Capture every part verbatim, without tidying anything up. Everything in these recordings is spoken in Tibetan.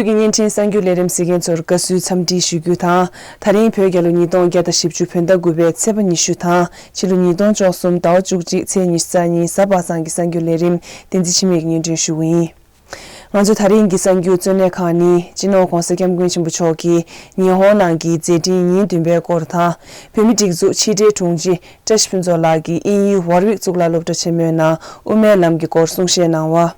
བོད་ཀྱི་བརྙན་འཕྲིན་གསར་འགྱུར་ལས་རིམ་གཟིགས་མཁན་ཚོར་དགའ་བསུའི་འཚམས་འདྲི་ཞུ་རྒྱུ་དང་། ད་རིང་བོད་རྒྱལ་ལོ་ཉིས་སྟོང་བརྒྱ་དང་བཞི་བཅུ་བོད་ཟླ་དགུ་པའི་ཚེས་པ་ཉི་ཤུ་དང་ཕྱི་ལོ་ཉིས་སྟོང་བཅུ་གསུམ་ཟླ་བ་བཅུ་གཅིག་ཚེས་ཉི་ཤུ་རྩ་གཉིས་གཟའ་པ་སངས་ཀྱི་གསར་འགྱུར་ལས་རིམ་བསྟན་འཛིན་འཆི་མེད་ཀྱིས་སྙན་སྒྲོན་ཞུ་གི་ཡིན། ང་ཚོའི་ད་རིང་གི་གསར་འགྱུར་གཙོ་གནད་ཁག་ནི། སྤྱི་ནོར་༧གོང་ས་༧སྐྱབས་མགོན་ཆེན་པོ་མཆོག་གིས་ཉི་ཧོང་ནང་གི་མཛད་འཕྲིན་ཉིན་བདུན་པའི་སྐོར་དང་། བོད་མིའི་སྒྲིག་འཛུགས་ཕྱི་དྲིལ་དྲུང་ཆེ་བཀྲ་ཤིས་ཕུན་ཚོགས་ལགས་ཀྱིས་དབྱིན་ཡུལ་ཝར་ཝིག་གཙུག་ལག་སློབ་གྲྭ་ཆེན་མོའི་ནང་དབུ་མའི་ལམ་གྱི་སྐོར་གསུང་བཤད་གནང་བ།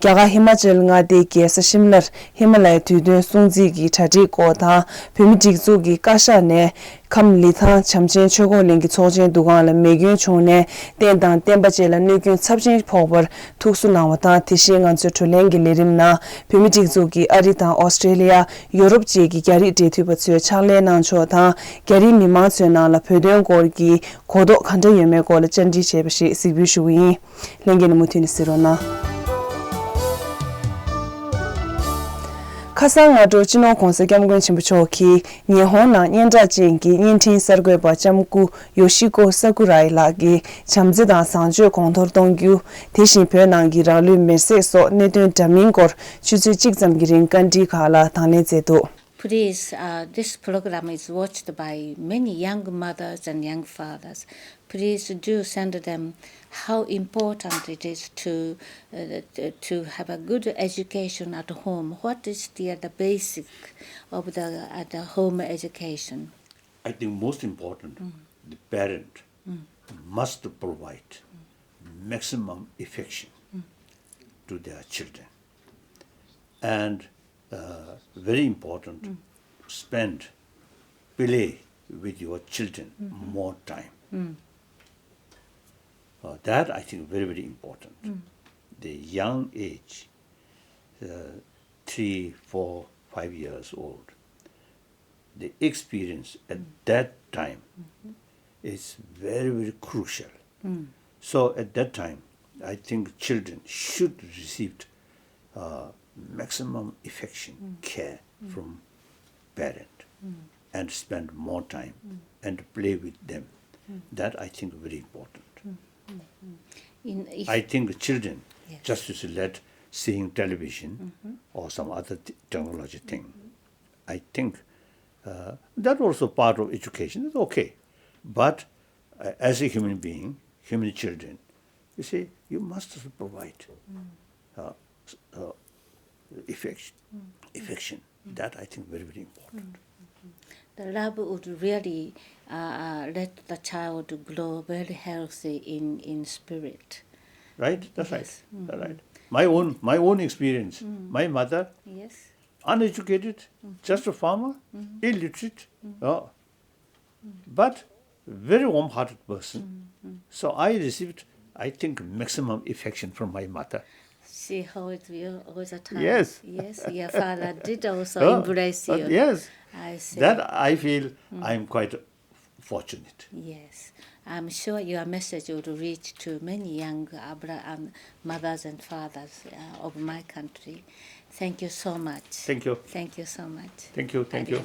རྒྱ་གར་ཧི་མ་ཅལ་མངའ་སྡེའི་རྒྱལ་ས་ཤིམ་ལར་ཧི་མ་ལ་ཡའི་དུས་སྟོན་སྲུང་བརྩི་གི་གྲ་སྒྲིག་སྐོར་དང་། བོད་མིའི་སྒྲིག་འཛུགས་ཀྱི་བཀའ་ཤག་ནས་ཁམས་ལི་ཐང་བྱམས་ཆེན་ཆོས་འཁོར་གླིང་གི་ཚོགས་ཆེན་འདུ་ཁང་ལ་མེ་སྐྱོན་བྱུང་ནས་རྟེན་དང་བརྟེན་པ་བཅས་ལ་གནོད་སྐྱོན་ཚབས་ཆེན་ཕོག་པར་ཐུགས་གསོ་གནང་བ་དང་། དེ་བཞིན་ང་ཚོའི་བགྲོ་གླེང་གི་ལས་རིམ་ནང་བོད་མིའི་སྒྲིག་འཛུགས་ཀྱིས་ཨ་རི་དང་ཨོ་སི་ཀྲེ་ལི་ཡ། ཡོ་རོབ་བཅས་ཀྱི་རྒྱ་རིགས་འབྲེལ་མཐུད་པ་ཚོས་ཕྱག་ལས་གནང་ཕྱོགས་དང་། རྒྱ་རིགས་མི་མང་ཚོའི་ནང་ལ་བོད་དོན་སྐོར་གྱི་གོ་རྟོགས་ག་འདྲ་ཡོད་མེད་སྐོར་ལ་བཅར་འདྲི་བྱས་པ་ཞིག་གཟིགས་འབུལ་ཞུ་གི་ཡིན། ལྷན་རྒྱས་རྣམས་མུ་མཐུད་ནས་གཟིགས་རོགས་གནང་། ཁ་སང་སྔ་དྲོ་སྤྱི་ནོར་༧གོང་ས་༧སྐྱབས་མགོན་ཆེན་པོ་མཆོག་གིས་ཉི་ཧོང་ནང་སྙན་གྲགས་ཅན་གྱི་བརྙན་འཕྲིན་གསར་འགོད་པ་ལྕམ་སྐུ་ཡོ་ཤི་ཀོ་ས་ཀུ་རའི་ལགས་ཀྱི་བྱམས་བརྩེ་དང་བཟང་སྤྱོད་གོང་མཐོར་གཏོང་རྒྱུ། དེ་བཞིན་བོད་ནང་གི་རང་ལུས་མེར་སྲེག་སོགས་གནད་དོན་འདྲ་མིན་སྐོར་ཆུ་ཚོད་གཅིག་ཙམ་གྱི་རིང་བཀའ་འདྲིའི་ཁག་ལ་དང་ལེན་མཛད་འདུག། Please, uh, this program is watched by many young mothers and young fathers. Please do send them how important it is to, uh, to, to have a good education at home. What is the, the basic of the, uh, the home education? I think most important, the parent must provide maximum affection to their children. And, uh, very important, spend, play with your children more time. Uh, that I think very, very important. The young age, uh, three, four, five years old, the experience at that time is very, very crucial. So at that time, I think children should receive, uh, maximum affection, care from parent, and spend more time and play with them. That I think very important. In, if I think children, yes, just to let seeing television or some other t-, technology thing, I think, uh, that also part of education is okay. But, uh, as a human being, human children, you see, you must also provide, uh, s-, uh, affection. Affection. That I think very, very important. The love would really, uh, uh, let the child grow very healthy in, in spirit. Right? That's right. Yes. That's right. My own, my own experience. My mother, yes, uneducated, just a farmer, illiterate, uh, but very warm-hearted person. So I received, I think, maximum affection from my mother. She holds you all the time. Yes. Yes, your father did also, uh, embrace, uh, you. Yes. I see. That I feel I'm quite fortunate. Yes. I'm sure your message would reach to many young Abra-, um, mothers and fathers, uh, of my country. Thank you so much. Thank you. Thank you so much. Thank you. Thank you.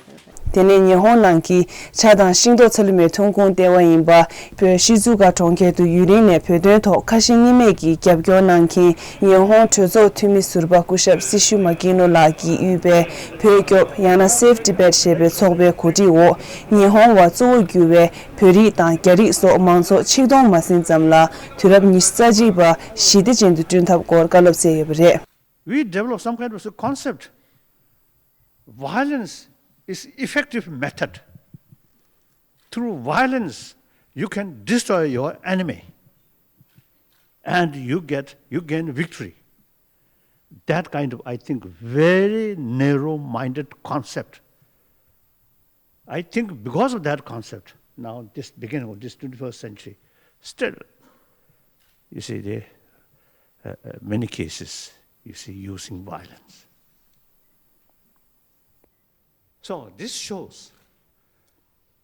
དེ་ནས་ཉི་ཧོང་ནང་གི་ཇ་དང་ཤིང་ཏོག་ཚ་ལུ་མའི་ཐོན་ཁུངས་ལྟེ་བ་ཡིན་པ། བོད་ཤི་ཛུ་ཀ་གྲོང་ཁྱེར་དུ་ཡུན་རིང་ནས་བོད་དོན་ཐོག་ཁ་ཞེ་གཉིས་མེད་ཀྱི་རྒྱབ་སྐྱོར་གནང་མཁན་ཉི་ཧོང་གྲོས་ཚོགས་འཐུས་མི་ཟུར་པ་སྐུ་ཞབས་སི་ཤུ་མ་ཀི་ནོ་ལགས་ཀྱིས་དབུས་པའི་བོད་སྐྱོབ་ཡང་ན་Save Tibet ཞེས་པའི་ཚོགས་པའི་གོ་སྒྲིག་འོག་ཉི་ཧོང་བ་གཙོ་བོ་གྱུར་བའི་བོད་རིགས་དང་རྒྱ་རིགས་སོགས་མང་ཚོགས་ཆིག་སྟོང་མ་ཟིན་ཙམ་ལ་དུས་རབས་ཉི་ཤུ་རྩ་གཅིག་པ་ཞི་བདེ་ཅན་དུ་བསྐྲུན་ཐབས་སྐོར་བཀའ་སློབ་སྩལ་ཡོད་པ་རེད། We develop some kind of a concept. Violence is effective method. Through violence, you can destroy your enemy. And you get, you gain victory. That kind of, I think, very narrow-minded concept. I think because of that concept, now this beginning of this twenty-first century, still, you see, the, uh, uh, many cases, you see, using violence. So this shows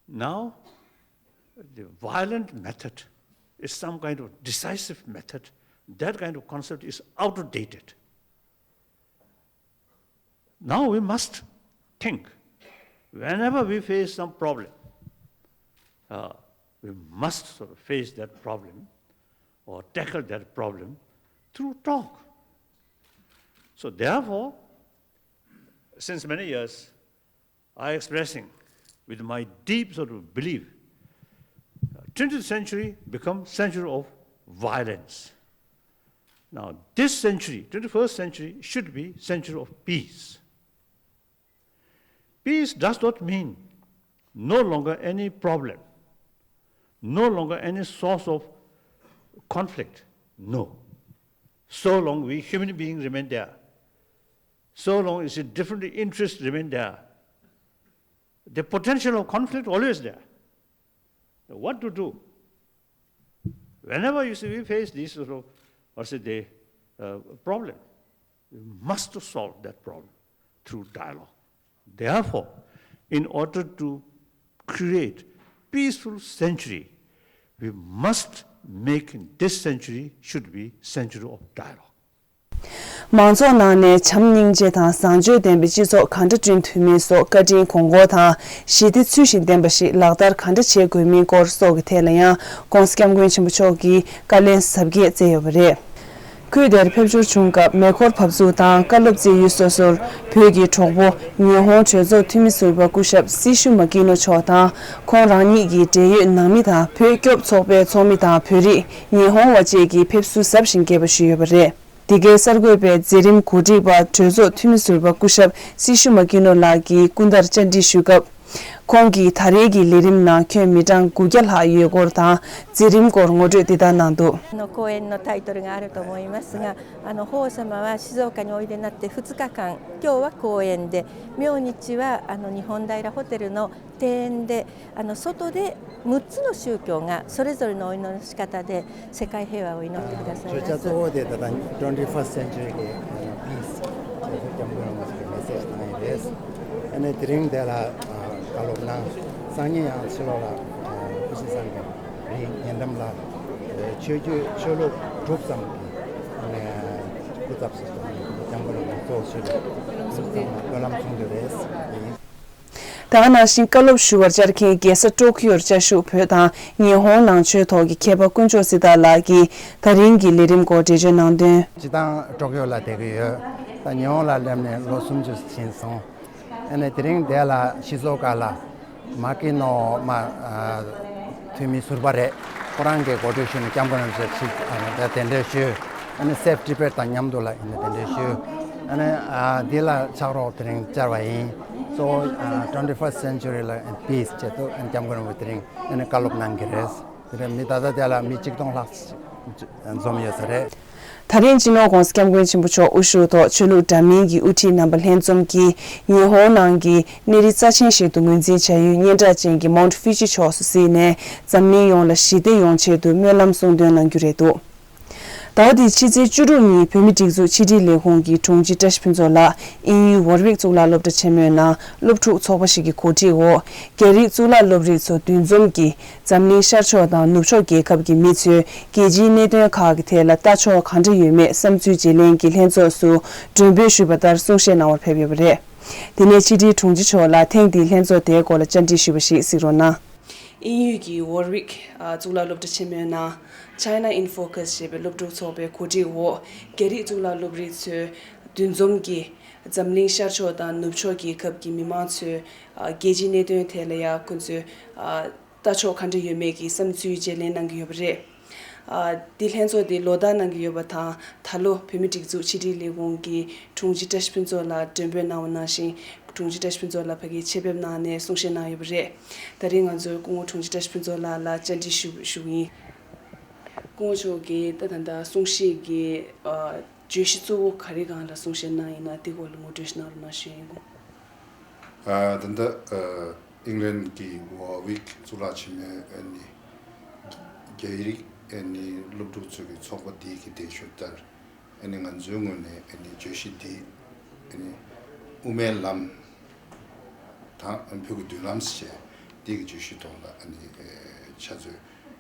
now the violent method is some kind of decisive method. That kind of concept is outdated. Now we must think, whenever we face some problem, uh, we must sort of face that problem or tackle that problem through talk. So therefore, since many years, I expressing with my deep sort of belief, twentieth century become century of violence. Now, this century, twenty-first century, should be century of peace. Peace does not mean no longer any problem, no longer any source of conflict. No. So long we human beings remain there, so long as different interests remain there, the potential of conflict always there. What to do? Whenever you see we face this sort of, what's it, the uh, problem, we must solve that problem through dialogue. Therefore, in order to create peaceful century, we must make this century should be century of dialogue. མང་ཚོགས་ནང་ནས་བྱམས་སྙིང་རྗེ་དང་བཟང་སྤྱོད་ལྡན་པའི་སྤྱི་ཚོགས་གང་འདྲ་བསྐྲུན་ཐུབ་མིན་སོགས་བཀའ་དྲིན་དགོངས་སྐོར་དང་། ཞི་བདེ་ཚུལ་བཞིན་ལྡན་པ་ཞིག་ལག་བསྟར་གང་འདྲ་བྱེད་དགོས་མིན་སྐོར་སོགས་ཀྱི་ཐད་ལ་ཡང་༸གོང་ས་༸སྐྱབས་མགོན་ཆེན་པོ་མཆོག་གིས་བཀའ་ལན་གཟབ་རྒྱས་བསྩལ་ཡོད་པ་རེད། ཁུལ་དེར་ཕེབས་འབྱོར་བྱུང་སྐབས་མེ་འཁོར་བབས་ཚུགས་དང་བཀའ་སློབ་སྩལ་ཡུལ་སོ་སོར་བོད་ཀྱི་གྲོགས་པོ་ཉི་ཧོང་གྲོས་ཚོགས་འཐུས་མི་ཟུར་པ་སྐུ་ཞབས་སི་ཤུ་མ་ཀི་ནོ་མཆོག་དང་ཁོང་རང་ཉིད་ཀྱི་འབྲེལ་ཡོད་ནང་མི་དང་བོད་སྐྱོབ་ཚོགས་པའི་ཚོགས་མི་དང་བོད་རིགས་ཉི་ཧོང་བ་བཅས་ཀྱིས་ཕེབས་བསུ་གཟབ་ཞིང་རྒྱས་པ་ཞུས་ཡོད་པ་རེད། འདི་གའི་གསར་འགོད་པས་མཛད་རིམ་གོ་སྒྲིག་པ་གྲོས་ཚོགས་འཐུས་མི་ཟུར་པ་སྐུ་ཞབས་སི་ཤུ་མ་ཀི་ནོ་ལགས་ཀྱི་སྐུ་ཟླར་བཅར་འདྲི་ཞུས་སྐབས། ཁོང་གིས་ད་རེས་ཀྱི་ལས་རིམ་ནང་ཁྱོན་མི་གྲངས་དགུ་བརྒྱ་ལྷག་ཡོད་སྐོར་དང་མཛད་རིམ་སྐོར་ངོ་སྤྲོད་འདི་ལྟར་གནང་འདུགの公演のタイトルがあると思いますが、あの法皇様は静岡においでになってふつかかん、今日は公演で、明日はあの日本平ホテルの庭園で、あの外でむっつの宗教がそれぞれのお祈りの仕方で世界平和を祈ってくださいます。 གཙོ་བོ་དེ་ད་ལྟ་twenty-first century གི་peace ཞེས་སྐྱབས་མགོན་རིན་པོ་ཆེ་གི་message གནང་ཡི་རེད། ཨ་ནི་དེ་རིང་འདི་ལ་བཀའ་སློབ་གནང་། སང་ཉིན་ཡང་ཕྱི་ལོགས་ལ་སྐུ་ཚེ་བཟང་གི་རིང་ཉེ་འགྲམ་ལ་ཆོས་བརྒྱུད་ཆོས་ལུགས་དྲུག་ཙམ་གྱི་སྐུ་ཚབ་སུ་སྐྱབས་མགོན་རིན་པོ་ཆེ་གཙོ་བོ་ཞུས་ཏེ་སྨོན་ལམ་གསུང་རྒྱུ་རེད། ད་ག་ནང་བཞིན་བཀའ་སློབ་ཞུ་བར་བཅར་མཁན་རྒྱལ་ས་ཀྲོ་ཀི་ཡོར་བཅའ་བཞུགས་བོད་དང་ཉི་ཧོང་ནང་ཆོས་ཐོག་གི་མཁས་པ་དཀོན་མཆོག་སྲི་ཐར་ལགས་ཀྱིས་ད་རིང་གི་ལས་རིམ་སྐོར་འགྲེལ་བརྗོད་གནང་དོན། སྤྱིར་བཏང་ཀྲོ་ཀི་ཡོ་ལ་བསྡད་ཀྱི་ཡོད། ད་ཉི་ཧོང་ལ་སླེབས་ནས་ལོ་སུམ་ཅུ་ཕྱིན་སོང་། ཨ་ནི་དེ་རིང་འདི་ལ་ཤི་ཟོ་ཀ་ལ་མ་ཀི་ནོ་མ་འཐུས་མི་ཟུར་པ་རེད། ཁོ་རང་གིས་གོ་སྒྲིག་ཞུས་ནས་སྐྱབས་མགོན་རིན་པོ་ཆེ་ཅིག་ཨ་ནི་ད་གདན་འདྲེན་ཞུས། ཨ་ནི་Safe Tibet དང་མཉམ་དུ་ལ་ཨ་ནི་གདན་འདྲེན་ཞུས། ཨ་ནི་ཨ་འདི་ལ་ཕྱག་རོགས་དེ་རིང་བཅར་བ་ཡིན། གཙོ་བོ་ཨ་twenty-first century ལ་peace ཆེད་དུ་ཨ་ནི་སྐྱབས་མགོན་རིན་པོ་ཆེ་དེ་རིང་ཨ་ནི་བཀའ་སློབ་གནང་གི་རེད། དེ་རིང་མི་ད་ལྟ་དེ་ལ་མི་གཅིག་སྟོང་ལྷག་འཛོམས་ཡོད་ས་རེད། ད་རིང་སྤྱི་ནོར་༸གོང་ས་༸སྐྱབས་མགོན་ཆེན་པོ་མཆོག་དབུ་བཞུགས་ཐོག་ཆོས་ལུགས་འདྲ་མིན་གྱི་དབུ་ཁྲིད་རྣམ་པ་ལྷན་འཛོམས་ཀྱིས་ཉི་ཧོང་ནང་གི་གནས་རི་རྩ་ཆེན་ཞིག་ཏུ་ངོས་འཛིན་བྱ་ཡུལ་སྙན་གྲགས་ཅན་གྱི་Mount Fuji ཕྱོགས་སུ་གཟིགས་ནས་འཛམ་གླིང་ཡོངས་ལ་ཞི་བདེ་ཡོང་ཆེད་དུ་སྨོན་ལམ་གསུང་འདོན་གནང་རྒྱུ་རེད་འདུག་ཟླ་བ་འདིའི་ཕྱི་ཚེས་བཅུ་དྲུག་ཉིན་བོད་མིའི་སྒྲིག་འཛུགས་ཕྱི་དྲིལ་ལས་ཁུངས་ཀྱི་དྲུང་ཆེ་བཀྲ་ཤིས་ཕུན་ཚོགས་ལགས་དབྱིན་ཡུལ་ཝོར་ཝིག་གཙུག་ལག་སློབ་གྲྭ་ཆེན་མོའི་ནང་སློབ་ཕྲུག་ཚོགས་པ་ཞིག་གི་གོ་སྒྲིག་འོག་རྒྱ་རིགས་གཙུག་ལག་སློབ་རིགས་ཚོ་འདུ་འཛོམས་ཀྱིས་འཛམ་གླིང་ཤར་ཕྱོགས་དང་ནུབ་ཕྱོགས་རྒྱལ་ཁབ་ཀྱི་མི་ཚོས་རྒྱལ་སྤྱིའི་གནད་དོན་ཁག་གི་ཐད་ལ་ལྟ་ཕྱོགས་གང་འདྲ་ཡོད་མེད་བསམ་ཚུལ་བརྗེ་ལེན་གྱི་ལྷན་ཚོགས་སུ་མགྲོན་འབོད་ཞུས་པ་ལྟར་གསུང་བཤད་གནང་བར་ཕེབས་ཡོད་པ་རེད། དེ་ནས་ཕྱི་དྲིལ་དྲུང་ཆེ་མཆོག་ལ་ཐེངས་འདིའི་ལྷན་ཚོགས་དེའི་སྐོར་ལ་བཅར་འདྲི་ཞུས་པ་ཞིག་གཟིགས་རོགས་གནང་། དབྱིན་ཡུལ་གྱི་ཝོར་ཝིག་གཙུག་ལག་སློབ་གྲྭ་ཆེན་མོའི་ནང་China in Focus ཞེས་པའི་སློབ་ཕྲུག་ཚོགས་པའི་གོ་སྒྲིག་འོག་རྒྱ་རིགས་གཙུག་ལག་སློབ་རིགས་ཚོའི་འདུ་འཛོམས་ཀྱིས་འཛམ་གླིང་ཤར་ཕྱོགས་དང་ནུབ་ཕྱོགས་རྒྱལ་ཁབ་ཀྱི་མི་མང་ཚོས་རྒྱལ་སྤྱིའི་གནད་དོན་ཐད་ལ་ཡང་ཁོ་ཚོས་ལྟ་ཕྱོགས་ག་འདྲ་ཡོད་མེད་ཀྱི་བསམ་ཚུལ་བརྗེ་ལེན་གནང་གི་ཡོད་པ་རེད། འདི་ལྷན་ཚོགས་འདི་ལོ་བསྟར་གནང་གི་ཡོད་པ་དང་ད་ལོ་བོད་མིའི་སྒྲིག་འཛུགས་ཕྱི་དྲིལ་ལས་ཁུངས་ཀྱི་དྲུང་ཆེ་བཀྲ་ཤིས་ཕུན་ཚོགས་ལགས་མགྲོན་འབོད་གནང་བ་ནང་བཞིན་དྲུང་ཆེ་བཀྲ་ཤིས་ཕུན་ཚོགས་ལགས་ཕ་གིར་ཆེད་ཕེབས་གནང་ནས་གསུང་བཤད་གནང་ཡོད་པ་རེད། ད་རིང་ང་ཚོས་སྐུ་ངོ་དྲུང་ཆེ་བཀྲ་ཤིས་ཕུན་ཚོགས་ལགས་ལ་བཅར་འདྲི་ཞུ་ཞུ་གི་ཡིན། སྐུ་ངོ་མཆོག་གིས་ད་ད་ལྟ་གསུང་བཤད་ཀྱི་བརྗོད་གཞི་གཙོ་བོ་ག་རེ་སྒང་ལ་གསུང་བཤད་གནང་ཡིན་ན་དེ་སྐོར་ལ་ངོ་སྤྲོད་ཞིག་གནང་རོགས་གནང་ཞུ་ཡིན། ད་ལྟ་ཨིང་ལན་གྱི་ཝོར་ཝིག་གཙུག་ལག་ཆེན་མོའི་ཨ་ནི་རྒྱ་རིགས་ཨ་ནི་སློབ་ཕྲུག་ཚོ་གི་ཚོགས་པ་འདི་གི་གདན་ཞུ་ལྟར་ཨ་ནི་ང་ཚོའི་ངོས་ནས་ཨ་ནི་བརྗོད་གཞི་འདི་ཨ་ནི་དབུ་མའི་ལམ་དང་བོད་ཀྱི་མདུན་ལམ་ཞེས་འདི་གི་བརྗོད་གཞིའི་ཐོག་ལ་ཨ་ནི་ཕྱག་མཛོད་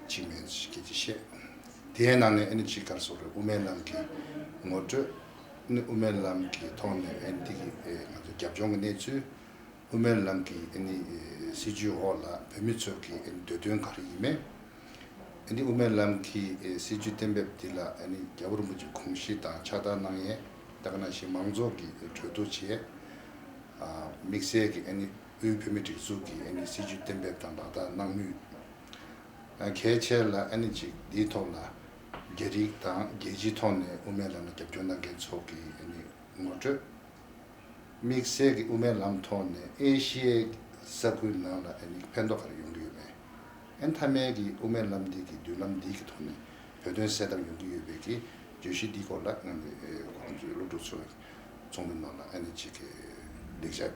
ཅིག་མིན་སྐད་ཆ་བཤད། དེའི་ནང་ནས་ཨ་ནི་ཅིག་ག་རེ་ཟེར་དགོས་རེད། དབུ་མའི་ལམ་གྱི་ངོ་སྤྲོད། ཨ་ནི་དབུ་མའི་ལམ་གྱི་ཐོག་ནས་ཨ་ནི་འདི་གི་ཨེ་ང་ཚོ་རྒྱབ་ལྗོངས་ཀྱི་གནས་ཚུལ། དབུ་མའི་ལམ་གྱི་ཨ་ནི་ཨེ་སྲིད་བྱུས་འོག་ལ་བོད་མི་ཚོ་གི་ཨ་ནི་འདོད་དོན་ག་རེ་ཡིན་མིན། ཨ་ནི་དབུ་མའི་ལམ་གྱི་ཨེ་སྲིད་བྱུས་གཏན་འབེབས་འདི་ལ་ཨ་ནི་རྒྱལ་བ་རིན་པོ་ཆེ་དགོངས་གཞི་དང་ཕྱག་རྟགས་གནང་ཡས་ད་ག་ནང་བཞིན་མང་ཚོགས་ཀྱིས་གྲོས་བསྡུར་བྱས། དམིགས་བསལ་གྱི་ཨ་ནི་དབུས་བོད་མིའི་སྒྲིག་འཛུགས་ཀྱི་ཨ་ནི་སྲིད་ཇུས་གཏན་འབེབས་དང་ལག་བསྟར་གནང་མུས། གལ་ཆེ་ལ་ཨ་ནི་ཅིག་འདིའི་ཐོག་ལ་རྒྱ་རིགས་དང་རྒྱལ་སྤྱིའི་ཐོག་ནས་དབུ་མའི་ལམ་ལ་རྒྱབ་སྐྱོར་གནང་མཁན་ཚོ་གི་ཨ་ནི་ངོ་སྤྲོད། དམིགས་བསལ་གྱི་དབུ་མའི་ལམ་ཐོག་ནས་ཨེ་ཤི་ཡའི་ས་ཁུལ་ནང་ལ་ཨ་ནི་ཕན་ཐོགས་ག་རེ་ཡོང་གི་ཡོད་མེད། ཨ་ནི་མཐའ་མའི་གི་དབུ་མའི་ལམ་འདི་གི་མདུན་ལམ་འདི་གི་ཐོག་ནས་བོད་དོན་གསལ་ཐང་ཡོང་གི་ཡོད་པའི་གི་བརྗོད་གཞི་འདིའི་སྐོར་ལ་ང་ནི་ཁོང་ཚོའི་སློབ་ཕྲུག་ཚོའི་ཚོགས་འདུ་ནང་ལ་ཨ་ནི་ཅིག་ལེགས་བཅར་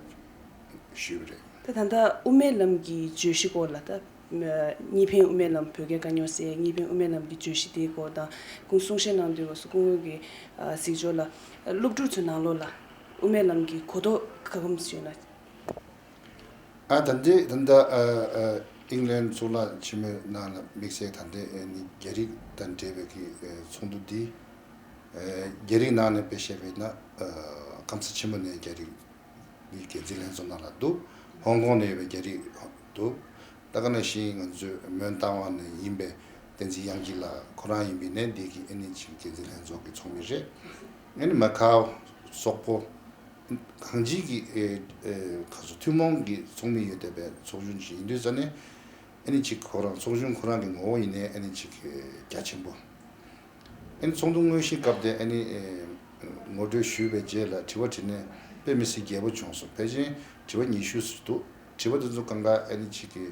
ཞུས་པ་རེད། ད་ད་ལྟ་དབུ་མའི་ལམ་གྱི་བརྗོད་གཞི་སྐོར་ལ་ད་གཉིས་ཕན་དབུ་མའི་ལམ་བོད་རྒྱའི་དཀའ་རྙོག་སེལ་གཉིས་ཕན་དབུ་མའི་ལམ་གྱི་བརྗོད་གཞི་དེའི་སྐོར་དང་ཁོང་གསུང་བཤད་གནང་དུས་སྐབས་སུ་སྐུ་ངོ་གིས་གཟིགས་ཕྱོགས་ལ་སློབ་ཕྲུག་ཚོའི་ནང་ལོགས་ལ་དབུ་མའི་ལམ་གྱི་གོ་རྟོགས་ག་གམ་ཞུས་ན། ཨ་ད་འདི་ད་ལྟ་ཨིང་ལན་གཙུག་ལག་ཆེན་མོའི་ནང་ལ་དམིགས་བསལ་ད་ལྟའི་ཨ་ནི་རྒྱ་རིགས་དང་འབྲེལ་བའི་གི་ཚོགས་འདུ་འདི་རྒྱ་རིགས་ནང་ནས་དཔེ་བཤད་པས་ན་སྐམ་ས་ཆེན་མོ་ནས་རྒྱ་རིགས་འདི་འགན་འཛིན་ལྷན་ཚོགས་ནང་ལ་འདུག་ཧོང་ཀོང་ནས་ཡོད་པའི་རྒྱ་རིགས་འདུག་ད་ག་ནང་བཞིན་ང་ཚོའི་མོན་རྟ་དབང་ནས་ཡིན་པའི་བསྟན་འཛིན་དབྱངས་སྐྱིད་ལགས་ཁོ་རང་ཡིན་པའི་ནས་འདི་གི་ཨ་ནི་ཅིག་འགན་འཛིན་ལྷན་ཚོགས་ཀྱི་ཚོགས་མི་རེད། ཨ་ནི་མ་ཁའོ་སོག་པོ། གང་ཅིའི་གི་ཨེ་ཨེ་ག་ཚོད་ཐུན་མོང་གི་ཚོགས་མི་ཡོད་བསྡད་པའི་ཚོགས་ཆུང་ཞིག་ཡིན་དུས་ཙ་ནས་ཨ་ནི་ཅིག་ཁོ་རང་ཚོགས་ཆུང་ཁོ་རང་གི་ངོ་བོ་ཡིན་ནའི་ཨ་ནི་ཅིག་རྒྱ་ཆེན་པོ། ཨ་ནི་ཚོགས་འདུ་དངོས་གཞིའི་སྐབས་དེ་ཨ་ནི་ཨེ་ངོ་སྤྲོད་ཞུས་པའི་རྗེས་ལ་དྲི་བ་དྲིས་ནས་དཔེ་མི་སྲིད་རྒྱས་པོ་བྱུང་སོང་། ཕལ་ཆེར་དྲི་བ་ཉི་ཤུ་ཙམ་འདུག་དྲི་བ་དེ་ཚོ་གང་ག་ཨ་ནི་ཅིག་གི་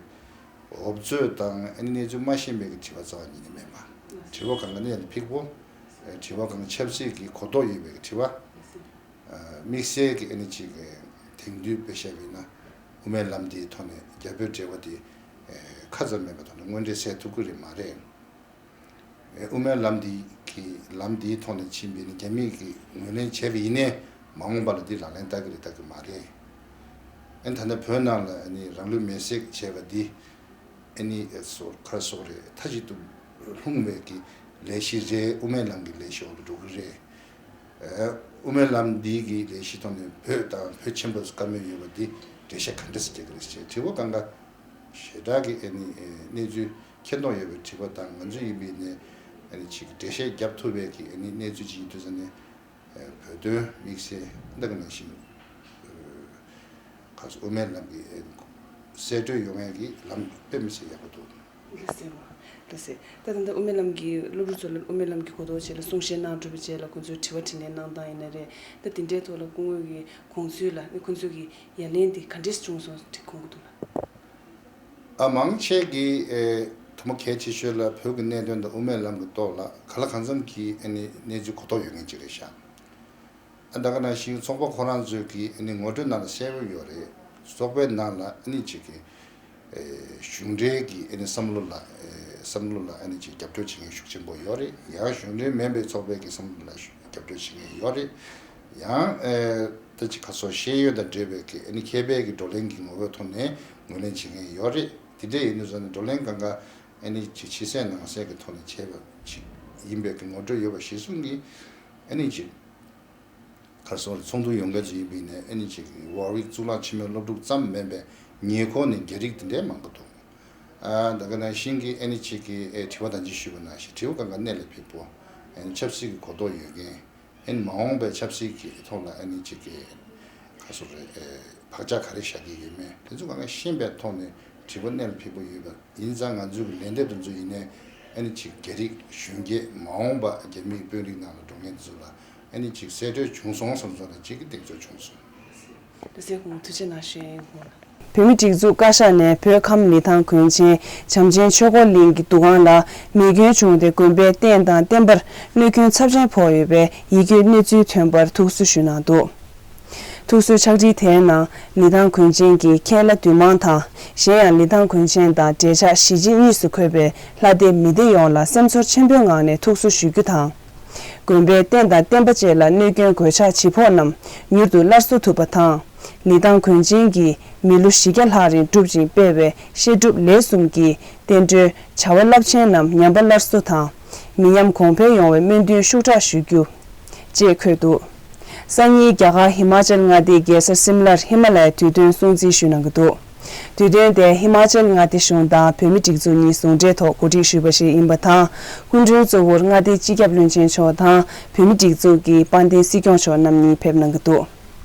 འོབ་ཚོད་དང་ཨ་ནི་གནས་ཚུལ་མ་ཤེས་པའི་གི་དྲི་བ་རྩ་བ་ཉིད་ནས་མེད་པ། དྲི་བ་གང་ག་གནད་ལ་འཕིགས་པོ། ཨེ་དྲི་བ་གང་ག་ཆབ་སྲིད་ཀྱི་གོ་རྟོགས་ཡོད་པའི་གི་དྲི་བ། དམིགས་བསལ་གྱི་ཨ་ནི་ཅིག་དེང་དུས་དཔེ་བཞག་པ་ཡིན་ན་དབུ་མའི་ལམ་འདིའི་ཐོག་ནས་རྒྱ་བོད་འབྲེལ་བ་དེ་ཁ་ཙམ་མེད་པའི་ཐོག་ནས་དངོས་འབྲེལ་གསལ་ཐུབ་ཀྱི་རེད་མ་རེད། དབུ་མའི་ལམ་འདི་གི་ལམ་འདིའི་ཐོག་ནས་ཕྱིན་པ་ཡིན་ན་རྒྱ་མིས་ཀྱི་ངོས་ལེན་བྱས་པ་ཡིན་ནའི་མ་འོངས་པ་ལ་འདི་ལག་ལེན་བསྟར་གྱི་རེད་བསྟར་གྱི་མ་རེད། ཨ་ནི་ད་ལྟ་བོད་ནང་ལ་ཨ་ནི་རང་ལུས་མེར་སྲེག་བྱས་པ་འདི་ཨ་ནི་སོ་ག་རེ་ཟེར་དགོས་རེད། མཐའ་གཅིག་ཏུ་ལྷུང་བའི་གི་ལས་གཞི་རེད། དབུ་མའི་ལམ་གྱི་ལས་གཞི་འོག་ཏུ་འགྲོ་གི་རེད། ཨ་དབུ་མའི་ལམ་འདི་གི་ལས་གཞི་ཐོག་ནས་བོད་དང་བོད་ཆེན་པོ་བཀའ་མོལ་ཡོད་པ་འདི་འགྲེལ་བཤད་ག་འདྲ་ཞིག་རྒྱག་གི་རེད་ཅེས་དྲི་བ་གང་ག་ཞེ་དྲག་གི་ཨ་ནི་གནས་ཚུལ་མཁྱེན་རྟོགས་ཡོད་པའི་དྲི་བ་དང་ང་ཚོ་ཡིན་པའི་ནས་ཨ་ནི་ཅིག་འགྲེལ་བཤད་རྒྱབ་ཐུབ་པའི་གི་ཨ་ནི་གནས་ཚུལ་ཅིག་ཡིན་དུས་ཙ་ནས་བོད་དོན་དམིགས་བསལ་འདི་ག་ནང་བཞིན་ག་ཚོད་དབུ་མའི་ལམ་གྱི་གསལ་བཀྲོལ་ཡོང་ཡས་ཀྱི་ལམ་དཔེ་མི་སྲིད་ཡག་པོ་འདུག་ལགས་སེ། ལགས་སེ། ད་ད་ལྟ་དབུ་མའི་ལམ་གྱི་སློབ་ཕྲུག་ཚོ་ལ་དབུ་མའི་ལམ་གྱི་གོ་རྟོགས་ཆེད་ལ་གསུང་བཤད་གནང་གྲུབ་པའི་རྗེས་ལ་ཁོང་ཚོའི་དྲི་བ་དྲིས་ལན་གནང་སྟངས་ཡིན་ན་རེད། ད་དེ་འདྲའི་ཐོག་ལ་སྐུ་ངོ་གིས་ཁོང་ཚོའི་ལ་ཁོང་ཚོ་གི་ཡ་ལན་དེ་ག་འདྲས་བྱུང་སོང་དྲི་གོང་གི་འདུག་ལ། ཨ་མང་ཆེ་གིས་ཨེ་དུ་མ་གལ་ཆེ་ཤོས་ལ་བོད་ཀྱི་གནད་དོན་དང་དབུ་མའི་ལམ་གྱི་ཐོག་ལ་ག་ལ་གང་འཚམ་གྱིས་ཨ་ནི་གནས་ཚུལ་གོ་རྟོགས་ཡོད་མཁན་ཅིག་རེད་ཤག་ཨ་ད་ག་ནང་བཞིན་ཚོགས་པ་ཁོ་རང་ཚོས་ཀྱིས་ཨ་ནི་ངོ་སྤྲོད་ནང་ལ་གསལ་པོ་ཡོད་རེད། ཚོགས་པའི་ནང་ལ་ཨ་ནི་ཅིག་གི་ཨེ་གཞུང་འབྲེལ་གྱི་ཨ་ནི་བསམ་བློ་ལ་ཨེ་བསམ་བློ་ལ་ཨ་ནི་ཅིག་རྒྱབ་སྐྱོར་བྱེད་མཁན་ཤུགས་ཆེན་པོ་ཡོད་རེད། ཡང་གཞུང་འབྲེལ་མིན་པའི་ཚོགས་པའི་གི་བསམ་བློ་ལ་རྒྱབ་སྐྱོར་བྱེད་མཁན་ཡོད་རེད། ཡང་ཨེ་ད་ཅིག་ཁ་སོ་ཤེས་ཡོན་དང་འབྲེལ་བའི་གི་ཨ་ནི་མཁས་པའི་གི་བགྲོ་གླེང་གི་ངོ་བོའི་ཐོག་ནས་ངོས་ལེན་བྱེད་མཁན་ཡོད་རེད། དེ་འདྲ་ཡིན་དུས་ཙང་ནས་བགྲོ་གླེང་སྒང་ག་ཨ་ནི་ཅིག་ཕྱི་གསལ་ནང་གསལ་གྱི་ཐོག་ནས་བྱས་པ་ཅིག་ཡིན་པའི་གི་ངོ་སྤྲོད་ཡོད་པ་གཞིར་བཟུང་གིས་ཨ་ནི་ཅིག་ག་རེ་ཟེར་དགོས་རེད། ཚོགས་འདུ་ཡོང་མཁན་ཚོ་ཡིན་པ་ཡིན་ནའི་ཨ་ནི་ཅིག་ཝར་ཝིག་གཙུག་ལག་ཆེན་མོའི་སློབ་ཕྲུག་ཙམ་མིན་པའི་ཉེ་འཁོར་ནས་རྒྱ་རིགས་དེ་འདྲའི་མང་པོ་འདུག་ཨ་ད་ག་ནང་བཞིན་གྱི་ཨ་ནི་ཅིག་གི་ཨེ་དྲི་བ་ད་ཅི་ཞུས་པ་ནང་བཞིན་དྲི་བ་གང་ག་གནད་ལ་འཕིགས་པོ། ཨ་ནི་ཆབ་སྲིད་ཀྱི་གོ་རྟོགས་ཡོད་མཁན། ཨ་ནི་མ་འོངས་པའི་ཆབ་སྲིད་ཀྱི་ཐོག་ལ་ཨ་ནི་ཅིག་གི་ག་རེ་ཟེར་དགོས་རེད། ཨེ་བག་ཆགས་ག་རེ་བཞག་གི་ཡོད་མེད་དེ་ཚོ་གང་ག་ཤེས་པའི་ཐོག་ནས་དྲི་བ་གནད་ལ་འཕིགས་པོ་ཡོད་པ་ཡིན་ཙང་ང་ཚོའི་གི་ལན་འདེབས་དེ་ཚོ་ཡིན་ནའི་ཨ་ནི་ཅིག་རྒྱ་རིགས་གཞོན་སྐྱེས་མ་འོངས་པ་རྒྱ་མིའི་དཔོན་རིགས་ནང་ལ་འགྲོ་མཁན་དེ་ཚོ་ལ་ཨ་ནི་ཅིག་གསལ་བཀྲོལ་བྱུང་སོང་བསམ་སོང་ལ་ཅིག་གི་གདེང་ཚོད་བྱུང་སོང་། ལགས་སེ། ཁོང་ཐུགས་རྗེ་གནང་ཞུ་ཡིན། བོད་མིའི་སྒྲིག་འཛུགས་བཀའ་ཤག་ནས་བོད་ཁམས་ལི་ཐང་དགོན་ཆེན་བྱམས་ཆེན་ཆོས་འཁོར་གླིང་གི་འདུ་ཁང་ལ་མེ་སྐྱོན་བྱུང་སྟེ་དགོན་པའི་རྟེན་དང་བརྟེན་པར་གནོད་སྐྱོན་ཚབས་ཆེན་ཕོག་ཡོད་པའི་ཡིད་སྐྱོའི་གནས་ཚུལ་ཐོན་པར་ཐུགས་གསོ་ཞུས་གནང་འདུག་ཐུགས་གསོའི་ཕྱག་བྲིས་དེའི་ནང་ལི་ཐང་དགོན་ཆེན་གྱི་མཁན་བླ་འདུས་མང་དང་གཞན་ཡང་ལི་ཐང་དགོན་ཆེན་དང་འབྲེལ་ཆགས་གཞིས་བྱེས་གཉིས་སུ་འཁོད་པའི་ལྷ་སྡེ་མི་སྡེ་ཡོངས་ལ་སེམས་ཚོར་ཆེན་པོའི་ངང་ནས་ཐུགས་གསོ་ཞུ་རྒྱུ་དང་། དགོན་པའི་རྟེན་དང་བརྟེན་པ་བཅས་ལ་གནོད་སྐྱོན་གོད་ཆག་ཇི་ཕོག་རྣམས་མྱུར་དུ་སླར་གསོ་ཐུབ་པ་དང་། ལི་ཐང་དགོན་ཆེན་གྱིས་མི་ལོ་བཞི་བརྒྱ་ལྷག་རིང་སྒྲུབ་ཅིང་སྤེལ་བའི་བཤད་སྒྲུབ་ལས་གསུམ་གྱི་བསྟན་འགྲོའི་བྱ་བ་རླབས་ཆེན་རྣམས་ཉམས་པ་སླར་གསོ་དང་། མི་ཉམས་གོང་འཕེལ་ཡོང་བའི་སྨོན་འདུན་ཤུགས་དྲག་ཞུ་རྒྱུ། ཅེས་འཁོད་འདུག་སང་ཉིན་རྒྱ་གར་ཧི་མ་ཅལ་མངའ་སྡེའི་རྒྱལ་ས་སིམ་ལར་ཧི་མ་ལ་ཡའི་དུས་སྟོན་སྲུང་བརྩི་ཞུས་གནང་གི་འདུག་དུས་སྟོན་དེ་ཧི་མ་ཅལ་མངའ་སྡེ་གཞུང་དང་བོད་མིའི་སྒྲིག་འཛུགས་གཉིས་ཟུང་འབྲེལ་ཐོག་གོ་སྒྲིག་ཞུས་པ་ཞིག་ཡིན་པ་དང་། སྐུ་མགྲོན་གཙོ་བོར་མངའ་སྡེའི་སྤྱི་ཁྱབ་བློན་ཆེན་མཆོག་དང་བོད་མིའི་སྒྲིག་འཛུགས་ཀྱི་དཔལ་ལྡན་སྲིད་སྐྱོང་མཆོག་རྣམ་གཉིས་ཕེབས་གནང་གི་འདུག་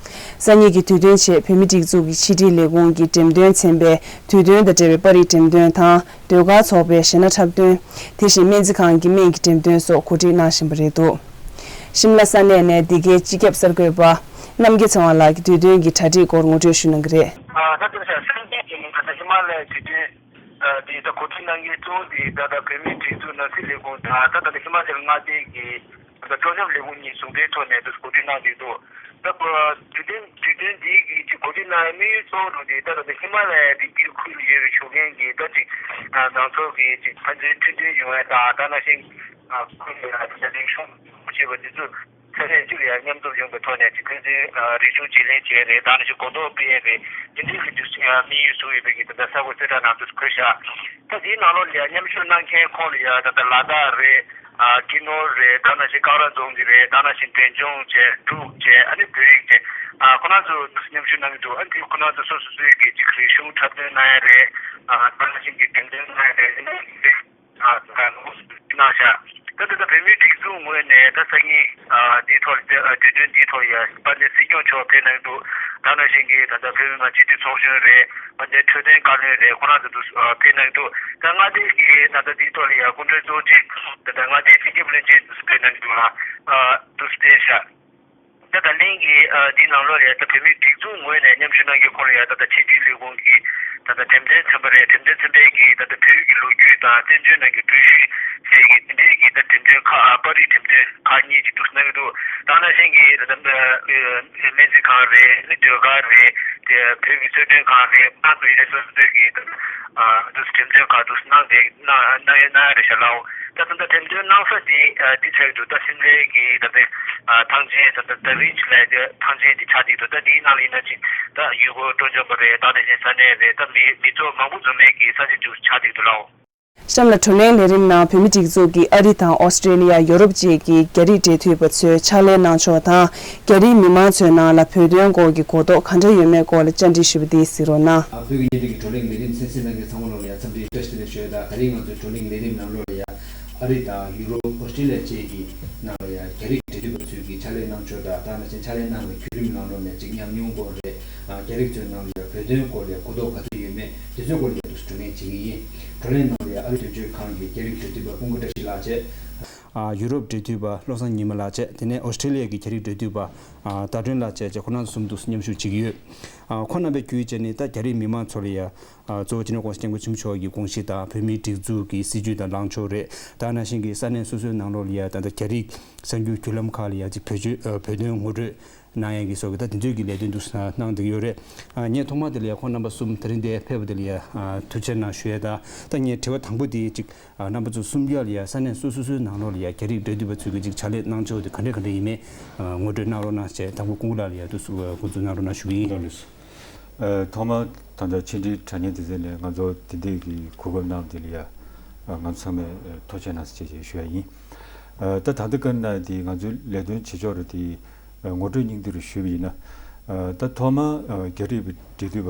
སང་ཉིན་གྱི་དུས་སྟོན་ཆེད་བོད་མིའི་སྒྲིག་འཛུགས་ཀྱི་ཕྱི་དྲིལ་ལས་ཁུངས་ཀྱི་འགྲེམས་སྟོན་ཚན་པས་དུས་སྟོན་དང་འབྲེལ་བའི་པར་རིས་འགྲེམས་སྟོན་དང་། ཟློས་གར་ཚོགས་པའི་གཞས་སྣ་འཁྲབ་སྟོན། དེ་བཞིན་སྨན་རྩིས་ཁང་གི་སྨན་གྱི་འགྲེམས་སྟོན་སོགས་གོ་སྒྲིག་གནང་བཞིན་པ་རེད་འདུག་ཤིམ་ལ་ས་གནས་ནས་འདི་གའི་སྤྱི་ཁྱབ་གསར་འགོད་པ་རྣམ་རྒྱལ་ཚེ་དབང་ལགས་ཀྱིས་དུས་སྟོན་གྱི་གྲ་སྒྲིག་སྐོར་ངོ་སྤྲོད་ཞུ་གནང་གི་རེད། ད་ལྟ་ས་གནས་ཀྱི་ད་ལྟ་ཧི་མ་ལ་ཡའི་དུས་སྟོན་འདི་ད་གོ་སྒྲིག་གནང་མཁན་གཙོ་བོ་འདི་ད་ལྟ་བོད་མིའི་སྒྲིག་འཛུགས་ནགས་ཚལ་ལས་ཁུངས་དང་ད་ལྟ་ཧི་མ་ཅལ་མངའ་སྡེ་གི་ད་ལྟ་སྤྲོ་འཆམ་ལས་ཁུངས་གཉིས་ཟུང་འབྲེལ་ཐོག་ནས་འདུ་གོ་སྒྲིག་གནང་བསྡད་འདུག་ད་དུས་སྟོན་དུས་སྟོན་འདི་གི་ཅིག་གོ་སྒྲིག་གནང་ཡའི་དམིགས་ཡུལ་གཙོ་བོ་འདི་ད་ལྟ་ཧི་མ་ལ་ཡའི་རི་རྒྱུད་ཁུལ་ཡོད་པའི་ཞོགས་ཀས་ཀྱི་ད་ཅིག་ནང་ཚོགས་ཀྱི་ཅིག་ཕན་ཚུན་མཐུན་འབྲེལ་ཡོང་ཡ་དང་ད་ནང་བཞིན་ཁུལ་ལ་ད་ལྟ་རིག་གཞུང་བྱེད་པ་འདི་ཚོ། ཚན་རིག་ཅིག་ལ་ཡང་མཉམ་འཛོམས་ཡོང་པའི་ཐོག་ནས་ཅིག་ཕན་ཚུན་རིག་གཞུང་བརྗེ་ལེན་བྱས་རེད། ད་ནང་བཞིན་གོ་རྟོགས་སྤེལ་ཡས་རེད། དེ་འདྲའི་གི་དུས་དམིགས་ཡུལ་བཟུང་ཡོད་པའི་གི་ད་ལྟ་གསར་འགོད་གསལ་བསྒྲགས་ནང་དུ་འཁོད་བཞག་ད་དེའི་ནང་ལོགས་ལ་ཡང་མཉམ་ཞུགས་གནང་མཁན་ཁོངས་ལ་ཡང་ད་ལྟ་ལ་དྭགས་རེད། ཨ་ཀི་ནོར་རེད། ད་ནང་བཞིན་ཀ་ར་རྫོང་གི་རེད། ད་ནང་བཞིན་འབྲས་ལྗོངས་བྱས། འབྲུག་བྱས། ཨ་ནི་བོད་རིགས་བྱས། ཨ་ཁོ་རང་ཚོ་མཉམ་ཞུགས་གནང་གི་འདུག་ཨ་འདི་ཁོ་རང་ཚོ་སོ་སོ་སོའི་གི་ཅིག་རིག་གཞུང་འཁྲབ་སྟོན་གནང་ཡས་རེད། ཨ་ད་ནང་བཞིན་གི་འགྲེམས་སྟོན་གནང་ཡས་རེད། གནང་བཞག་ད་ལྟ་ད་བོད་མིའི་སྒྲིག་འཛུགས་ངོས་ནས་ད་སང་ཉིན་འདིའི་ཐོག་ལ་དུས་སྟོན་འདིའི་ཐོག་ལ་ཡ་དཔལ་ལྡན་སྲིད་སྐྱོང་མཆོག་ཕེབས་གནང་འདུག་ད་ནང་བཞིན་གྱི་ད་ལྟ་བོད་མི་མང་སྤྱི་འཐུས་ཚོགས་གཞོན་རེད། དཔལ་ལྡན་འཕྲོད་བསྟེན་བཀའ་བློན་རེད། ཁོ་རང་ཚོ་འདུག་ཕེབས་གནང་འདུག་ད་མངའ་སྡེ་གི་ད་ལྟ་འདིའི་ཐོག་ལ་ཡ་སྐུ་མགྲོན་གཙོ་བོ་ཅིག་ད་ལྟ་མངའ་སྡེའི་སྤྱི་ཁྱབ་བློན་ཆེན་འདུག་ཕེབས་གནང་འདུག་ལ་འདུག་ཕེབས་ཤག་ད་ད་ལན་གྱི་འདིའི་ནང་ལོགས་ལ་ཡ་ད་བོད་མིའི་སྒྲིག་འཛུགས་ངོས་ནས་མཉམ་ཞུགས་གནང་རྒྱུ་ཁོ་ལ་ཡ་ད་ད་ཕྱི་དྲིལ་ལས་ཁུངས་ཀྱི་ད་ད་འགྲེམས་སྟོན་ཚན་པ་རེད། འགྲེམས་སྟོན་ཚན་པའི་གི་ད་ད་བོད་ཀྱི་ལོ་རྒྱུས་དང་བཙན་བྱོལ་ནང་གི་འགྲུལ་བཞུད་ཟེར་གི་དེ་འདྲའི་གི་ད་འགྲེམས་སྟོན་ཁག་པར་རིས་འགྲེམས་སྟོན་ཁག་གཉིས་ཅིག་འདུག་གནང་གི་འདུག་ད་ནང་བཞིན་གྱི་ད་ད་སྨན་རྩིས་ཁང་རེད། ནི་ཟློས་གར་རེད། དེ་བོད་ཀྱི་གསོལ་སྟོན་ཁང་རེད། ཁོང་ཚོ་ཡིན་ན་སོ་སོ་སོའི་གི་ད་ཨ་འདུག་འགྲེམས་སྟོན་ཁག་འདུག་གནང་སྟེ་གནང་གནང་ཡོད་གནང་ཡོད་རེད་ཤག་ལའོ། ད་ད་ལྟ་འགྲེམས་སྟོན་གནང་ས་འདི་ཨ་འདི་ཆགས་འདུག་ད་སིམ་ལའི་གི་ད་ལྟ་ཨ་ཐང་ཆེན་ད་ལྟ་ད་རིང་ཆུ་ལའི་གི་ཐང་ཆེན་འདི་ཆགས་འདུག་ད་འདིའི་ནང་ལ་ཡིན་ན་ཅིག་ད་ཡུལ་སྐོར་སྤྲོ་འཆམ་པ་རེད། ད་དེ་བཞིན་ས་གནས་རེད། ད་མི་མི་ཚོགས་མང་པོ་འཛོམས་མེད་ཀྱི་ས་ཆ་འདུག་ཆགས་འདུག་ལའོ། གཤམ་ལ་བགྲོ་གླེང་ལས་རིམ་ནང་བོད་མི་སྒྲིག་འཛུགས་ཀྱིས་ཨ་རི་དང་ཨོ་སི་ཀྲེ་ལི་ཡ། ཡོ་རོབ་བཅས་ཀྱི་རྒྱ་རིགས་འབྲེལ་མཐུད་པ་ཚོས་ཕྱག་ལས་གནང་ཕྱོགས་དང་། རྒྱ་རིགས་མི་མང་ཚོའི་ནང་ལ་བོད་དོན་སྐོར་གྱི་གོ་རྟོགས་ག་འདྲ་ཡོད་མེད་སྐོར་ལ་བཅར་འདྲི་ཞུས་པ་དེ་གཟིགས་རོགས་གནང་། ཨ་བོད་ཀྱི་བརྙན་འཕྲིན་གྱི་བགྲོ་གླེང་ལས་རིམ་གསན་གཟིགས་གནང་མཁན་ཚང་མ་ལོག་ལ་ཡ་འཚམས་འདྲི་བཀྲ་ཤིས་བདེ་ལེགས་ཞུ་ཡ་དང་། ད་རིང་ང་ཚོའི་བགྲོ་གླེང་ལས་རིམ་ནང་ལོགས་ལ་ཡ་ཨ་རི་དང་ཡུ་རོབ། ཨོ་སི་ཀྲེ་ལི་ཡ་བཅས་ཀྱི་ནང་ལ་ཡ་རྒྱ་རིགས་འབྲེལ་མཐུད་པ་ཚོས་ཀྱི་ཕྱག་ལས་གནང་ཕྱོགས་དང་། ད་ནང་བཞིན་ཕྱག་ལས་གནང་བའི་བརྒྱུད་རིམ་ནང་ལོགས་ནས་ཅིག་ཉམས་མྱོང་སྐོར་རེད། ཨ་རྒྱ་རིགས་ཚོའི་ནང་ལ་ཡ་བོད་དོན་སྐོར་ལ་ཡ་གོ་རྟོགས་ག་ཚོད་ཡོད་མེད་དེ་ཚོའི་སྐོར་ལ་ཡ་འདུག་བགྲོ་གླེང་བྱེད་ཀྱི་ཡིན། བགྲོ་གླེང་ནང་ལ་ཡ་ཨ་རི་དོན་གཅོད་ཁང་གི་རྒྱ་རིགས་འབྲེལ་མཐུད་པ་ཀུན་དགའ་བཀྲ་ཤིས་ལགས་བཅས། ཨ་ཡུ་རོབ་འབྲེལ་མཐུད་པ་བློ་བཟང་ཉི་མ་ལགས་བཅས། དེ་ནས་ཨོ་སི་ཀྲེ་ལི་ཡ་གི་རྒྱ་རིགས་འབྲེལ་མཐུད་པ་ཨ་ཟླ་སྒྲོན་ལགས་བཅས་བཅས་ཁོང་རྣམ་གསུམ་འདུག་མཉམ་ཞུགས་བྱེད་ཀྱི་ཡོད། ཨ་ཁོང་རྣམ་པས་བརྒྱུད་བྱས་ནས་ད་རྒྱ་རིགས་མི་མང་ཚོ་ལ་ཡ་ཨ་གཙོ་བོ་སྤྱི་ནོར་༸གོང་ས་༸སྐྱབས་མགོན་ཆེན་པོ་མཆོག་གི་དགོངས་གཞི་དང་བོད་མིའི་སྒྲིག་འཛུགས་ཀྱི་སྲིད་བྱུས་དང་ལངས་ཕྱོགས་རེད། ད་ནང་བཞིན་གྱི་ས་གནས་སོ་སོའི་ནང་ལོགས་ལ་ཡ་ད་ལྟ་རྒྱ་རིགས་གསར་འགྱུར་བརྒྱུད་ལམ་ཁག་ལ་ཡ་ཅིག་བེད་སྤྱོད་ཨ་བོད་དོན་ངོ་སྤྲོད་གནང་ཡ་གི་སོགས་ཀྱི་ད་དེ་ཚོའི་གི་ལས་དོན་དུ་གནང་བསྡད་ཡོད་རེད། ཨ་ངས་ཐོག་མར་དེ་ལ་ཡ་ཁོང་རྣམ་པ་གསུམ་དེ་རིང་འདིར་ཕེབས་པ་དེ་ལ་ཡ་ཨ་ཐུགས་རྗེ་གནང་ཞུ་ཡ་དང་། ད་ངས་དྲི་བ་དང་པོ་དེ་ཅིག་ཨ་རྣམ་པ་ཚོ་གསུམ་ཀ་ལ་ཡ་ས་གནས་སོ་སོ་སོའི་ནང་ལོགས་ལ་ཡ་རྒྱ་རིགས་འབྲེལ་མཐུད་པ་ཚོས་ཀྱི་ཅིག་ཕྱག་ལས་གནང་ཕྱོགས་དེ་ག་འདྲས་ག་འདྲས་ཡིན་མིན་ཨ་ངོ་སྤྲོད་གནང་རོགས་གནང་ཞེས་དང་པོ་སྐུ་ངོ་ལགས་ལ་ཡ་དུ་སུ་འགོ་འཛུགས་གནང་རོགས་གནང་ཞུ་གི་ཡིན། ལགས་ལགས་སོ། ཨ་ཐོག་མར་ད་ལྟ་ཕྱི་འབྲེལ་དྲ་བརྙན་སྡེ་ཚན་ནས་ང་ཚོ་དེ་འདྲས་ཀྱི་གོ་སྐབས་གནང་བ་དེ་ལ་ཡ་ཨ་ང་ཚོ་ཚང་མས་ཨ་ཐུགས་རྗེ་གནང་ཞེས་ཞུ་ཡ་ཡིན། ཨ་ད་ད་ལྟ་བཀའ་གནང་དེ་ང་ཚོའི་ལས་དོན་བྱེད་ཕྱོགས་རེད་དེ། ངོ་སྤྲོད་སྙིང་བསྡུས་རུ་ཞུས་པ་ཡིན་ན། ད་ཐོག་མར་རྒྱ་རིགས་འབྲེལ་མཐུད་པ་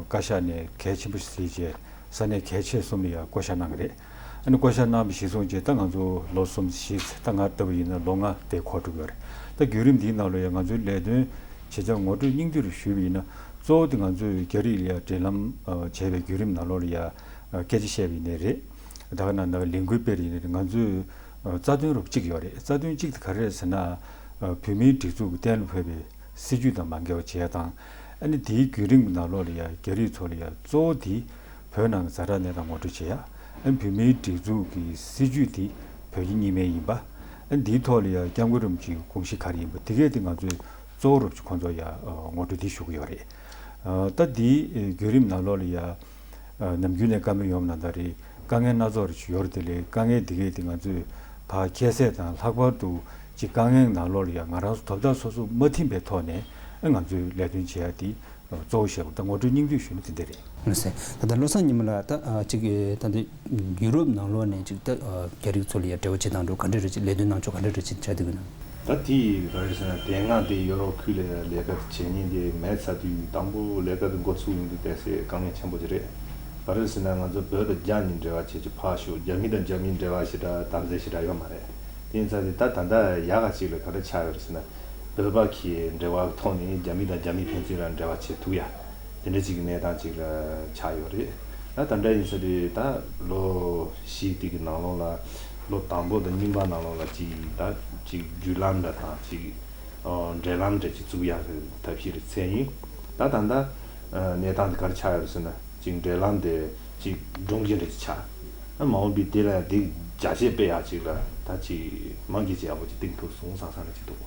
བཀའ་ཤག་ནས་གལ་ཆེན་པོ་ཞིག་གཟིགས་རྗེས་ས་གནས་གལ་ཆེ་གསུམ་ལ་ཡང་བསྐོ་བཞག་གནང་གི་རེད། ཨ་ནི་བསྐོ་བཞག་གནང་བ་གཞིར་བཟུང་བྱས་ད་ང་ཚོ་ལོ་གསུམ་བཞི་ད་ང་ལྟ་བུ་ཡིན་ན་ལོ་ལྔ་དེ་འཁོར་འགྲོ་གི་ཡོད་རེད། ད་བརྒྱུད་རིམ་འདིའི་ནང་ལ་ཡང་ང་ཚོའི་ལས་དོན་བྱེད་ཕྱོགས་ངོ་སྤྲོད་སྙིང་བསྡུས་རུ་ཞུས་པ་ཡིན་ན། གཙོ་བོ་དེ་ང་ཚོས་རྒྱ་རིགས་ལ་ཡང་འབྲེལ་ལམ་བྱས་པའི་བརྒྱུད་རིམ་ནང་ལོགས་ལ་ཡང་སྐད་ཆ་བཤད་པ་ཡིན་ནའི་རེད། ད་ག་ནང་ནང་ལས་འགུལ་སྤེལ་ཡིན་ནའི་རེད། ང་ཚོས་རྩ་དོན་རུ་གཅིག་ཡོད་རེད། རྩ་དོན་གཅིག་དེ་ག་རེ་རེད་ཟེར་ན། བོད་མིའི་སྒྲིག་འཛུགས་ཀྱི་གཏན་ལ་ཕབ་པའི་སྲིད་བྱུས་དང་མ་འགལ་བ་བྱེད་ཡ་དང་། ཨ་ནི་དེའི་བརྒྱུད་རིམ་གྱི་ནང་ལོགས་ལ་ཡ་རྒྱ་རིགས་ཚོ་ལ་ཡ་གཙོ་བོ་དེ་བོད་ནང་གི་ཛ་དྲག་གནས་སྟངས་ངོ་སྤྲོད་བྱེད་ཡ། ཨ་ནི་བོད་མིའི་སྒྲིག་འཛུགས་ཀྱི་སྲིད་བྱུས་དེ་བོད་ཀྱི་གཉིས་སྨན་ཡིན་པ། ཨ་ནི་དེའི་ཐོག་ལ་ཡ་སྐྱབས་མགོན་རིན་པོ་ཆེའི་དགོངས་གཞི་ག་རེ་ཡིན་པ་དེ་གས་དེ་ང་ཚོས་གཙོ་བོ་རུ་ཁོང་ཚོ་ཡ་ངོ་སྤྲོད་དེ་ཞུ་གི་ཡོད་རེད། ད་དེའི་བརྒྱུད་རིམ་ནང་ལོགས་ལ་ཡ། ནམ་རྒྱུན་ནས་བཀའ་མོལ་ཡོང་བ་ནང་ལྟར་རེད། དཀའ་ངལ་སྣ་ཚོགས་རེ་ཞིག་ཡོད་རེད། དེ་ལས་དཀའ་ངལ་འདི་གས་དེ་ང་ཚོས་ཕར་ཁྱད་བསད་དང་། ལྷག་པར་དུ་ཅིག་དཀའ་ངལ་ནང་ལོགས་ལ་ཡང་ང་རང་ཚོ་དོ་བདག་སོ་སོ་མ་ཐིམ་པའི་ཐོག་ནས་ཨ་ང་ཚོས་ལས་དོན་བྱེད་ཡ་དེ་གཙོ་བོ་བཤད་དགོས། ད་ངོ་སྤྲོད་སྙིང་བསྡུས་ཞུས་ན་དེ་འདྲ་རེད། ལགས་སོ། ད་ལྟ་བློ་བཟང་ཉི་མ་ལགས་ད་ཅིག་ད་ལྟ་ཡུ་རོབ་ནང་ལོགས་ནས་ཅིག་ད་རྒྱ་རིགས་ཚོ་ལ་ཡང་འབྲེལ་བ་བྱེད་སྟངས་འགྲོ་ག་འདྲ་རེད། ཅིག་ལས་དོན་གནང་ཕྱོགས་ག་འདྲ་རེད། ཅིག་ཆགས་བསྡད་ཀྱི་ན། ད་དེ་ག་རེ་ཟེར་ན། དེ་སྔ་དེ་ཡོ་རོབ་ཁུལ་ལ་ལས་ཀ་བྱེད་མཁན་དེ་མེད་ཚར་དུས་དང་པོ་ལས་ཀ་དེ་འགོ་ཚུགས་ཡོང་དུས་དེ་སེ་དཀའ་ངལ་ཆེན་པོ་ཅིག་རེད། ག་རེ་ཟེར་ན་ང་ཚོ་བོད་དང་རྒྱ་གཉིས་འབྲེལ་བ་བྱེད་ཀྱི་ཕར་ཞོག་རྒྱ་མི་དང་རྒྱ་མིའི་འབྲེལ་བ་ཞེ་དྲག་དམ་འཛིན་ཞེ་དྲག་ཡོད་མ་རེད། དེ་ཡིན་ཙང་དེ་ད་ད་ལྟ་ཡག་ག་ཅིག་ལ་ག་རེ་ཆགས་ཡོད་རེད་ཟེར་ན། བོད་པ་གི་འབྲེལ་བ་ཐོག་ནས་རྒྱ་མི་དང་རྒྱ་མི་ཕན་ཚུན་ལ་འབྲེལ་བ་བྱེད་ཐུབ་ཡ། དེ་འདྲ་ཅིག་གི་གནས་སྟངས་ཅིག་ལ་ཆགས་ཡོད་རེད། ད་ད་ལྟ་ཡིན་ས་རེད། ད་ལོ་བཞི་དེ་གི་ནང་ལོགས་ལ། ལོ་དང་པོ་དང་གཉིས་པ་ནང་ལོགས་ལ་ཅིག་ད་ཅིག་བརྒྱུད་ལམ་འདྲ་དང་ཅིག་འབྲེལ་ལམ་འདྲ་ཅིག་བཙུགས་ཡ་གི་ཐབས་ཤེས་རེ་འཚལ་ཡིན། ད་ད་ལྟ་གནས་སྟངས་དེ་ག་རེ་ཆགས་ཡོད་རེད་ཟེར་ན། ཅིག་འབྲེལ་ལམ་དེ་ཅིག་སྒྲུང་གི་རེ་ཅིག་ཆགས། ཨ་མ་འོངས་པའི་དེ་ལ་དེ་རྒྱ་ཆེ་སྤེལ་ཡག་ཅིག་ལ་ད་ཅིག་མང་གི་ཅིག་ཡག་པོ་ཅིག་བཏིང་ཐུབ་སོང་བསམ་བསམ་རེ་ཅིག་འདུག་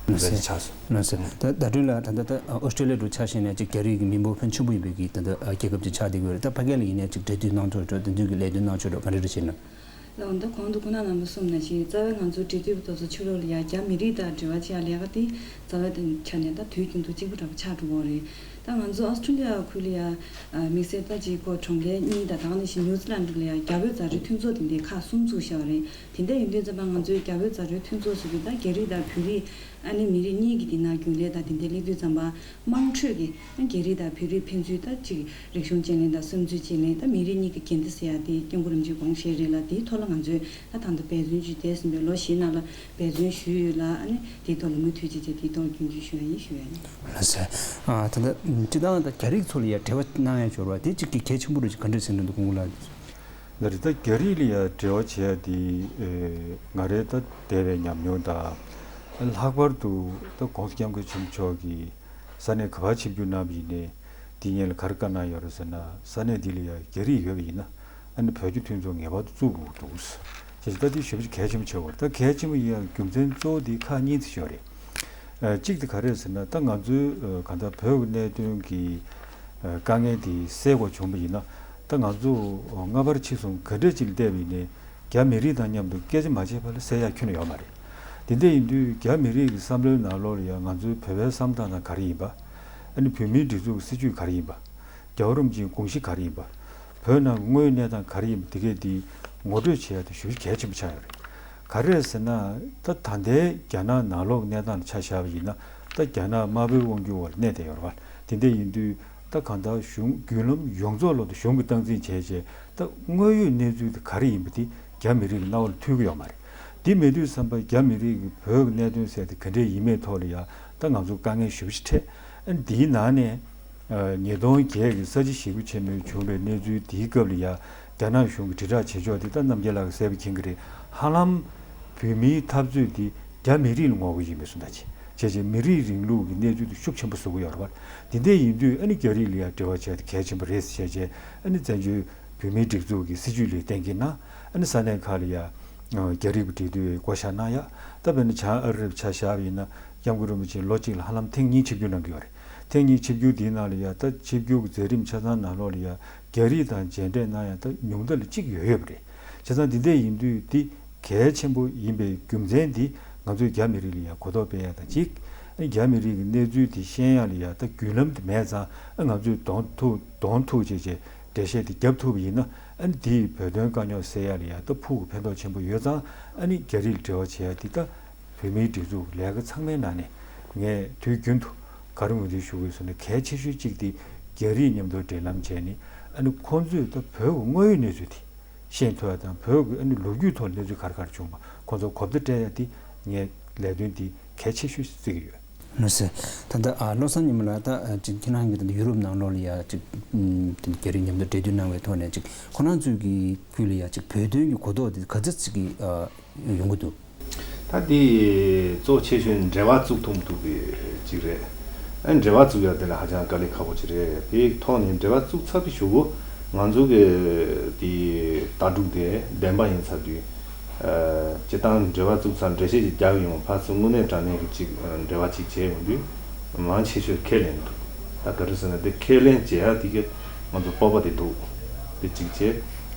ལགས་སེ། ཆགས་སོང་། ལགས་སེ། ད་ད་དུང་ལ་ད་ད་ད་ཨོ་སི་ཀྲི་ལི་ཡ་འགྲོ་ཆ་བཞག་ནས་ཅིག་རྒྱ་རིགས་ཀྱི་མི་འབོར་ཕོན་ཆེན་པོ་ཡིན་པའི་གི་ད་ད་རྒྱལ་ཁབ་ཅིག་ཆགས་བསྡད་ཀྱི་ཡོད་རེད། ད་ཕ་གི་ལ་ཡིན་ནའི་ཅིག་འབྲེལ་མཐུད་གནང་ཐུབ་འགྲོ། དེ་ཚོའི་གི་ལས་དོན་གནང་ཆོག་འགྲོ། ག་འདྲ་རེ་བྱེད་ན། ལགས་འོ། ད་གོང་དུ་སྐུ་ན་རྣམ་པ་གསུངས་ནང་བཞིན་རྩ་བའི་ང་ཚོ་འབྲེལ་མཐུད་པ་དེ་ཚོ་ཕྱི་ལོགས་ལ་ཡ་རྒྱ་མི་རིགས་དང་འབྲེལ་བ་བྱེད་ཡ་ལས་ཀ་དེ་རྩ་བའི་ཆ་ནས་ད་དུས་རྒྱུན་དུ་གཅིག་པ་འདྲ་པོ་ཆགས་འགྲོ་གི་ཡོད་རེད། ད་ང་ཚོ་ཨོ་སི་ཀྲི་ལི་ཡ་ཁུལ་ལ་ཡ་དམིགས་བསལ་ད་ཅིག་ཁོ་གྲོང་ཁྱེར་གཉིས་དང་དེ་ནང་བཞིན་ནིའུ་ཛི་ལན་ལ་ཡ་རྒྱ་བོད་མཛའ་འབྲེལ་མཐུན་ཚོགས་དེ་འདྲའི་ཁག་གསུམ་བཙུགས་བཞག་པ་རེད། དེ་འདྲ་ཡིན་དུས་ཙམ་པ་ང་ཚོའི་རྒྱ་བོད་མཛའ་འབྲེལ་མཐུན་ཚོགས་ཟེར་དུས་ད་རྒྱ་རིགས་དང་བོད་རིགས་ཨ་ནི་མི་རིགས་གཉིས་ཀྱི་དེ་ནང་རྒྱུན་ལས་དང་དེ་འདྲ་སླེབས་དུས་ཙམ་པ། དམངས་ཁྲོད་ཀྱི་རྒྱ་རིགས་དང་བོད་རིགས་ཕན་ཚུན་ད་ཅིག་རིག་གཞུང་བརྗེ་ལེན་དང་བསམ་ཚུལ་བརྗེ་ལེན། ད་མི་རིགས་གཉིས་ཀྱི་འགལ་ཟླ་ཟེར་ཡ་དེ་སྐྱབས་མགོན་རིན་པོ་ཆེའི་དགོངས་བཞེད་རེད་ལ། དེའི་ཐོག་ལ་ང་ཚོས་ད་ད་ལྟ་འབད་བརྩོན་ཅིག་བྱས་ཟིན་པའི་ལོ་བཞིའི་ནང་ལ་འབད་བརྩོན་ཞུས་ཡོད་ལ། ཨ་ནི་དེའི་ཐོག་ལ་མུ་མཐུད་ཅིག་བྱས་དེའི་ཐོག་རྒྱུན་འཁྱོངས་ཞུ་ཡ་ཡིན་ཞུ་ཡ་ཡིན། ལགས་སོ། ཨ་ད་ལྟ་སྤྱིར་བཏང་ད་རྒྱ་རིགས་ཚོ་ལ་ཡ་འབྲེལ་བ་གནང་ཡ་འབྱོར་བ་དེ་གཅིག་གི་གལ་ཆེན་པོ་རེད། ཅིག་ག་འདྲ་ཟེར་འདུག་སྐུ་ངོ་ལགས། ལགས་རེད། ད་རྒྱ་རིགས་ལ་ཡ་འབྲེལ་བ་བྱེད་ཡ་དེ་ང་རའི་ད་འདས་པའི་ཉམས་མྱོང་དང་། ལྷག་པར་དུ་ད་༸གོང་ས་༸སྐྱབས་མགོན་ཆེན་པོ་མཆོག་གིས་ས་གནས་ག་པར་ཆིབས་བསྒྱུར་གནང་བ་ཡིན་ནའི་དེ་སྔོན་ལ་ག་རེ་བཀའ་གནང་ཡོད་རེད་ཟེར་ན། ས་གནས་འདི་ལ་ཡ་རྒྱ་རིགས་ཡོད་པ་ཡིན་ན་ཨ་ནི་བོད་རྒྱ་མཐུན་ཚོགས་ངེས་པར་དུ་བཙུགས་དགོས་འདུག་བྱས་ཙང་ད་འདི་ཞེ་པོ་ཅིག་གལ་ཆེན་པོ་ཆགས་ཡོད་རེད། ད་གལ་ཆེན་པོ་ཡིན་ཡ་རྒྱུ་མཚན་གཙོ་བོ་འདི་ཁག་གཉིས་ཙམ་ཡོད་རེད། ཨ་གཅིག་དེ་ག་རེ་རེད་ཟེར་ན། ད་ང་ཚོའི་ཨ་གང་ལྟར་བོད་ཀྱི་གནད་དོན་གྱི་ཨ་དཀའ་ངལ་དེ་སེལ་དགོས་བྱུང་བ་ཡིན་ན། ད་ང་ཚོ་སྔ་པར་ཕྱི་གསུམ་ག་འདྲ་ཅིག་ལ་བལྟས་པ་ཡིན་ནའི་རྒྱ་མི་རིགས་དང་མཉམ་དུ་སྐད་ཆ་མ་བྱས་བར་ལ་སེལ་ཡག་ཁྱོན་ནས་ཡོད་མ་རེད། དེ་འདྲ་ཡིན་དུས་རྒྱ་མི་རིགས་ཀྱི་བསམ་བློའི་ནང་ལོགས་ལ་ཡང་ང་ཚོའི་བོད་པའི་བསམ་སྟངས་དང་ག་རེ་ཡིན་པ། ཨ་ནི་བོད་མིའི་སྒྲིག་འཛུགས་ཀྱི་སྲིད་བྱུས་ག་རེ་ཡིན་པ། རྒྱལ་བ་རིན་པོ་ཆེའི་དགོངས་གཞི་ག་རེ་ཡིན་པ། བོད་ནང་གི་དངོས་ཡོད་གནས་སྟངས་ག་རེ་ཡིན་པ་དེ་གས་དེ་ངོ་སྤྲོད་བྱེད་ཡ་དེ་ཞེ་པོ་ཅིག་གལ་ཆེན་པོ་ཆགས་ཡོད་རེད། ག་རེ་རེད་ཟེར་ན། ད་ད་ལྟའི་རྒྱ་ནག་ནང་ལོགས་ཀྱི་གནས་སྟངས་ལ་ཆ་བཞག་པ་ཡིན་ན། ད་རྒྱ་ནག་དམར་པོའི་དབང་སྒྱུར་འོག་ལ་གནས་བསྡད་ཡོད་རེད་པ། དེ་འདྲ་ཡིན་དུས་ད་གང་ལྟར་གཞུང་བརྒྱུད་ལམ་ཡོངས་རྫོགས་ལོག་ཏུ་གཞུང་གིས་སྟངས་འཛིན་བྱས་བྱས། ད་དངོས་ཡོད་གནས་ཚུལ་དེ་ག་རེ་ཡིན་པ་དེ་རྒྱ་མི་རིགས་ཀྱི་རྣ་བ་ལ་ཐོས་ཀྱི་ཡོད་མ་རེད། དེ་མེད་དུས་ཙམ་པ་རྒྱ་མི་རིགས་ཀྱིས་བོད་ཀྱི་གནད་དོན་ཟེར་དེ་ག་འདྲས་ཡིན་མིན་ཐོག་ལ་ཡ་ད་ང་ཚོ་དཀའ་ངལ་ཞེ་པོ་ཅིག་འཕྲད། ཨ་ནི་དེའི་ནང་ནས། ཨ་ཉིས་སྟོང་བརྒྱད་ཀྱི་ས་བྱི་ཞེ་དགུ་ཆེན་མོའི་བྱུང་བའི་གནས་ཚུལ་དེའི་སྐབས་ལ་ཡ་རྒྱ་ནག་གཞུང་གིས་དྲིལ་བསྒྲགས་བྱེད་ཕྱོགས་དེ་ད་རྣམ་རྒྱལ་ལགས་ཀྱིས་གསལ་པོ་མཁྱེན་གྱི་རེད། ཧ་ལམ་བོད་མིའི་འཐབ་རྩོད་དེ་རྒྱ་མི་རིགས་ལ་ངོ་རྒོལ་ཡིན་པའི་བཟོ་འདྲ་ཅིག་བྱས་བྱས་མི་རིགས་རིང་ལུགས་ཀྱི་གནས་ཚུལ་དེ་ཤུགས་ཆེན་པོ་བཟོ་གི་ཡོད་རེད་པ། དེ་འདྲ་ཡིན་དུས་ཨ་ནི་རྒྱ་རིགས་ལ་ཡ་འབྲེལ་བ་བྱས་ཏེ་གལ་ཆེན་པོ་རེད་ཟེར་བྱས་བྱས། ཨ་ནི་བཙན་བྱོལ་བོད་མིའི་སྒྲིག་འཛུགས་ཀྱི་སྲིད་བྱུས་ལ་གཏན་འཁེལ་གནང་། ཨ་ནི་ས་གནས་ཁག་ལ་ཡ་རྒྱ་རིགས་ཀྱི་འབྲེལ་མཐུད་བསྐོ་བཞག་གནང་ཡ། ད་དཔེར་ན་བྱང་ཨ་རི་རུ་ཆ་བཞག་པ་ཡིན་ན་སྐྱབས་མགོན་རིན་པོ་ཆེ་ལོ་གཅིག་ལ་ཧ་ལམ་ཐེངས་གཉིས་ཆིབས་བསྒྱུར་གནང་གི་ཡོད་རེད། ཐེངས་གཉིས་ཆིབས་བསྒྱུར་དེའི་ནང་ལ་ཡ་ད་ཆིབས་བསྒྱུར་གྱི་མཛད་རིམ་ཆ་ཚང་ནང་ལོགས་ལ་ཡ་རྒྱ་རིགས་དང་མཇལ་འཕྲད་གནང་ཡ་ད་ཉུང་མཐའ་ལ་གཅིག་ཡོད་ཡོད་པ་རེད། བྱས་ཙང་འདི་འདྲ་ཡིན་དུས་འདི་གལ་ཆེན་པོ་ཡིན་པའི་རྒྱུ་མཚན་འདི་ང་ཚོས་རྒྱ་མི་རིགས་ལ་ཡ་གོ་རྟོགས་སྤེལ་ཡ་དང་གཅིག་ཨ་ནི་རྒྱ་མི་རིགས་ཀྱི་གནས་ཚུལ་དེ་ཤེས་ཡ་ལ་ཡ་ད་བརྒྱུད་ལམ་དེ་མེད་ཙང་ཨ་ང་ཚོས་གདོང་ཐུག་གདོང་ཐུག་བྱས་བྱས་འགྲེལ་བཤད་དེ་བརྒྱབ་ཐུབ་པ་ཡིན་ན། ཨ་ནི་དེས་བོད་དོན་དཀའ་རྙོག་སེལ་ཡ་ལ་ཡ་ད་ཕུགས་ཀྱི་ཕན་ཐོགས་ཆེན་པོ་ཡོད་ཙང་། ཨ་ནི་རྒྱ་རིགས་ལ་འབྲེལ་བ་བྱེད་ཡ་དེ་ད་བོད་མིའི་སྒྲིག་འཛུགས་ལས་ཀ་ཚང་མའི་ནང་ནས་ངས་དུས་རྒྱུན་དུ་ག་རེ་ངོས་འཛིན་ཞུ་དགོས་ཟེར་ན། གལ་ཆེ་ཤོས་གཅིག་དེ་རྒྱ་རིགས་མཉམ་དུ་འབྲེལ་ལམ་བྱས་ནས། ཨ་ནི་ཁོང་ཚོས་ད་བོད་ཀྱི་དངོས་ཡོད་གནས་ཚུལ་དེ་ཤེས་ཐུབ་ཡ་དང་། བོད་ཀྱི་ཨ་ནི་ལོ་རྒྱུས་ཐོག་གནས་ཚུལ་ག་རེ་ག་རེ་བྱུང་བ་ཁོང་ཚོར་གོ་བརྡ་སྤྲད་ཡ་དེ་ངས་ལས་དོན་དེ་གལ་ཆེ་ཤོས་བརྩི་གི་ཡོད། ལགས་སོ། ད་ལྟ་ཨ་བློ་བཟང་ཉི་མ་ལགས། ད་ཨ་ཅིག་ཁྱེད་རང་གིས་ད་ལྟ་ཡུ་རོབ་ནང་ལོགས་ལ་ཡ་ཅིག་ཨམ་དེ་རྒྱ་རིགས་མཉམ་དུ་འབྲེལ་མཐུད་གནང་བའི་ཐོག་ནས་ཅིག་ཁོ་རང་ཚོའི་གི་ཁུལ་ལ་ཡ་ཅིག་བོད་དོན་གྱི་གོ་རྟོགས་དེ་ག་ཚོད་ཅིག་གི་ཨ་ཡོང་གི་འདུག་ད་དེ་གཙོ་ཆེ་ཤོས་འབྲེལ་བ་བཙུགས་ཐུབ་མི་ཐུབ་ཀྱི་ཅིག་རེད། ཨ་འབྲེལ་བ་བཙུགས་ཡ་དེ་ལ་ཧ་ཅང་དཀའ་ལས་ཁག་པོ་ཅིག་རེད། དེའི་ཐོག་ནས་འབྲེལ་བ་བཙུགས་ཚར་བའི་གཞུག་གུ་ང་ཚོ་གི་དེ་ལྟ་གྲུབ་དེ་བདེན་པ་ཡིན་ཚར་དུས། ཨ་སྤྱིར་བཏང་འབྲེལ་བ་བཙུགས་ཚར་འགྲེལ་བཤད་ཅིག་རྒྱག་ཡོང་བ་ཕར་ཚུར་དངོས་གནས་དྲང་གནས་ཀྱི་ཅིག་འབྲེལ་བ་ཅིག་བྱས་ཡོང་དུས་མང་ཆེ་ཤོས་ཁས་ལེན་འདུག་ད་ག་རེ་ཟེར་ན་དེ་ཁས་ལེན་བྱེད་ཡ་དེ་གི་ང་ཚོ་སྤོབས་པ་དེ་འདུག་དེ་གཅིག་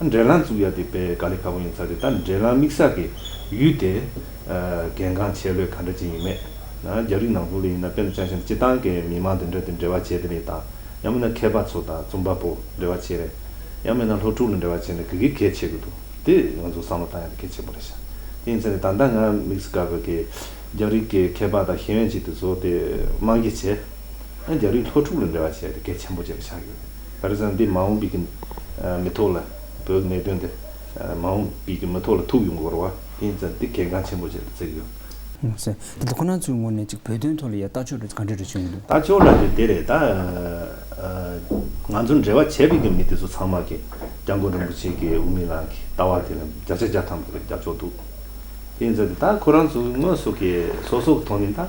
བྱས། འབྲེལ་ལམ་བཙུགས་ཡ་དེ་དཔེ་དཀའ་ལས་ཁག་པོ་ཡིན་ཚར་དུས། ད་འབྲེལ་ལམ་དམིགས་བསལ་གྱི་ཡུལ་དེ་ཨ་གལ་འགངས་ཆེ་ལོས་ག་འདྲ་ཅིག་ཡིན་མེད། ན་རྒྱ་རིགས་ནང་ཁུལ་ལ་ཡིན་ན་དཔེར་ན་ཆ་བཞག་ན་སྤྱིར་བཏང་གི་མི་མང་དེ་འདྲ་དེ་འབྲེལ་བ་བྱས་དེ་རེད་དང་། ཡང་མིན་ན་མཁས་པ་ཚོ་དང་རྩོམ་པ་པོ་འབྲེལ་བ་བྱས་རེད། ཡང་མིན་ན་སློབ་ཕྲུག་ལ་འབྲེལ་བ་བྱས་ན་ག་གི་གལ་ཆེ་གི་འདུག་དེ་ང་ཚོ་བསམ་བློ་བཏང་ཡ་དེ་གལ་ཆེན་པོ་རེད་ཤག་དེ་ཡིན་ཚེ་ད་ལྟ་ང་དམིགས་སུ་བཀར་བའི་གི་རྒྱ་རིགས་ཀྱི་མཁས་པ་དང་ཤེས་ཡོན་ཅིག་དེ་ཚོ་དེ་དམངས་ཀྱི་བྱས། ཨ་རྒྱ་རིགས་སློབ་ཕྲུག་ལ་འབྲེལ་བ་བྱས་ཏེ་གལ་ཆེན་པོ་ཅིག་ཆགས་ཡོད། ག་རེ་ཟེར་ན་འདི་མ་འོངས་པའི་གི་ཨ་མི་ཐོག་ལ་བོད་ཀྱི་གནད་དོན་དེ་ཨ་མ་འོངས་པའི་གི་མི་ཐོག་ལ་ཐུག་ཡོང་དགོས་རེད་བ། དེ་ཡིན་ཙང་འདི་གལ་འགངས་ཆེན་པོ་ཅིག་ལ་བརྩི་གི་ཡོད། ཟེར། དེ་ལ་ཁོ་རང་ཚོའི་ངོས་ནས་ཅིག་བོད་དོན་ཐོག་ལ་ཡ་ལྟ་ཕྱོགས་རེ་ག་འདྲ་རེ་བྱུང་གི་འདུག་ལྟ་ཕྱོགས་ལ་དེ་དེ་རེད་ད། ཨ། ང་ཚོ་འབྲེལ་བ་བྱས་པའི་གི་མི་དེ་ཚོ་ཚང་མ་གི་སྐྱབས་མགོན་རིན་པོ་ཆེ་གི་དབུ་མའི་ལམ་གི་ལྟ་བ་དེ་ལ་བརྒྱ་ཆ་བརྒྱ་ཐམ་པ་རྒྱབ་ཕྱོགས་འདུག་དེ་ཡིན་ཙང་དེ་ད་ཁོ་རང་ཚོ་དངོས་སུ་གི་སོ་སོ་གི་ཐོག་ནས་ད་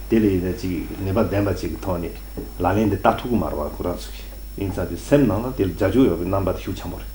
དེ་ལ་ཡིན་ན་ཅིག་ནུས་པ་ལྡན་པ་ཅིག་གི་ཐོག་ནས་ལག་ལེན་དེ་བསྟར་ཐུབ་ཀྱི་མ་རེད་བ། ཁོ་རང་ཚོ་གི་ཡིན་ཙང་དེ་སེམས་ནང་ལ་དེ་ལ་རྒྱ་ཇུག་ཡོད་པའི་རྣམ་པ་དེ་ཤུགས་ཆེན་པོ་རེད།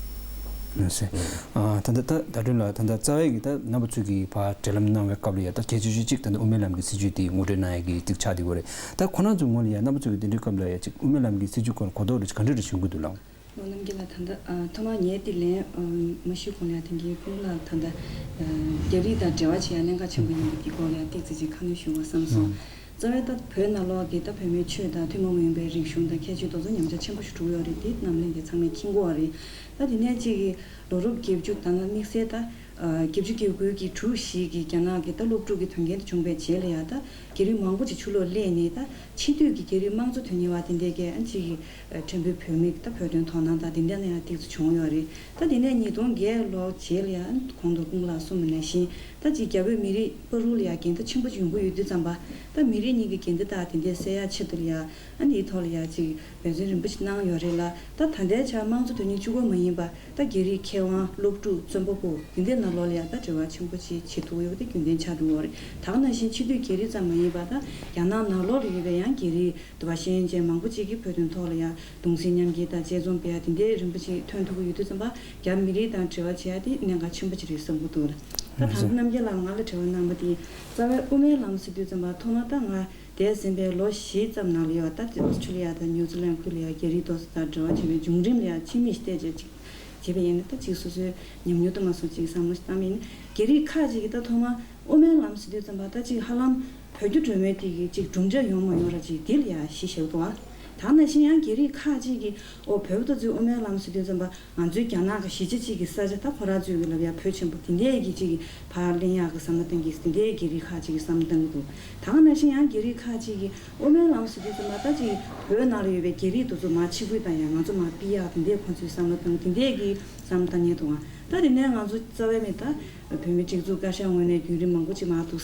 ལགས་སེ། ཨ། ད་ལྟ་ད་ད་དུང་ལ་ད་ལྟ་རྩ་བའི་གི་ད་རྣམ་པ་ཚོས་གི་ཕར་འབྲེལ་ལམ་གནང་བའི་སྐབས་ལ་ཡ་ད་གལ་ཆེ་ཤོས་གཅིག་ད་ལྟ་དབུ་མའི་ལམ་གི་སྲིད་བྱུས་དེ་ངོ་སྤྲོད་གནང་ཡ་གི་ཅིག་ཆགས་བསྡད་ཡོད་རེད། ད་ཁོ་རང་ཚོའི་ངོས་ལ་ཡ་རྣམ་པ་ཚོས་གི་དེ་འདྲའི་སྐབས་ལ་ཡ་ཅིག་དབུ་མའི་ལམ་གི་སྲིད་བྱུས་སྐོར་གོ་རྟོགས་རེ་ཅིག་ག་འདྲ་རེ་བྱུང་གི་འདུག་ལགས། ལོ་རྣམ་རྒྱལ་ལགས། ད་ལྟ་ཨ་ཐོག་མར་ངས་དེ་ལན་ཨ་མ་ཞུས་གོང་ལ་ཡ་དེང་གི་ཀུན་ལ་ད་ལྟ་ཨ་རྒྱ་རིགས་དང་འབྲེལ་བ་བྱེད་ཡ་གནད་འགག་ཆེན་པོ་ཡིན་པ་འདི་སྐོར་ལ་ཡ་ཏོག་ཙམ་ཅིག་ཁ་སྣོན་ཞུ་བ་བསམ་སོང་། རྩ་བའི་ད་བོད་ནང་ལོགས་དེ་ད་བོད་མིའི་ཆོས་དང་ཐུན་མོང་མ་ཡིན་པའི་རིག་གཞུང་དང་ཁྱད་ཆོས་དེ་ཚོ་ཉམས་ཆག་ཆེན་པོ་ཞིག་འགྲོ་གི་ཡོད་རེད། དེ་རྣམ་གླིང་དེ་ཚང་མས་མཁྱེན་གྱི་ཡོད་རེད། ད་དེ་ནས་ཅིག་གི་ལོ་རབས་བརྒྱད་ཅུ་ད་ནང་དམིགས་བསལ་ད་ཨ་བརྒྱད་ཅུ་གྱ་དགུ་གི་དྲུག་བཞི་གི་རྒྱ་ནག་གི་ད་སློབ་ཕྲུག་གི་དོན་རྐྱེན་དེ་བྱུང་བའི་རྗེས་ལ་ཡ་ད་རྒྱ་རིགས་མང་པོ་ཅིག་ཕྱི་ལོགས་སླེབས་ནས་ད་ཕྱི་སྡོད་ཀྱི་རྒྱ་རིགས་དམངས་གཙོ་དོན་གཉེར་བ་དེ་འདྲས་ཀྱིས་ཨ་ཅིག་གི་ཨ་ཕྲན་བུ་བོད་མི་ད་བོད་དོན་དོ་སྣང་དང་དེ་འདྲས་ན་ཡང་ཏོག་ཙམ་བྱུང་ཡོད་རེད། ད་དེ་ནས་ཉིས་སྟོང་བརྒྱད་ལོ་རྗེས་ལ་ཡང་གོང་དུ་ཀུན་ལ་གསུངས་པ་ནང་བཞིན་ད་ཅིག་རྒྱ་བོད་མི་རིགས་བར་དུ་ལ་ཡང་འགལ་ཟླ་ཆེན་པོ་ཅིག་ཡོང་གི་ཡོད་དུས་ཙམ་པ། ད་མི་རིགས་གཉིས་ཀྱི་འགལ་ཟླ་དག་དེ་འདྲས་སེལ་ཡ་ཆེད་དུ་ལ་ཡང་ཨ་ནི་ཐོག་ལ་ཡང་ཅིག་འབད་བརྩོན་རིམ་པ་ཞིག་གནང་ཡོད་རེད་ལ། ད་ད་ལྟའི་ཆར་དམངས་གཙོ་དོན་གཉེར་གཅིག་པོ་མ་ཡིན་པ་ད་རྒྱ་རིགས་མཁས་དབང་སློབ་ཕྲུག་རྩོམ་པ་པོ་དེ་འདྲའི་ནང་ལོགས་ལ་ཡང་ད་འབྲེལ་བ་ཆེན་པོ་ཅིག་བྱེད་ཐུབ་ཡོད་པ་དེ་རྒྱུན་ལྡན་ཆགས་འགྲོ་གི་ཡོད་རེད། ད་ག་ནང་བཞིན་ཕྱི་སྡོད་རྒྱ་རིགས་ཙམ་མ་ཡིན་པ་ད་རྒྱ་ནག་ནང་ལོགས་ལ་ཡོད་པའི་ཡང་རྒྱ་རིགས་དུ་བ་ཤེས་ཡོན་ཅན་མང་པོ་ཅིག་གིས་བོད་དོན་ཐོག་ལ་ཡང་གདུང་སེམས་མཉམ་སྐྱེད་དང་དཔྱད་རྩོམ་སྤེལ་ཡ་དེ་འདྲའི་རིམ་པ་ཅིག་ཐོན་ཐུབ་ཀྱི་ཡོད་དུས་ཙམ་པ། རྒྱ་མི་རིགས་དང་འབྲེལ་བ་བྱེད་ཡ་དེ་གནད་འགག་ཆེན་པོ་ཅིག་རེད་བསམ་གྱི་འདུག་ད་ད་ལྟ་རྣམ་རྒྱལ་ལགས་ང་ལ་དྲི་བ་གནང་པ་དེ་རྩ་བའི་དབུ་མའི་ལམ་ཟེར་དུས་ཙམ་པ་ཐོག་མ་ད་ང་འདས་ཟིན་པའི་ལོ་བཞི་ཙམ་ནང་ལ་ཡོད་ད་ཨོ་སི་ཁྲུ་ལི་ཡ་དང་ནིའུ་ཛི་ལན་ཁུལ་ལ་ཡ་རྒྱ་རིགས་དེ་ཚོ་དང་འབྲེལ་བ་བྱེད་པའི་བྱུང་རིམ་ལ་ཡ་ཕྱི་མིག་ཅིག་བལྟས་བྱས་ཅིག་བྱས་པ་ཡིན་ན། ད་ཅིག་སོ་སོའི་ཉམས་མྱོང་དུ་མ་སོང་ཅིག་བསམ་བློ་ཞིག་བཏང་བ་ཡིན་ན། རྒྱ་རིགས་ཁག་ཅིག་གིས་ད་ཐོག་མ་དབུ་མའི་ལམ་ཟེར་དུས་ཙམ་པ་ད་ཅིག་ཧ་ལམ་བོད་རྒྱ་འབྲེལ་མོལ་དེ་གི་ཅིག་གྲུབ་འབྲས་ཡོང་མ་ཡོང་ར་ཅིག་དེ་ལ་ཡ་གཞི་བཞག་འདུག་ཨ། ད་ནང་བཞིན་ཡང་རྒྱ་རིགས་ཁག་ཅིག་གིས་ཨོ་བོད་པ་ད་ཚོའི་དབུ་མའི་ལམ་ཟེར་དུས་ཙམ་པ་ང་ཚོའི་རྒྱ་ནག་གི་གཞིས་ཆགས་གཅིག་གི་ས་ཆ་ད་ཁོ་རང་ཚོའི་གི་ལབ་ཡ་བོད་ཆེན་པོ་དེ་འདྲས་ཀྱི་ཅིག་གི་ཕར་ལེན་ཡག་གི་བསམ་བློ་བཏང་གི་དེ་འདྲས་རྒྱ་རིགས་ཁག་ཅིག་གིས་བསམ་བློ་བཏང་གི་འདུག་ད་ག་ནང་བཞིན་ཡང་རྒྱ་རིགས་ཁག་ཅིག་གིས་དབུ་མའི་ལམ་ཟེར་དུས་ཙམ་པ་ད་ཅིག་བོད་ནང་ལ་ཡོད་པའི་རྒྱ་རིགས་དེ་ཚོ་མར་ཕྱིར་འབུད་བཏང་ཡ་ང་ཚོ་མར་ཕུད་ཡག་དེ་འདྲས་ཁོང་ཚོས་བསམ་བློ་བཏང་དེ་འདྲས་ཀྱི་བསམ་བློ་བཏང་མཁན་འདུག་ཨ། ད་དེ་ནས་ང་ཚོ་རྩ་བའི་མི་ད་བོད་མི་སྒྲིག་འཛུགས་བཀའ་ཤག་ངོས་ནས་བརྒྱུད་རིམ་མང་པོ་ཅིག་མར་འདུག་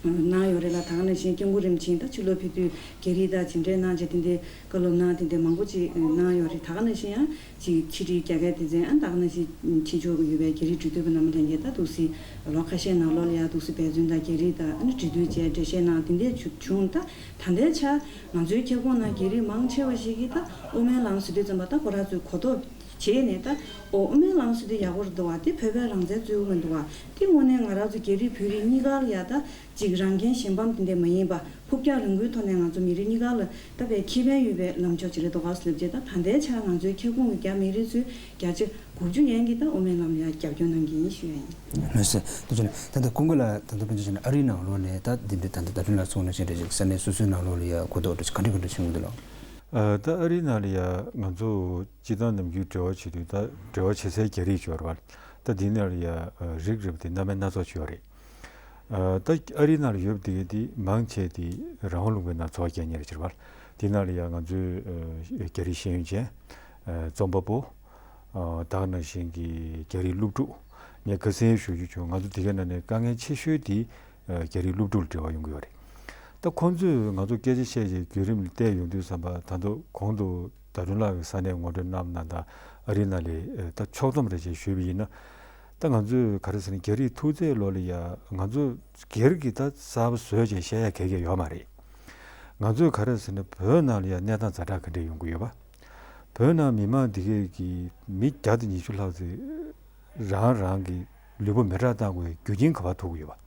གནང་ཡོད་རེད་ལ། ད་ག་ནང་བཞིན་སྐྱབས་མགོན་རིན་པོ་ཆེ་ད་ཕྱི་ལོགས་ཕེབས་དུས་རྒྱ་རིགས་དང་མཇལ་འཕྲད་གནང་བྱས་དེ་འདྲའི་བཀའ་སློབ་གནང་དེ་འདྲའི་མང་པོ་ཅིག་གནང་ཡོད་རེད། ད་ག་ནང་བཞིན་ཡང་ཅིག་ཕྱི་དྲིལ་རྒྱ་སྐད་སྡེ་ཚན་ཨ་ད་ག་ནང་བཞིན་ཕྱི་ཕྱོགས་ཀྱི་ཡོད་པའི་རྒྱ་རིགས་འབྲེལ་མཐུད་པ་རྣམ་པ་ལྷན་རྒྱས་ད་འདུག་སེ་ལོ་ཁ་ཤས་ནང་ལོགས་ལ་ཡང་འདུག་སེ་འབད་བརྩོན་དང་རྒྱ་རིགས་དང་ཨ་ནི་འབྲེལ་མཐུད་བྱས་འགྲེལ་བཤད་གནང་དེ་འདྲའི་བྱུང་། ད་ད་ལྟའི་ཆར་ང་ཚོའི་ཁྱབ་ཁོངས་ནང་རྒྱ་རིགས་མང་ཆེ་བ་ཞིག་གིས་ད་དབུ་མའི་ལམ་ཟེར་དུས་ཙམ་པ་ད་ཁོ་རང་ཚོའི་གོ་རྟོགས་བྱས་ནས་ད་ཨོ་དབུ་མའི་ལམ་ཟེར་དུས་ཡག་པོ་རེད་འདུག་བ། དེ་བོད་པའི་རང་བཙན་རྩོད་དགོས་མི་འདུག་བ། དེ་དངོས་གནས་ང་རང་ཚོ་རྒྱ་རིགས་བོད་རིགས་གཉིས་ཀ་ལ་ཡ་ད་ཅིག་རང་འགན་གཞན་ཕམ་དེ་འདྲ་མ་ཡིན་པ་ཕུགས་རྒྱང་རིང་པོའི་ཐོག་ནས་ང་ཚོ་མི་རིགས་གཉིས་ཀ་ལ་ད་བའི་ཁེ་ཕན་ཡོད་པའི་ལམ་ཕྱོགས་ཅིག་རེད་འདུག་ག་ཟེར་ལབ་རྗེས་ད་ད་ལྟའི་ཆར་ང་ཚོའི་ཁྱབ་ཁོངས་ཀྱི་རྒྱ་མི་རིགས་ཚོས་བརྒྱ་ཆ་དགུ་བཅུ་ཡན་གྱིས་ད་དབུ་མའི་ལམ་ལ་ཡ་རྒྱབ་སྐྱོར་གནང་གི་ཡིན་ཞུ་ཡ་ཡིན། ལགས་སོ། ཐུགས་རྗེ་ཆེ། ད་ལྟ་ཀུན་དགའ་ལགས་ད་ལྟ་དཔེར་ན་ཆ་བཞག་ན་ཨ་རིའི་ནང་ལོགས་ནས་ད་འདི་འདྲའི་ད་ལྟ་ད་ལྟ་ལ་གསུངས་ནང་བཞིན་རེད་ཅིག་ས་གནས་སོ་སོའི་ནང་ལོགས་ལ་ཡ་གོ་རྟོགས་འདྲ་ཅིག་ག་འདྲ་ག་འདྲ་བྱུང་གི་འདུག་ལགས། ཨ། ད་ཨ་རིའི་ནང་ལ་ཡ་ང་ཚོ་སྤྱིར་བཏང་ནམ་རྒྱུན་འབྲེལ་བ་བྱེད་དུས་ད་འབྲེལ་བ་བྱེད་སའི་རྒྱ་རིགས་ཡོད་རེད་བ། ད་འདི་ནང་ལ་ཡ་རིགས་རེ་བ་དེ་སྣ་མིན་སྣ་ཚོགས་ཅིག་ཡོད་རེད། ཨ། ད་ཨ་རིའི་ནང་ལ་ཡོད་པ་དེ་གའི་དེ་མང་ཆེ་དེ་རང་དབང་ལུང་པའི་ནང་འཚོ་བ་སྐྱེལ་མཁན་རེད་ཅེས་པ། དེ་ནང་ལ་ཡང་ང་ཚོའི་ཨ་རྒྱ་རིགས་ཤེས་ཡོན་ཅན། ཨ། རྩོམ་པ་པོ། ཨ། ད་ག་ནང་བཞིན་གྱི་རྒྱ་རིགས་སློབ་ཕྲུག་ངས་ཁ་སང་ཞུ་རྒྱུ་བྱུང་། ང་ཚོ་དེ་གའི་ནང་ནས་དཀའ་ངལ་ཆེ་ཤོས་དེ་ཨ་རྒྱ་རིགས་སློབ་ཕྲུག་ལ་འབྲེལ་བ་ཡོང་གི་ཡོད་རེད། ད་ཁོང་ཚོས་ང་ཚོ་སྐད་ཆ་བཤད་བྱས་བརྒྱུད་རིམ་ལ་བལྟས་ཡོང་དུས་ཙམ་པ་ད་དུང་གོང་དུ་ཟླ་སྒྲོན་ལགས་ཀྱིས་ས་གནས་ངོ་སྤྲོད་གནང་ནང་ད་ཨ་རིའི་ནང་ལ་ཨ་ད་ཕྱོགས་བསྡོམས་རེ་བྱས་ཞུས་པ་ཡིན་ན། ད་ང་ཚོས་ག་རེ་ཟེར་ན་རྒྱ་རིགས་ཐུག་ཚད་ལོགས་ལ་ཡ་ང་ཚོ་སྒེར་གྱི་ད་གསར་པ་བཟོས་བྱས་བཤད་ཡ་ག་གེ་ཡོད་མ་རེད། ང་ཚོས་ག་རེ་ཟེར་ན་བོད་ནང་ལ་ཡ་གནས་སྟངས་ཛ་དྲག་ག་འདྲས་ཡོང་གི་ཡོད་པ། བོད་ནང་མི་མང་འདི་གས་ཀྱི་མི་བརྒྱ་དང་ཉི་ཤུ་ལྷག་ཙམ་རང་རང་གི་ལུས་པོ་མེ་སྲེག་བཏང་དགོས་པའི་རྒྱུ་རྐྱེན་ག་པར་ཐུག་གི་ཡོད་པ།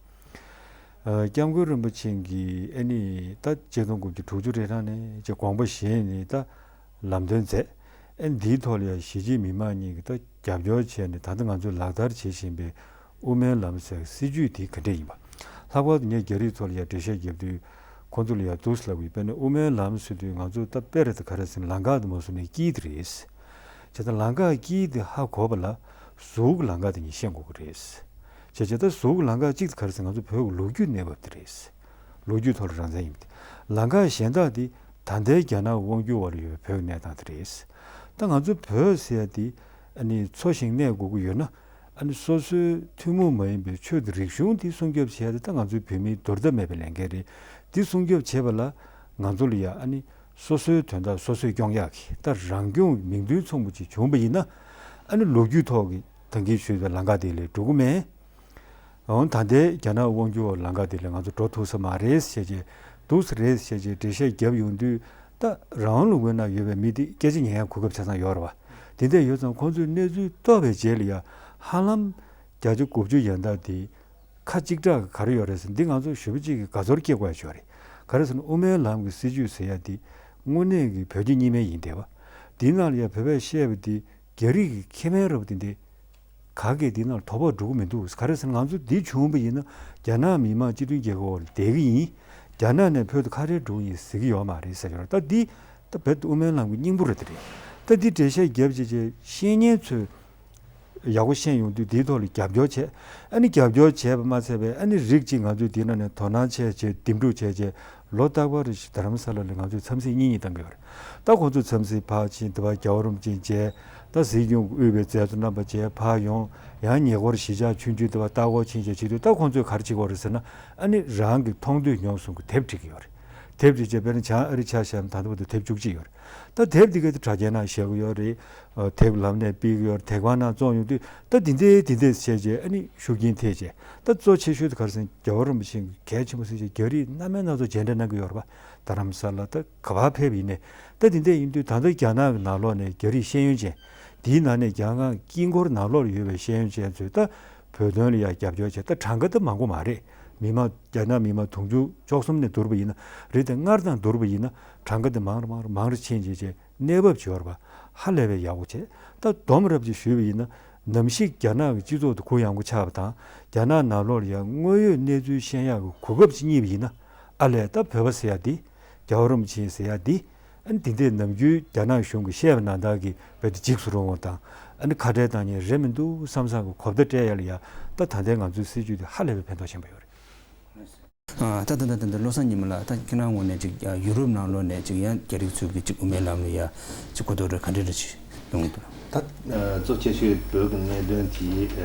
ཨ། སྐྱབས་མགོན་རིན་པོ་ཆེ་གིས་ཨ་ནི་ད་ཆིག་སྟོང་དགུ་བརྒྱ་དྲུག་ཅུ་རེ་གྲངས་ནས་ཅིག་དགོངས་པ་བཞེས་ནས་ད་ལམ་སྟོན་མཛད། ཨ་ནི་འདིའི་ཐོག་ལ་ཡང་གཞིས་བྱེས་མི་མང་གཉིས་ཀྱིས་ད་རྒྱབ་སྐྱོར་བྱས་ནས་ད་ལྟ་ང་ཚོས་ལག་བསྟར་བྱེད་བཞིན་པའི་དབུ་མའི་ལམ་ཟེར་སྲིད་བྱུས་དེ་ག་འདྲས་ཡིན་པ། ལྷག་པར་དུ་ངས་རྒྱ་རིགས་ཚོ་ལ་ཡང་འགྲེལ་བཤད་བརྒྱབ་དུས་ཁོང་ཚོ་ལ་ཡང་འདུག་སེ་ལབ་ཀྱི་ཡོད། དཔེར་ན་དབུ་མའི་ལམ་ཟེར་དུས་ང་ཚོ་ད་དཔེ་རེད་ད་ག་རེ་ཟེར་ན་ལམ་ཁ་དེ་མ་བཟོ་ནས་དཀྱིལ་དེ་རེད། བྱས་ཙང་ལམ་ཁ་དཀྱིལ་དེ་ཧ་གོ་བ་ལ་ཟུར་གྱི་ལམ་ཁ་དེ་གཉིས་ཤེས་དགོས་ཀྱི་རེད། བྱས་བྱས་ད་ཟུར་གྱི་ལམ་ཁ་གཅིག་དེ་ག་རེ་ཟེར་ང་ཚོ་བོད་ཀྱི་ལོ་རྒྱུས་གནས་བབ་དེ་རེད། ལོ་རྒྱུས་ཐོག་ལ་རང་བཙན་ཡིན་པ་དེ། ལམ་ཁ་གཞན་དག་དེ་ད་ལྟའི་རྒྱ་ནག་དབང་སྒྱུར་འོག་ལ་ཡོད་པའི་བོད་ཀྱི་གནས་སྟངས་དེ་རེད། ད་ང་ཚོ་བོད་ཟེར་ཡ་དེ་ཨ་ནི་འཚོ་ཞིང་གནས་དགོས་ཀྱི་ཡོད་ན། ཨ་ནི་སོ་སོའི་ཐུན་མོང་མ་ཡིན་པའི་ཆོས་དང་རིག་གཞུང་འདི་སྲུང་སྐྱོབ་བྱས་ཏེ། ད་ང་ཚོའི་བོད་མིའི་དོར་ཐབས་མེད་པའི་ལས་འགན་རེད། འདི་སྲུང་སྐྱོབ་བྱེད་པ་ལ་ང་ཚོ་ལ་ཡ་ཨ་ནི་སོ་སོའི་དོན་དག་སོ་སོས་སྐྱོང་ཡག་གི་ད་རང་སྐྱོང་མིང་དོན་མཚུངས་པ་ཅིག་བྱུང་བ་ཡིན་ན། ཨ་ནི་ལོ་རྒྱུས་ཐོག་གི་ད་གིན་ཞུས་པའི་ལམ་ཁ་དེ་ལས་འགྲོ་གི་མེད། འོན་ད་ལྟའི་རྒྱ་ནག་དབང་སྒྱུར་ལམ་ཁ་དེ་ལས་ང་ཚོ་འགྲོ་ཐུབ་ས་མ་རེད་ཟེར་བྱས། འདུག་ས་རེད་ཟེར་བྱས་འགྲེལ་བཤད་བརྒྱབ་ཡོང་དུས། ད་རང་དབང་ལུང་པའི་ནང་ཡོད་པའི་མི་དེ་སྐད་ཆ་ཉན་ཡག་གོ་སྐབས་ཆ་ཚང་ཡོད་རེད་བ། དེ་འདྲ་ཡོད་ཙང་ཁོང་ཚོས་གནས་ཚུལ་རྟོགས་པའི་རྗེས་ལ་ཡ་ཧ་ལམ་བརྒྱ་ཆ་དགུ་བཅུ་ཡན་ལྟག་དེ་ཁ་གཅིག་གྲགས་ག་རེ་ཡོད་རེད་ཟེར། འདི་ང་ཚོ་ཞེ་པོ་ཅིག་གི་དགའ་ཚོར་སྐྱེ་དགོས་ཡ་ཅིག་ཡོད་རེད། ག་རེ་ཟེར་ན་དབུ་མའི་ལམ་གྱི་སྲིད་བྱུས་ཟེར་ཡ་དེ་དངོས་གནས་ཀྱི་བོད་ཀྱི་གཉིས་སྨན་ཡིན་བསྡད་པ། དེའི་ནང་ལ་ཡ་བོད་པས་བཤད་པ་དེ་རྒྱ་རིགས་ཀྱི་ཁེ་ཕན་རབ་དེ་འདི་ག་གེ་དེའི་ནང་ལ་དོ་ཕོག་འགྲོ་གི་མི་འདུག། ག་རེ་ཟེར་ན་ང་ཚོ་འདི་བྱུང་བ་ཡིན་ན་རྒྱ་ནག་མི་དམངས་སྤྱི་མཐུན་རྒྱལ་ཁབ་འོག་ལ་བསྡད་ཀྱི་ཡིན། རྒྱ་ནག་ནས་བོད་དུ་ཁ་བྲལ་འགྲོ་གི་ཡིན་ཟེར་གྱི་ཡོད་མ་རེད་ཟེར་གྱི་ཡོད་རེད། ད་འདི་ད་བོད་དུ་དབུ་མའི་ལམ་གྱི་སྙིང་པོ་རེད། དེ་རེད། ད་འདི་འགྲེལ་བཤད་བརྒྱབ་བྱས་བྱས་ཤེས་མཁན་ཚོས་ཡག་པོ་ཤེས་ཡོང་དུས་འདིའི་ཐོག་ལ་རྒྱབ་སྐྱོར་བྱས། ཨ་ནི་རྒྱབ་སྐྱོར་བྱས་པ་མ་ཚད་པའི་ཨ་ནི་རིགས་གཅིག་ང་ཚོས་འདི་ནང་ནས་དོ་སྣང་བྱས་བྱས་འདེམས་སྒྲུག་བྱས་བྱས་ལོ་རྟག་པར་རེ་བཞིན་རྡ་རམ་ས་ལ་ལ་ང་ཚོས་འཚམས་གཟིགས་གཉིས་གཉིས་བཏང་གི་ཡོད་རེད། ད་ཁོང་ཚོ་འཚམས་གཟིགས་ཕར་ཕྱིན། དེ་བར་རྒྱལ་བ་རིན་པོ་ཆེ་མཇལ། ད་སྲིད་སྐྱོང་དབུས་པའི་མཛད་གཙོ་རྣམ་པ་མཇལ། ཕར་ཡོང་། ཡང་ཉེ་འཁོར་གཞིས་ཆགས་ཆུང་ཆུང་དེ་བར་ལྟ་སྐོར་ཕྱིན་བྱས་བྱེད་དུས། ད་ཁོང་ཚོས་ག་རེ་བྱེད་ཀྱི་ཡོད་རེད་ཟེར་ན། ཨ་ནི་རང་གི་མཐོང་ཐོས་མྱོང་གསུམ་གྱི་དེབ་བྲིས་ཀྱི་ཡོད་རེད། དེབ་བྲིས་བྱས་དཔེར་ན་བྱང་ཨ་རི་ཆ་བཞག་ན་ད་ལྟ་བར་དུ་དེབ་བཅུ་གཅིག་ཡོད་རེད། ད་དེབ་འདི་གའི་དེ་དྲ་རྒྱའི་ནང་བཞག་གི་ཡོད་རེད། ཨ། དེབ་ལམ་ནས་སྤེལ་གྱི་ཡོད་རེད། དེབ་ཁང་ནང་བཙོང་ཡོང་དུས་ད་འདི་འདྲའི་འདི་འདྲས་བྱས་བྱས་ཨ་ནི་ཤུགས་རྐྱེན་ཐེབས་བྱས། ད་གཙོ་ཆེ་ཤོས་དེ་ག་རེ་ཟེར་ན་རྒྱལ་བ་རིན་པོ་ཆེ་གི་གལ་ཆེན་པོ་ཟེར་བྱས་རྒྱ་རིགས་སྣ་མིན་སྣ་ཚོགས་མཇལ་འཕྲད་གནང་གི་ཡོད་རེད་པ། རྡ་རམ་ས་ལ་ད་ག་པར་ཕེབས་ཡིན་ནའི། ད་འདི་འདྲས་ཡིན་དུས་ད་ལྟ་རྒྱ་ནག་གི་ནང་ལོགས་ནས་རྒྱ་རིགས་ཤེས་ཡོན་ཅན། དེའི་ནང་ནས་རྒྱ་གར་དཀྱིལ་འཁོར་ནང་ལོགས་ལ་ཡོད་པའི་ཤེས་ཡོན་ཅན་ཚོས་ད་བོད་དོན་ལ་ཡང་རྒྱབ་སྐྱོར་བྱས། ད་གྲངས་ཀ་ད་མང་པོ་མ་རེད། མི་མང་རྒྱ་ནག་མི་མང་དུང་ཕྱུར་བཅུ་གསུམ་ནས་བསྡུར་བ་ཡིན་ན། རེད་དེ། སྔར་དང་བསྡུར་བ་ཡིན་ན་གྲངས་ཀ་དེ་མང་རུ་མང་རུ་མང་རུ་ཕྱིན་བྱས་བྱས་གནས་བབ་ཅིག་ཡོད་རེད་པ། ཧ་ལས་པའི་ཡག་པོ་བྱས། ད་སྡོམ་རབ་ཅིག་ཞུས་པ་ཡིན་ན། ནམ་ཞིག་རྒྱ་ནག་གི་སྤྱི་ཚོགས་དེ་གུ་ཡངས་པོ་ཆགས་པ་དང་། རྒྱ་ནག་ནང་ལོགས་ལ་ཡང་དངོས་ཡོད་གནས་ཚུལ་ཤེས་ཡག་གི་གོ་སྐབས་ཅིག་རྙེད་པ་ཡིན་ན། ཨ་ལས། ད་བོད་པ་ཟེར་ཡག་འདི། རྒྱལ་བ་རིན་པོ་ཆེ་ཟེར་ཡག་འདི། ཨ་ནི་དེ་འདྲས་ནམ་རྒྱུན་རྒྱ་ནག་གཞུང་གིས་བཤད་པ་ནང་ལྟར་གྱི་བོད་དེ་འཇིགས་སུ་རུང་བ་དང་། ཨ་ནི་ཁ་བྲལ་བཏང་མཁན་རེད་མི་འདུག་བསམ་བསམ་གྱི་གོ་བརྡ་སྤྲད་ཡག་ལ་ཡ། ད་ད་ལྟའི་ང་ཚོའི་སྲིད་བྱུས་དེ་ཧ་ལས་པའི་ཕན་ཐོགས་ཆེན་པོ་ཡོད་རེད། ཨ། ད་ད་ད་ད་ད་བློ་བཟང་ཉི་མ་ལགས། ད་ཁྱེད་རང་ངོས་ནས་ཅིག་ཡ་ཡུ་རོབ་ནང་ལོགས་ནས་ཅིག་ཡང་རྒྱ་རིགས་ཚོས་ཀྱི་ཅིག་དབུ་མའི་ལམ་ལ་ཡ་ཅིག་གོ་རྟོགས་རེ་ག་འདྲ་རེ་ཅིག་ཡོང་གི་འདུག་ལགས། ད་གཙོ་ཆེ་ཤོས་བོད་ཀྱི་གནད་དོན་དེ་ག་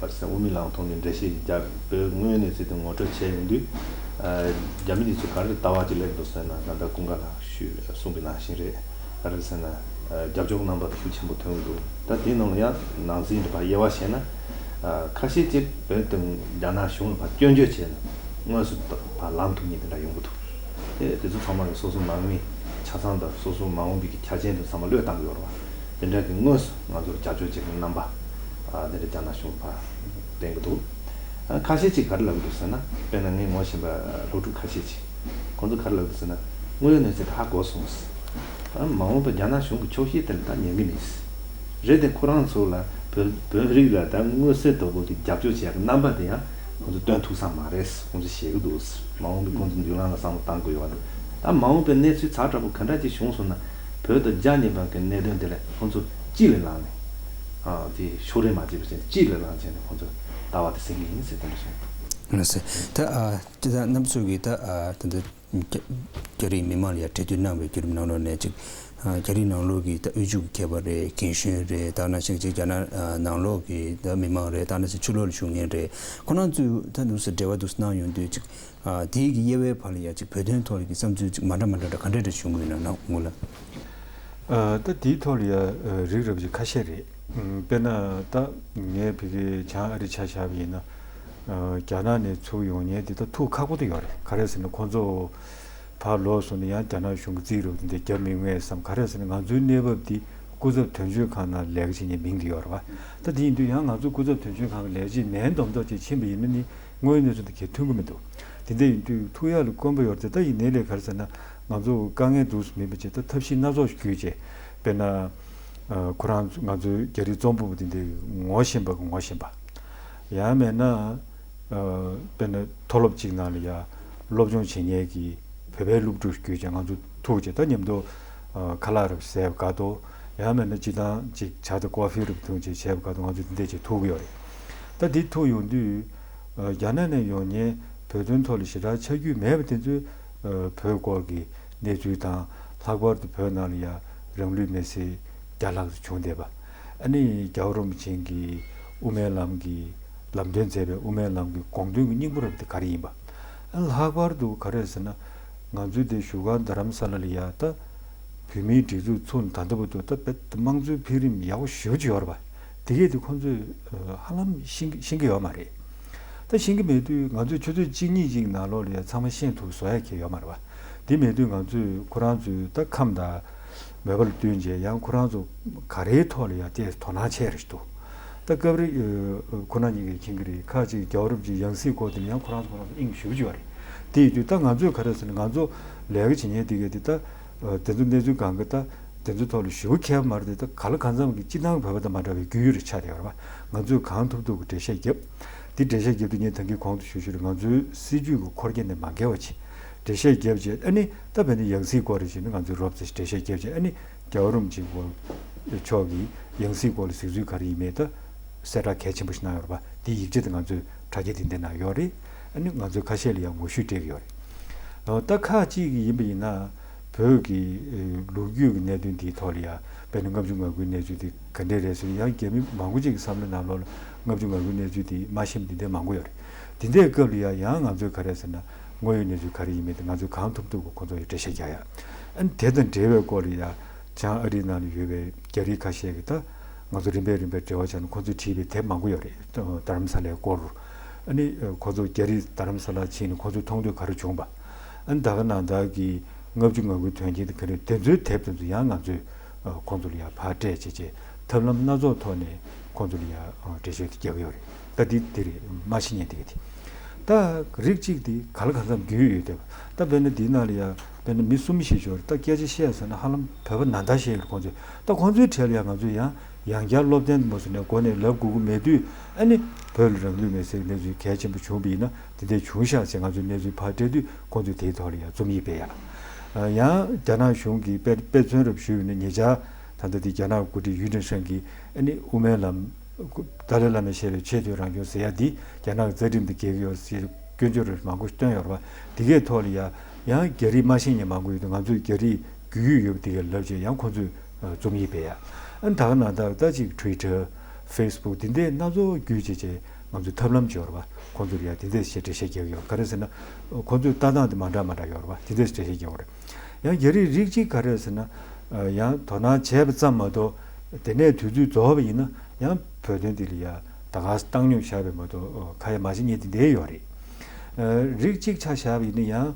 རེ་ཟེར། དབུ་མའི་ལམ་ཐོག་ནས་འགྲེལ་བཤད་རྒྱབ། བོད་ངོས་ནས་ཟེར་དུས་ངོ་སྤྲོད་བྱས་ཡོང་དུས། རྒྱ་མི་དེ་ཚོས་ག་རེ་ལྟ་བ་ཅིག་སླེབས་འདུག་ཟེར་ན། ད་ལྟ་ཀུན་དགའ་ལགས་ཞུས་གསུངས་པའི་ནང་བཞིན་རེད། ག་རེ་ཟེར་ན། རྒྱབ་སྐྱོར་རྣམ་པ་དེ་ཤུགས་ཆེན་པོ་ཐོན་གྱི་འདུག། ད་དེའི་ནང་ལ་ཡང་ནང་འཛིང་རེད་པ། དབྱེ་བ་བྱས་ན། ཁ་ཤས་ཀྱིས་བོད་དང་རྒྱ་ནག་གཞུང་ལ་ཕར་སྐྱོན་བརྗོད་བྱས་ན། དངོས་སུ་ཕར་ལངས་ཐུབ་མཁན་དེ་འདྲ་ཡོང་གི་འདུག། དེ་དེ་ཚོ་ཚང་མ་ལ་སོ་སོ་ནང་མི་ཆ་ཚང་དང་། སོ་སོ་མ་འོངས་པའི་གི་ཆ་རྐྱེན་དེ་ཚང་མ་བློས་བཏང་གི་ཡོད་རེད་པ། དེ་འདྲ་གི་དངོས་སུ་ང་ཚོར་རྒྱབ་སྐྱོར་བྱེད་མཁན་རྣམ་པ། ཨ། དེ་འདྲ་རྒྱ་ནག་གཞུང་ཕར་བསྟན་གྱི་འདུག། ཨ། ཁ་ཤས་ཅིག་ག་རེ་ལབ་ཀྱི་འདུག་ཟེར་ན། དཔེར་ན་ངས་ངོ་ཤེས་པ་སློབ་ཕྲུག་ཁ་ཤས་ཅིག། ཁོང་ཚོ་ག་རེ་ལབ་ཀྱི་འདུག་ཟེར་ན། དངོས་ཡོད་གནས་ཚུལ་ཧ་གོ་སོང་། ཨ། མ་འོངས་པ་རྒྱ་ནག་གཞུང་གི་ཕྱོགས་བཞི་དེ་ལ་ད་ཉན་གྱི་མིན། རེད་དེ། ཁོ་རང་ཚོ་ལ་བོད་བོད་རིགས་ལ་ད་མངོན་གསལ་དོད་པོ་གི་རྒྱབ་སྐྱོར་བྱེད་ཡག་གི་རྣམ་པ་དེ་ཡང་ཁོང་ཚོ་སྟོན་ཐུབ་ས་མ་རེད། ཁོང་ཚོ་ཞེད་ཀྱི་འདུག། མ་འོངས་པའི་ཁོང་ཚོ་མདུན་ལམ་ལ་བསམ་བློ་གཏང་དགོས་ཡོད་པ་རེད། ད་མ་འོངས་པའི་གནས་ཚུལ་ཛ་དྲག་པོ་ག་འདྲ་ཅིག་བྱུང་སོང་ན། བོད་དང་རྒྱ་གཉིས་བར་གྱི་གནད་དོན་དེ་ལ་ཁོང་ཚོ་གཅིག་ལ་ལངས་ནས། ཨ། དེ་ཕྱོགས་རིས་མ་བྱས་པ་བྱས་ནས་གཅིག་ལ་ལངས་བྱས་ནས་ཁོང་ཚོ་ལྟ་བ་དེ་ཟིན་གྱི་ཡིན་ཟེར་དེ་འདྲ་གསུངས། ལགས་སོ། ད། ཨ། ཅི་ད་རྣམ་ཚོ་གིས་ད། ཨ། ད་ད་རྒྱ་རྒྱ་རིགས་མི་མང་ལ་ཡ་གྲོས་བསྡུར་གནང་བའི་བརྒྱུད་རིམ་ནང་ལོགས་ནས་ཅིག། ཨ། རྒྱ་རིགས་ནང་ལོགས་ཀྱི་ད་དབུལ་ཕྱུག་མཁས་པ་རེད། རྒན་གཞོན་རེད། ད་ནང་བཞིན་ཅིག་རྒྱ་ནག་ནང་ལོགས་ཀྱི་ད་མི་མང་རེད། ད་ནང་བཞིན་ཕྱི་ལོགས་ལ་བཞུགས་མཁན་རེད། ཁོང་རྣམ་ཚོས་ད་འདུག་སེ་འབྲེལ་བ་འདུག་སེ་གནང་ཡོང་དུས་ཅིག། ཨ། དེའི་གི་དབྱེ་བའི་བར་ལ་ཡ་ཅིག་བོད་དོན་ཐོག་ལ་གི་བསམ་ཚུལ་ཅིག་མ་འདྲ་མ་འདྲ་འདྲ་ག་འདྲ་འདྲ་བྱུང་གི་ཡོད་ན་ངོ་ལ། ཨ། ད་དེའི་ཐོག་ལ་ཡ། ཨ། རིགས་རབ་ཅིག་ཁ་ཤས་རེད། ཨ། དཔེར་ན་ད་ངས་ཕ་གི་བྱང་ཨ་རི་ཆ་བཞག་པ་ཡིན་ན། ཨ། རྒྱ་ནག་ནས་ཚུར་ཡོང་མཁན་དེ་ད་ཐུག་ཁག་པོ་དེ་ཡོད་རེད། ག་རེ་ཟེར་ན་ཁོང་ཚོ་ཕར་ལོག་སོང་ནས་ཡང་རྒྱ་ནག་གཞུང་གི་རྩིས་རུ་དེ་འདྲ་རྒྱབ་མི་ངེས་བསམ། ག་རེ་ཟེར་ན་ང་ཚོའི་གནས་བབ་འདི་སྐུ་ཚབ་དོན་གཅོད་ཁང་ནང་ལས་ཀ་བྱེད་མཁན་མིང་དེ་ཡོད་རེད་པ། ད་དེ་ཡིན་དུས་ཡང་ང་ཚོ་སྐུ་ཚབ་དོན་གཅོད་ཁང་གི་ལས་བྱེད་མིང་འདོན་ཐོག་ཅིག་ཕྱིན་པ་ཡིན་ན་ནི་དངོས་ཡོད་གནས་ཚུལ་དང་གལ་མཐུན་གྱི་མི་འདུག། དེ་འདྲ་ཡིན་དུས་ཐུག་ཡག་ལ་དཀོན་པོ་ཡོད་རེད་དེ། ད་ཡིན་ནའི་ལས་ག་རེ་ཟེར་ན་ང་ཚོ་དཀའ་ངལ་འདུག་སེ་མིན་པ་བྱས། ད་ཐབས་ཤེས་སྣ་ཚོགས་ཤིག་བརྒྱུད་བྱས། དཔེར་ན། ཨ། ཁོ་རང་ང་ཚོའི་རྒྱ་རིགས་རྩོམ་པ་པོ་དེ་འདྲའི་ངོ་ཤེས་པ་གི་ངོ་ཤེས་པ། ཡང་མིན་ན། ཨ། དཔེར་ན་མཐོ་སློབ་ཅིག་ནང་ལ་ཡ་སློབ་སྦྱོང་བྱེད་མཁན་གྱི་བོད་པའི་སློབ་ཕྲུག་བརྒྱུད་བྱས་ང་ཚོ་ཐུག་བྱས། ད་མཉམ་དུ། ཨ། ཁ་ལག་རུ་ཟས་པ་དགའ་ཏོ། ཡང་མིན་ན་སྤྱི་བཏང་ཅིག་ཇ་དང་ཀོ་ཧྥི་རུ་འཐུང་བྱས་བྱས་པ་དགའ་ཏོ། ང་ཚོ་དེ་འདྲས་བྱས་ཐུག་གི་ཡོད་རེད། ད་འདི་ཐུག་ཡོང་དུས། ཨ། རྒྱ་ནག་ནས་ཡོང་མཁན་བོད་དོན་ཐོག་ལ་ཞེ་དྲག་ཆ་རྒྱུས་མེད་པ་དེ་ཚོས། ཨ། བོད་སྐོར་གྱི་གནས་ཚུལ་དང་། ལྷག་པར་དུ་བོད་ནང་ལ་ཡ་རང་ལུས་མེར་སྲེག་བརྒྱ་ལྷག་ཙམ་བྱུང་བསྡད་པ། ཨ་ནི་རྒྱལ་བ་རིན་པོ་ཆེ་གི་ དབུ་མའི་ལམ་གྱི་ལམ་སྟོན་མཛད་པའི་དབུ་མའི་ལམ་གྱི་དགོངས་དོན་གྱི་སྙིང་པོ་རབ་དེ་ག་རེ་ཡིན་པ། ལྷག་པར་དུ་ག་རེ་ཟེར་ན། ང་ཚོའི་དེ་བཞུགས་སྒར་རྡ་རམ་ས་ལ་ལ་ཡ་ད་བོད་མིའི་སྒྲིག་འཛུགས་ཚུགས་ནས་ད་ལྟ་བར་དུ་ད་དཔེ་དམངས་གཙོའི་འཕེལ་རིམ་ཡག་པོ་ཞེ་པོ་ཅིག་ཡོད་རེད་པ། དེ་གས་དེ་ཁོང་ཚོས་ཧ་ལམ་ཤེས་ཤེས་ཀྱི་ཡོད་མ་རེད། ད་ཤེས་ཀྱི་མེད་དུས་ང་ཚོས་ཆུ་ཚོད་གཅིག་གཉིས་ཅིག་ནང་ལོགས་ལ་ཡ་ཚང་མ་ཤེས་ཐུབ་བཟོ་ཡ་གལ་ཡོད་མ་རེད་པ། དེ་མེད་དུས་ང་ཚོས་ཁོ་རང་ཚོའི་ད་ཁམས་དང་མོས་པ་ལ་བསྟུན་བྱས་ཡང་ཁོ་རང་ཚོ་ག་རེའི་ཐོག་ལ་ཡང་དེ་དོ་སྣང་ཆེ་རེད་འདུག་ད་སྐབས་རེ་ཁོ་ན་ཉིད་ཀྱིས་མཁྱེན་གྱི་རེད། ཁ་ཅིག་རྒྱལ་བ་རིན་པོ་ཆེའི་ཡང་སྲིད་སྐོར་དེ་ལ་ཡང་ཁོ་རང་ཚོ་ཁོ་རང་ཚོ་དབྱིངས་ཞུགས་ཀྱི་ཡོད་རེད། དེ་ཡིན་དུས་ད་ང་ཚོས་ག་རེ་ཟེར་ན་ང་ཚོ་ལས་ཀ་བྱེད་མཁན་དེ་གས་དེ་ད་དེ་ཚོ་གནས་ཚུལ་གང་ག་ད་དེ་ཚོ་ཐོག་ལ་ཞུ་མཁས་པ་མ་རེད་དེ། ད་ག་ལ་གང་འཚམ་གྱི་སྤྱི་བཏང་བོད་པ་དང་མ་འདྲ་བའི་རྒྱུས་ཡོད་རེད་ཆགས་བསྡད་ཡོད་རེད་པ། ང་ཚོས་གང་ཐུབ་ཐུབ་ཀྱི་འགྲེལ་བཤད་བརྒྱབ། དེ་འགྲེལ་བཤད་བརྒྱབ་དུས་ངས་ད་གིན་གོང་དུ་ཞུས་ཞུས་རེད། ང་ཚོའི་སྲིད་ཇུས་ཀྱི་འཁོར་རྒྱ་ནས་མ་འགལ་བ་བྱས། འགྲེལ་བཤད་བརྒྱབ་རྗེས་ཨ་ནི་ད་བོད་ནས་ཡང་སྲིད་སྐོར་རེ་བྱས་ན་ང་ཚོས་རོབ་ཙམ་འགྲེལ་བཤད་བརྒྱབ་རྗེས་ཨ་ནི་རྒྱལ་བ་རིན་པོ་ཆེ་མཆོག་གིས་ཡང་སྲིད་སྐོར་ལ་གཟིགས་ཚུལ་ག་རེ་ཡིན་མིན་ད་གསལ་བསྒྲགས་གལ་ཆེན་པོ་ཞིག་གནང་ཡོད་རེད་པ། དེའི་ཡིག་ཆ་དེ་ང་ཚོས་དྲ་རྒྱ་དེ་འདི་ནང་ཡོད་རེད། ཨ་ནི་ང་ཚོས་ཁ་ཤས་ལ་ཡང་ངོ་བཤུས་སྤྲད་ཀྱི་ཡོད་རེད། ད་ཁག་ཅིག་ཡིན་པ་ཡིན་ན་བོད་ཀྱི་ལོ་རྒྱུས་ཀྱི་གནད་དོན་འདིའི་ཐོག་ལ་ཡང་དཔེར་ན་ལྔ་བཅུ་ང་དགུའི་གནས་ཚུལ་དེ་ག་འདྲས་རེད་ཟེར་ན། ཡང་རྒྱ་མི་མང་པོ་ཅིག་གི་བསམ་བློའི་ནང་ལོགས་ལ་ལྔ་བཅུ་ང་དགུའི་གནས་ཚུལ་དེ་མ་ཤེས་པ་འདི་འདྲས་མང་པོ་ཡོད་རེད། དེ་འདྲའི་སྐབས་ལ་ཡང་ཡང་ང་ཚོས་ག་རེ་ཟེར་ན་དངོས་ཡོད་གནས་ཚུལ་ག་རེ་ཡིན་མིན་དེ་ང་ཚོས་གང་ཐུབ་ཐུབ་ཀྱིས་ཁོང་ཚོ་ཡི་འགྲེལ་བཤད་རྒྱག་ཡ། ཨ་ནི་དེ་དང་འབྲེལ་བའི་སྐོར་ལ་ཡང་བྱང་ཨ་རིའི་ནང་ལ་ཡོད་པའི་རྒྱ་རིགས་ཁ་ཤས་ཀྱིས་ད་ང་ཚོ་རིམ་པས་རིམ་པས་འབྲེལ་བ་བྱས་ནས་ཁོང་ཚོས་བྲིས་པའི་དེབ་མང་པོ་ཡོད་རེད། རྡ་རམ་ས་ལའི་སྐོར། ཨ་ནི་ཁོང་ཚོ་རྒྱ་རིགས་རྡ་རམ་ས་ལ་ཕྱིན་ནས་ཁོང་ཚོས་མཐོང་ཐོས་ག་རེ་བྱུང་བ། ཨ་ནི་ད་ག་ནང་བཞིན་གྱི་ལྔ་བཅུ་ང་དགུའི་དོན་རྐྱེན་དེ་ག་རེ། དེ་ཚོའི་དེབ་དེ་ཚོ་ཡང་ང་ཚོས་ཁོང་ཚོ་ལ་ཡང་ཕར་སྤྲད་བྱས་བྱས་ཐབས་ལམ་སྣ་ཚོགས་ཐོག་ནས་ཁོང་ཚོ་ལ་ཡང་འགྲེལ་བཤད་དེ་རྒྱག་གི་ཡོད་རེད། ད་འདི་འདི་རེད། མ་ཤེས་མཁན་དེ་ག་དེ། ད་རིགས་གཅིག་དེ་ག་ལ་གང་འཚམ་རྒྱུས་ཡོད་དེ། ད་དཔེར་ན་འདིའི་ནང་ལ་ཡང་དཔེར་ན་མི་གསུམ་བཞི་ཤོར། ད་སྐད་ཆ་བཤད་ཟེར་ན་ཧ་ལམ་བོད་པ་ནང་ལྟར་བཤད་ཡོད་རེད་ཁོང་ཚོས། ད་ཁོང་ཚོའི་གྲས་ལ་ཡང་ང་ཚོས་ཡང་ཡང་བསྐྱར་སློབ་ཚན་དུ་མ་བཟོས་ནས་འགོ་ནས་ལབ་དགོས་ཀྱི་མེད་དུས། ཨ་ནི་བོད་ལ་རང་ལུས་མེར་སྲེག་གནས་ཚུལ་གལ་ཆེན་པོ་བྱུང་བ་ཡིན་ན་དེ་འདྲས་བྱུང་ཤག་ཟེར་ང་ཚོས་གནས་ཚུལ་ཕར་སྤྲད་དུས་ཁོང་ཚོས་དེའི་ཐོག་ལ་ཡང་རྩོམ་ཡིག་སྤེལ་ཡ། ཡང་རྒྱ་ནག་གཞུང་གིས་དཔེ་དཔེ་མཚོན་རབ་ཞུས་ཡོད་ན། ཉེ་ཆར་ད་ལྟ་དེ་རྒྱ་ནག་འགོ་ཁྲིད་ཡུས་ཀྲིན་ཧྲེང་གིས་ཨ་ནི་དབུ་མའི་ལམ། ཏཱ་ལའི་བླ་མས་བཤད་པའི་ཆེས་མཐོའི་རང་སྐྱོང་ཟེར་ཡ་འདི་རྒྱ་ནག་གི་རྩ་ཁྲིམས་དང་འགལ་གྱི་ཡོད་ཟེར་སྐྱོན་བརྗོད་རབ་མང་པོ་བཏོན་ཡོད་རེད་པ། དེ་གའི་ཐོག་ལ་ཡང་ཡང་རྒྱ་རིགས་མ་ཤེས་མཁན་མང་པོ་ཡོད་དུས་ང་ཚོས་རྒྱ་རིགས་རྒྱུས་ཡོད་ཡོད་པ་དེ་གའི་ལབ་བྱས་ཡང་ཁོང་ཚོས་རྩོམ་ཡིག་སྤེལ་ཡ། ཨ་ནི་ད་ག་ནང་ལྟར་ད་ཅིག་Twitter། Facebook དེ་འདྲའི་སྣ་ཚོགས་བརྒྱུད་བྱས་བྱས་ང་ཚོས་ཐབས་ལམ་བྱས་ཡོད་རེད་པ། ཁོང་ཚོ་ལ་ཡང་དེ་འདྲས་བྱས་འགྲེལ་བཤད་རྒྱག་གི་ཡོད། ག་རེ་ཟེར་ན་ཁོང་ཚོའི་ལྟ་སྟངས་དེ་མ་འདྲ་མ་འདྲ་ཡོད་རེད་པ། དེ་འདྲས་འགྲེལ་བཤད་རྒྱག་གི་ཡོད་རེད། ཡང་རྒྱ་རིགས་རིགས་གཅིག་ག་རེ་ཟེར་ན། ཡང་དོ་སྣང་བྱས་པ་ཙམ་མ་གཏོགས་དེ་ནས་དུས་ཚོད་རྫོགས་པ་ཡིན་ན་ཡང་བོད་དོན་འདི་ལ་ཡང་ད་ག་བཏང་སྙོམས་བཞག་པ་མ་གཏོགས་ཁ་ཡ་མ་བྱེད་མཁན་དེ་འདྲས་ཡོད་རེད། རིགས་གཅིག་ཆ་བཞག་པ་ཡིན་ན་ཡང་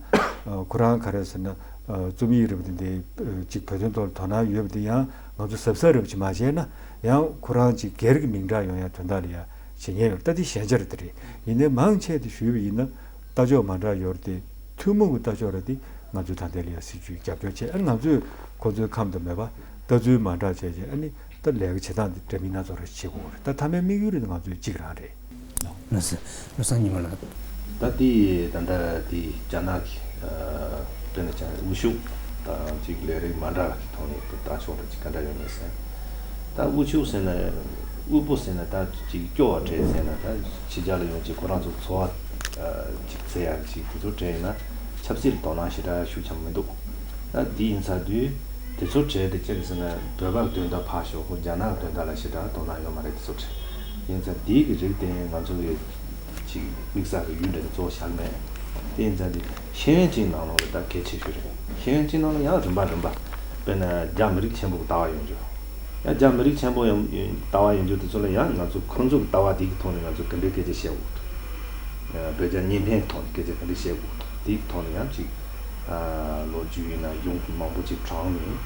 ཁོ་རང་ག་རེ་ཟེར་ན་རྩོམ་ཡིག་རབ་དེ་འདྲས་གཅིག་བོད་དོན་ཐོག་ལ་དོ་སྣང་ཡོད་པ་དེ་ཡང་ང་ཚོ་གཟབ་གཟབ་རབ་ཅིག་མ་བྱས་ན་ཡང་ཁོ་རང་གཅིག་སྒེར་གྱི་མིང་གྲགས་ཡོང་ཡ་དོན་དག་ལ་ཡང་བྱེད་མཁན་ཡོད། ད་དེ་ཞན་ཆ་རེད། དེ་རེད། ཡིན་ནའི་མང་ཆེ་དེ་ཞུས་པ་ཡིན་ན། ལྟ་ཕྱོགས་མ་འདྲ་ཡོད་རེད་དེ། ཐུན་མོང་གི་ལྟ་ཕྱོགས་རེད་དེ། ང་ཚོས་ད་ལྟའི་ལ་ཡ་སྲིད་བྱུས་རྒྱབ་སྐྱོར་བྱས། ཨ་ང་ཚོས་ཁོ་ཚོའི་ཁམས་དང་མོས་པ་ལྟ་ཚུལ་མ་འདྲ་བྱས་བྱས། ཨ་ནི་ད་ལས་ཀ་བྱེད་སྟངས་དེ་འདྲ་མིན་སྣ་ཚོགས་རེ་བྱེད་དགོས་རེད། ད་མཐའ་མའི་དམིགས་ཡུལ་རེད་ང་ཚོའི་གཅིག་རང་རེད། ལགས་སོ། བློ་བཟང་ཉི་མ་ལགས། ད་དེ་ད་ལྟ་དེ་རྒྱ་ནག་གི་དཔེར་ན་ཅང་དབུ་བཞུགས་དང་ཅིག་ལས་རིགས་མ་འདྲ་བ་གི་ཐོག་ནས་ལྟ་ཕྱོགས་རེ་ཅིག་ག་འདྲ་ཡོད་མེད་ཟེར། ད་དབུ་བཞུགས་ཟེར་ན་དབུལ་པོ་ཟེར་ན་ད་ཅིག་སྐྱོ་བ་གྲས་ཟེར་ན་ད་ཕྱི་རྒྱལ་ལ་ཡོང་ཅིག་ཁོ་རང་ཚོ་འཚོ་བ་ཅིག་བཙལ་ཡག་ཅིག་དེ་ཚོ་གྲས་ཡིན་ན་ཆབ་སྲིད་ལ་དོ་སྣང་ཞེ་དྲག་ཤུགས་ཆེན་མི་འདུག་ད་དེ་ཡིན་ཚར་དུས་དེ་ཚོ་གྲས་དེ་ཅི་རེད་ཟེར་ན་བོད་པ་གི་དོན་དག་ཕར་ཞོག་ཁོ་རྒྱ་ནག་གི་དོན་དག་ལ་ཞེ་དྲག་དོ་སྣང་ཡོད་མ་རེད། དེ་ཚོ་གྲས་ཡིན་ཚར་དེ་གི་རིགས་དེ་ང་ཚོ་གི་ཅིག་དམིགས་བསལ་གྱི་ཡུལ་འདྲ་གི་གཙོ་བོ་བཞག་མེད། དེ་ཡིན་ཙང་དེ་ཤེས་ཡོན་ཅན་ནང་ལོགས་ལ་ད་གལ་ཆེ་ཤོས་རེད། ཤེས་ཡོན་ཅན་ནང་ལ་ཡང་རིམ་པ་རིམ་པ། དཔེར་ན་རྒྱ་མི་རིགས་ཆེན་པོ་གི་ལྟ་བ་ཡོང་རྒྱུ། ཡང་རྒྱ་མི་རིགས་ཆེན་པོ་ཡང་ལྟ་བ་ཡོང་རྒྱུ་དེ་ཚོ་ལ་ཡང་ང་ཚོ་ཁོང་ཚོ་གི་ལྟ་བ་དེ་གི་ཐོག་ནས་ང་ཚོ་ག་འདྲའི་སྐད་ཆ་བཤད་དགོས་འདུག་བོད་རྒྱ་གཉིས་ཕན་གི་ཐོག་ནས་སྐད་ཆ་ག་འདྲ་བཤད་དགོས་འདུག་དེ་གི་ཐོག་ནས་ཡང་ཅིག་ལོ་རྒྱུས་ཡིན་ན་གཞུང་མང་པོ་ཅིག་དྲངས་ནས་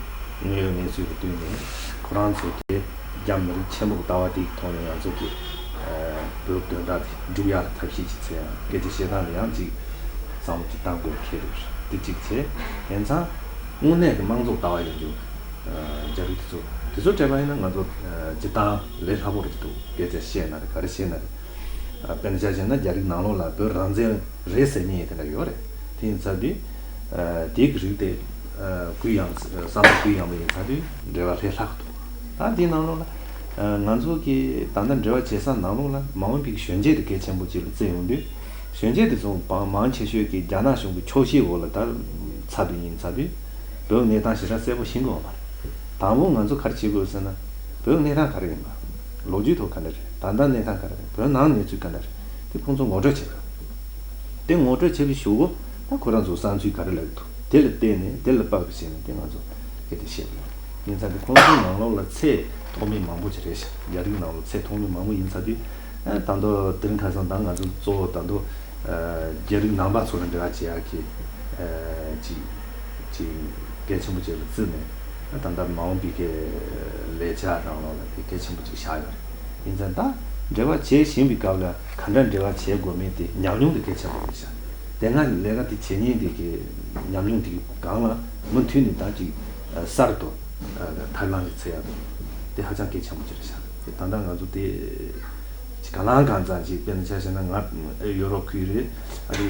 དངོས་ཡོད་གནས་ཚུལ་གྱི་སྟེང་ནས་ཁོ་རང་ཚོ་གི་རྒྱ་མི་རིགས་ཆེན་པོ་གི་ལྟ་བ་དེ་གི་ཐོག་ནས་ང་ཚོ་གི་བོད་དོན་དག་དེ་སྒྲུབ་ཡག་ལ་ཐབས་ཤེས་ཅིག་བྱས་ཡང་སྐད་ཆ་བཤད་སྟངས་ལ་ཡང་ཅིག་བསམ་བློ་ཅིག་བཏང་དགོས་ཁེལ་འདུག་དེ་གཅིག་བྱས། དེང་སང་དངོས་གནས་ཀྱི་དམངས་གཙོ་ལྟ་བ་ཡིན་རྒྱུ། རྒྱ་རིགས་དེ་ཚོ་དེ་ཚོ་བྲལ་བ་ཡིན་ན་ང་ཚོ་སྤྱིར་བཏང་ལས་སླ་པོ་རེད་འདུག་སྐད་ཆ་བཤད་ན་རེད། ག་རེ་བཤད་ན་རེད། དཔེར་ན་ཆ་བཞག་ན་རྒྱ་རིགས་ནང་ལོགས་ལ་བོད་རང་བཙན་རེད་ཟེར་མཁན་དེ་འདྲ་ཡོད་རེད། དེ་ཡིན་ཚར་དུས། དེ་གི་རིགས་དེ་གུ་ཡངས་བསམ་བློ་གུ་ཡངས་པ་ཡིན་ཚར་དུས་འབྲེལ་བ་ལྷད་ལྷག་འདུག་ད་དེའི་ནང་ལོགས་ལ། ང་ཚོ་གི་ད་ལྟ་འབྲེལ་བ་བྱེད་ས་ནང་ལོགས་ལ་མ་འོངས་པའི་གཞོན་སྐྱེས་དེ་གལ་ཆེན་པོ་ཅིག་ལ་བརྩི་ཡོང་དུས། གཞོན་སྐྱེས་དེ་ཚོ་མང་ཆེ་ཤོས་ཀྱིས་རྒྱ་ནག་གཞུང་གི་ཆོག་ཤེས་འོག་ལ་ད་ཚར་དུས་ཡིན་ཚར་དུས་བོད་གནས་སྟངས་ཞེ་དྲག་གསལ་པོ་ཤེས་ཀྱི་ཡོད་མ་རེད། དང་པོ་ང་ཚོ་ག་རེ་བྱེད་དགོས་ཟེར་ན། བོད་གནས་སྟངས་ག་རེ་ཡིན་པ། ལོ་རྒྱུས་ཐོག་ག་འདྲ་རེད། ད་ལྟ་གནས་སྟངས་ག་འདྲ་རེད། བོད་ནང་གནས་ཚུལ་ག་འདྲ་རེད། དེ་ཁོང་ཚོ་ངོ་སྤྲོད་བྱེད་དགོས། དེ་ངོ་སྤྲོད་བྱེད་པའི་གཞུག་གུ་ད་ཁོ་རང་ཚོ་བསམ་ཚུལ་ག་རེ་ལབ་ཀྱི་འདུག་དེ་ལ་བལྟས་ནས་དེ་ལ་དཔག་པའི་ཆ་ནས་དེ་ང་ཚོ་གལ་ཏེ་བཤད་དགོས། ཡིན་ཙང་དེ་ཁོང་ཚོའི་ནང་ལོགས་ལ་ཚད་མཐོ་དམན་མང་པོ་ཅིག་རེད་ཤག་རྒྱ་རིགས་ནང་ལོགས་ཚད་མཐོ་དམན་མང་པོ་ཡིན་ཚར་དུས། ཨ་ད་དུང་དེ་རིང་ཁ་སང་ད་ང་ཚོ་གཙོ་བོ་ད་དུང་ཨ་རྒྱ་རིགས་ནང་པ་ཚོ་ལ་འབྲེལ་བ་བྱེད་ཡག་གི་ཨ་ཅིག་ཅིག་གལ་ཆེན་པོ་ཅིག་ལ་བརྩིས་ནས། ཨ་ད་ལྟ་མ་འོངས་པའི་གི་ལས་འཆར་ནང་ལོགས་ལ་དེ་གལ་ཆེན་པོ་ཅིག་བཞག་ཡོད་རེད། ཡིན་ཙང་ད་འབྲེལ་བ་བྱེད་བཞིན་པའི་སྐབས་ལ་ག་འདྲ་འབྲེལ་བ་བྱེད་དགོས་མིན་དེ་ཉམས་མྱོང་དེ་གལ་ཆེན་པོ་རེད་ཤག་དེ་སྔ་ལས་ཀ་དེ་བྱེད་མཁན་དེ་གི་ཉམས་མྱོང་དེ་གི་སྒང་ལ་མུ་མཐུད་ནས་ད་ཅིག་གསར་དུ་ཐབས་ལམ་ཞིག་འཚོལ་ཡག་དེ་དེ་ཧ་ཅང་གལ་ཆེན་པོ་ཅིག་རེད་ཤག་དེ་ད་ལྟ་ང་ཚོ་དེ་ཅིག་གང་ལ་གང་འཚམ་ཅིག་དཔེར་ན་ཆ་བཞག་ན་ང་ཡུ་རོབ་ཁུལ་རེད། ཨ་རི་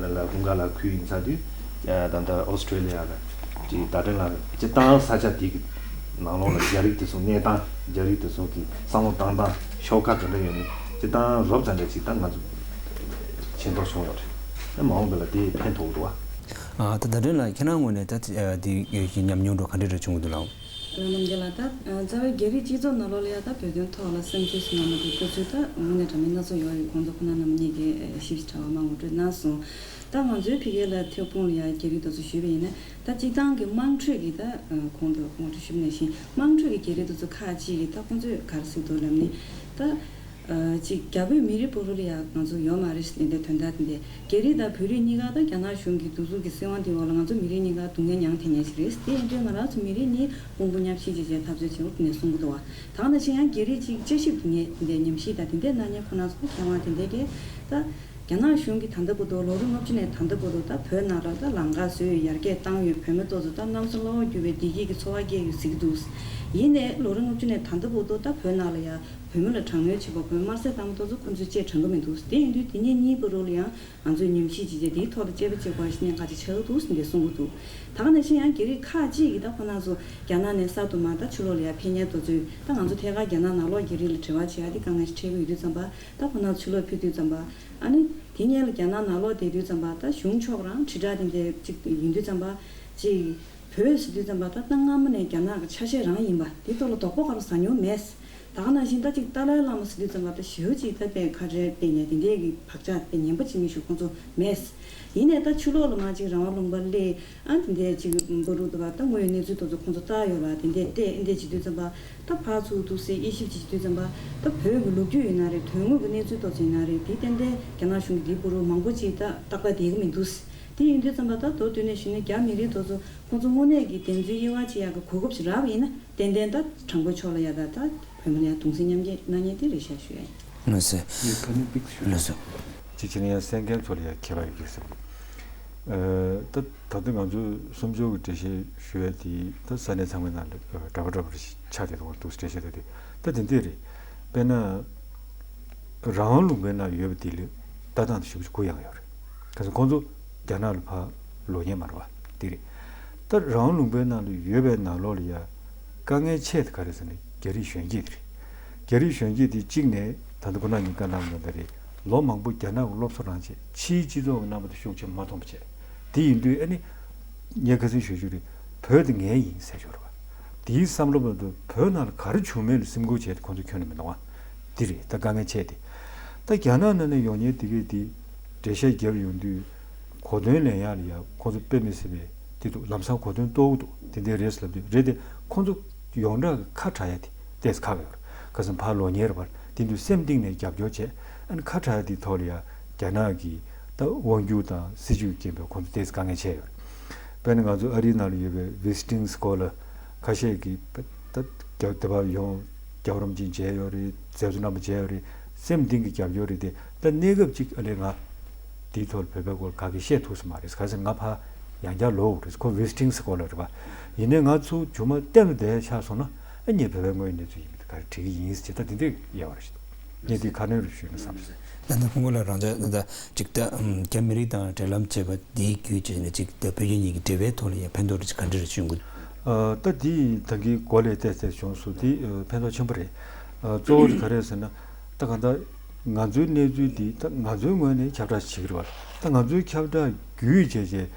ལ་ཀུན་དགའ་ལ་ཁུལ་ཡིན་ཚར་དུས། ད་ལྟ་ཨོ་སི་ཀྲོ་ལི་ཡ་ལ་ཅིག་ད་ལྟ་ལ་སྤྱིར་བཏང་ས་ཆ་དེ་གི་ནང་ལོགས་ལ་རྒྱ་རིགས་དེ་ཚོ་གནས་སྟངས། རྒྱ་རིགས་དེ་ཚོ་གི་བསམ་བློ་བཏང་སྟངས་ཤོག་ཁག་ག་འདྲ་ཡོད་མེད་སྤྱིར་བཏང་རོབ་ཙམ་འདྲ་ཅིག་ད་ང་ཚོ་མཁྱེན་རྟོགས་བྱུང་ཡོད་རེད། ཨ་མ་འོངས་པ་ལ་དེ་ཕན་ཐོགས་འདུག་བ། ཨ་ད་ད་ལྟ་ལ་ཁྱེད་རང་ངོས་ནས་ད་དེ་ཉམས་མྱོང་འགྲོ་ག་འདྲ་འདྲ་བྱུང་གི་འདུག་ལགས། ལགས་རྣམ་རྒྱལ་ལགས། ད་རྩ་བའི་རྒྱ་རིགས་སྤྱི་ཚོགས་ནང་ལོགས་ལ་ཡ་ད་བོད་དོན་ཐོག་ལ་བསམ་ཚུལ་ཟེར་ན་མ་གཏོགས་ལྟ་ཚུལ་ད་དངོས་གནས་དྲང་གནས་སྣ་ཚོགས་ཡོད་རེད། ཁོང་ཚོ་ཁོ་ན་རྣམ་གཉིས་ཀྱིས་ཞིབ་ཕྲ་བ་མ་ངོ་སྤྲོད་གནང་སོང་། ད་ང་ཚོའི་ཕ་གི་ལ་ཐོན་ཁུངས་ལ་ཡ་རྒྱ་རིགས་དེ་ཚོ་ཞུས་པ་ཡིན་ན་ད་སྤྱིར་བཏང་གི་དམངས་ཁྲོད་ཀྱི་ད་གོང་དུ་ངོ་སྤྲོད་ཞུས་པ་ནང་བཞིན་དམངས་ཁྲོད་ཀྱི་རྒྱ་རིགས་དེ་ཚོ་ཁག་ཅིག་གིས་ད་ཁོང་ཚོས་ག་རེ་ཟེར་འདུག་ལབ་ནི་ད། ཅིག་རྒྱ་བོད་མི་རིགས་བར་ལ་ཡང་ང་ཚོ་ཡོད་མ་རེད་ཟེར་ནས་དོན་དག་དེ་འདྲ། རྒྱ་རིགས་དང་བོད་རིགས་གཉིས་ཀ་ད་རྒྱ་ནག་གཞུང་གི་གདུག་རྩུབ་ཀྱི་སྲིད་དབང་དེའི་འོག་ལ་ང་ཚོ་མི་རིགས་གཉིས་ཀ་སྡུག་བསྔལ་མྱངས་བསྡད་མཁན་ཞིག་རེད། དེ་ཡིན་དུས་ང་རང་ཚོ་མི་རིགས་གཉིས་དཔུང་པ་མཉམ་གཤིབ་ཅིག་བྱས་འཐབ་རྩོད་བྱེད་དགོས་དེ་འདྲ་གསུང་གི་འདུག་བ། ད་ག་ནང་བཞིན་ཡང་རྒྱ་རིགས་ཅིག་དཔྱད་ཞིབ་དེ་འདྲ་ཉམས་ཞིབ་དང་དེ་འདྲའི་གནང་མཁན་ཁོ་ན་ཚོ་མཁས་དབང་དེ་འདྲ་གིས་ད་རྒྱ་ནག་གཞུང་གིས་ད་ལྟ་བར་དུ་ལོ་རིམ་ལྔ་བཅུ་ནས་ད་ལྟ་བར་དུ་ད་བོད་ནང་ལ་ད་ལམ་ཁ་བཟོས་ཡོད། ཡར་རྒྱས་བཏང་ཡོད། བོད་མི་ཚོ་ད་གནམ་ས་བླ་འོག་འགྱུར་བའི་བདེ་སྐྱིད་ཀྱི་འཚོ་བ་སྐྱེལ་ཡོད་ཟེར་གྱི་འདུག་ཡིན་ནའི་ལོ་རིམ་ལྔ་བཅུ་ནས་ད་ལྟ་བར་དུ་ད་བོད་ནང་ལ་ཡ་བོད་མི་ལ་དྲག་གནོན་བྱེད་པ། བོད་དམར་གསོད་བཏང་མཁན་དེ་ཚོ་ཁོ་ཚོས་བཅད་དྲག་གི་མི་འདུག་དེ་ཡིན་དུས་དེ་གཉིས་གཉིས་བར་ལ་ཡང་ང་ཚོས་ཉམས་ཞིབ་བྱས་རྗེས་དེའི་ཐོག་ལ་དཔྱད་པ་བྱེད་དགོས་ཞེས་གནད་འགག་ཅིག་ཆགས་ཀྱི་འདུག་ཟེར་ནས་གསུང་གི་འདུག་ད་ག་ནང་བཞིན་ཡང་རྒྱ་རིགས་ཁག་ཅིག་གིས་ད་ཁོ་རང་ཚོ་རྒྱ་ནག་ནས་གསར་དུ་མར་ད་ཕྱི་ལོགས་ལ་ཡར་ཕེབས་མཁན་དེ་ཚོས་ད་ང་ཚོ་ཐད་ཀར་རྒྱ་ནག་ནང་ལོགས་རྒྱ་རིགས་ལ་འབྲེལ་བ་བྱེད་ཡ་དེ་དཀའ་ངལ་ཞིག་འཕྲད་ཀྱི་ཡོད་དུས་ཙམ་པ། ད་ཁོ་རང་ཚོ་ཕྱི་ལོགས་ཕེབས་དུས་ཙམ་པ། ཨ་ནི་དེ་སྔོན་ལ་རྒྱ་ནག་ནང་ལོགས་བསྡད་དུས་ཙམ་པ་ད་གཞུང་ཕྱོགས་རང་དྲིལ་བསྒྲགས་དེ་འདྲ་ཅིག་ཡིན་དུས་ཙམ་པ་ཅིག་བོད་ཟེར་དུས་ཙམ་པ་ད་ད་སྔ་མོ་ནས་རྒྱ་ནག་གི་ཆ་ཤས་རང་ཡིན་པ་དེ་ཐོག་ལ་དོགས་པ་ག་རེ་ཟ་མྱོང་མེད། ད་ག་ནང་བཞིན་ད་ཅིག་ཏཱ་ལའི་བླ་མ་ཟེར་དུས་ཙམ་པ་ད་ཞེ་པོ་ཅིག་ད་དཔེ་ཁ་བྲལ་དཔེ་ཉེ་དེ་འདྲའི་གི་བག་ཆགས་དཔེ་ངན་པ་ཅིག་མི་ཞུ་ཁོང་ཚོ་མེད། ཡིན་ནའི་ད་ཕྱི་ལོགས་ལ་མར་ཅིག་རང་དབང་ལུང་པ་སླེབས། ཨ་དེ་འདྲའི་ཅིག་བར་དུ་བ་ད་དངོས་ཡོད་གནས་ཚུལ་དེ་ཚོ་ཁོང་ཚོ་ལྟ་ཡོད་པ་དེ་འདྲའི་བལྟས། ཨེ་འདྲའི་བྱེད་དུས་ཙམ་པ་ད་ཕར་ཚུར་འདུག་སེ་དབྱེ་ཞིབ་ཅིག་བྱེད་དུས་ཙམ་པ་ད་བོད་ཀྱི་ལོ་རྒྱུས་ཡིན་ན་རེད། དོན་དངོས་ཀྱི་གནས་ཚུལ་དེ་ཚོ་ཡིན་ན་རེད། དེ་ཏན་ཏན་རྒྱ་ནག་གཞུང་གིས་དེའི་བར་དུ་མང་པོ་ཅིག་ད་རྟག་པར་བསྡད་ཀྱི་མི་འདུག་དེ་ཡིན་དུས་ཙམ་པ་ད་མདོར་བསྡུས་ནས་ཞུས་ན་རྒྱ་མི་རིགས་དེ་ཚོ་ཁོང་ཚོ་དངོས་གནས་ཀྱི་བདེན་འཚོལ་དབྱེ་བ་ཕྱེ་ཡག་གི་གོ་སྐབས་ཤིག་རག་པ་ཡིན་ན་ཏན་ཏན་ད་དྲང་པོའི་ཕྱོགས་ལ་ཡ་ད་ད་བོད་མི་ལ་ཡ་གདུང་སེམས་མཉམ་སྐྱེད་གནང་མཁན་དེ་རེད་ཤག་ཞུ་ཡ་ཡིན། ལགས་སོ། ངས་ཁ་ཉིན་པིག་ཞུ། ལགས་སོ། གཅིག་བྱས་ན་ཡང་གསན་མཁན་ཚོ་ལ་ཡང་ཁྱད་པར་ཡོད་ཀྱི་ཟེར། ཨ་ད་ད་ལྟ་ང་ཚོས་གསུམ་ཕྱོགས་ཀྱི་འགྲེལ་བཤད་ཞུ་ཡས་དེ་ད་ས་གནས་ཚང་མའི་ནང་ལ་འདྲ་པོ་འདྲ་པོ་ཆགས་བསྡད་འདུག་འདུག་འགྲེལ་བཤད་ད་དེ་ད་དེ་འདྲས་རེད། དཔེར་ན་རང་དབང་ལུང་པའི་ནང་ཡོད་པ་དེ་ལ་ལྟ་སྟངས་དེ་ཞེ་པོ་ཅིག་གུ་ཡངས་ཡོད་རེད། ག་ཚོད་ཁོང་ཚོ་རྒྱ་ནག་ལ་ཕར་ལོག་མཁན་མ་རེད་པ། དེ་རེད། ད་རང་དབང་ལུང་པའི་ནང་ལ་ཡོད་པའི་ནང་ལོགས་ལ་ཡ་དཀའ་ངལ་ཆེ་དེ་ག་རེ་ཟེར་ན་རྒྱ་རིགས་གཞོན་སྐྱེས་དེ་རེད། རྒྱ་རིགས་གཞོན་སྐྱེས་དེ་གཅིག་ནས་ད་ལྟ་ཁོ་ན་ཉིན་བཀའ་གནང་མྱོང་ད་རེད། ལོ་མང་པོ་རྒྱ་ནག་གི་སློབ་གསོ་རང་བྱས། ཕྱིའི་སྤྱི་ཚོགས་ཀྱི་རྣམ་པ་དེ་ཤུགས་ཆེན་མ་མཐོང་པ་བྱས། དེ་ཡིན་དུས་ཨ་ནི་ངས་ཁ་སང་ཞུ་རྒྱུ་རེད། བོད་དེ་ངའི་ཡིན་ཟེར་ཞོར་བ། དེའི་བསམ་བློ་མ་གཏོགས་བོད་ནང་ལ་ག་རེ་བྱུང་མིན་ལ་སེམས་ཁུར་བྱས་ཏེ་ཁོང་ཚོ་ཁྱོན་ནས་མི་གཏོང་བ། འདི་རེད་ད་དཀའ་ངལ་ཆེ་དེ། ད་རྒྱ་ནག་ནང་ནས་ཡོང་མཁན་དེ་གས་དེ་འགྲེལ་བཤད་རྒྱབ་ཡོང་དུས་གོ་དོན་ལེན་ཡག་ལ་ཡ་ཁོང་ཚོ་དཔེ་མི་སྲིད་པའི་དེ་འདུག་ལམ་སང་གོ་དོན་རྟོགས་འདུག་དེ་འདྲའི་རེད་ཟེར་ལབ་དུས་རེད་དེ་ཁོང་ཚོ་ཡོངས་གྲགས་ཀྱི་ཁ་གྲག་ཡ་དེ་ཏོག་ཙམ་ཁག་ཡོད་རེད། ཁ་སང་ཕར་ལོག་མཁན་རེད་པ། དེ་འདུག་སེམས་གཏིང་ནས་རྒྱབ་སྐྱོར་བྱས། ཨ་ནི་ཁ་གྲག་ཡ་དེའི་ཐོག་ལ་ཡ་རྒྱ་ནག་གི་ད་དབང་སྒྱུར་དང་སྲིད་བྱུས་ཀྱི་རྐྱེན་པས་ཁོང་ཚོ་ཏོག་ཙམ་དཀའ་ངལ་ཆེ་ཡོད་རེད། དཔེར་ན་ང་ཚོ་ཨ་རིའི་ནང་ལ་ཡོད་པའི་ཝི་ཛི་ཊིང་སི་ཀོ་ལར་ཁ་ཤས་ཀྱིས་ད་རྒྱ་དེ་བར་ཡོང་རྒྱལ་བ་རིན་པོ་ཆེ་མཇལ་ཡོད་རེད། མཛད་གཙོ་རྣམ་པ་མཇལ་ཡོད་རེད། སེམས་གཏིང་གི་རྒྱབ་སྐྱོར་རེད་དེ། ད་གནས་སྐབས་ཅིག་ཨ་ལས་ང་དེའི་ཐོག་ལ་བོད་པའི་སྐོར་ག་གེ་བཤད་ཐུབ་ས་མ་རེད། ག་ཟེར་ང་ཕར་ཡང་བསྐྱར་ལོག་དགོས་རེད། ཁོ་ཝི་ཛི་ཊིང་སི་ཀོ་ལར་རེད་པ། ཡིན་ནའི་ང་ཚོ་རྒྱུ་མ་གཏན་ལ་བསྡད་ཆགས་སོང་ན་ཨ་ངས་བོད་པའི་དངོས་ཡོད་གནས་ཚུལ་ཡིན་མིན་དེ་ག་རེ་འགྲིག་གི་ཡིན་ཟེར་ད་དེ་འདྲས་ཡལ་བ་རེད། ངས་དེ་ཁ་སྣོན་རེ་ཞུས་ན་བསམ་སོང་། ད་ལྟ་སྐུ་ངོ་ལགས་རང་ཅག་ད་ལྟ་ཅིག་ད་རྒྱ་མི་རིགས་དང་འབྲེལ་ལམ་བྱས་པ་འདིའི་བརྒྱུད་བྱས་ནས་ཅིག་ད་བོད་རྒྱ་གཉིས་ཀྱི་འབྲེལ་བའི་ཐོག་ལ་ཡང་ཕན་ཐོགས་རེ་ཅིག་ག་འདྲ་རེ་བྱུང་གི། ཨ་ད་འདི་ད་གིན་གོ་ལ་བལྟས་བལྟས་བྱུང་སོང་། དེ་ཨ་ཕན་ཐོགས་ཆེན་པོ་རེད། ཨ་གཙོ་བོ་དེ་ག་རེ་ཟེར་ན་ད་གང་ལྟར་ང་ཚོའི་གནས་ཚུལ་འདི་ད་ང་ཚོའི་ངོས་ནས་ཁྱབ་བསྒྲགས་བྱེད་ཀྱི་རེད་པ། ད་ང་ཚོའི་ཁྱབ་བསྒྲགས་བརྒྱུད་བྱས་བྱས་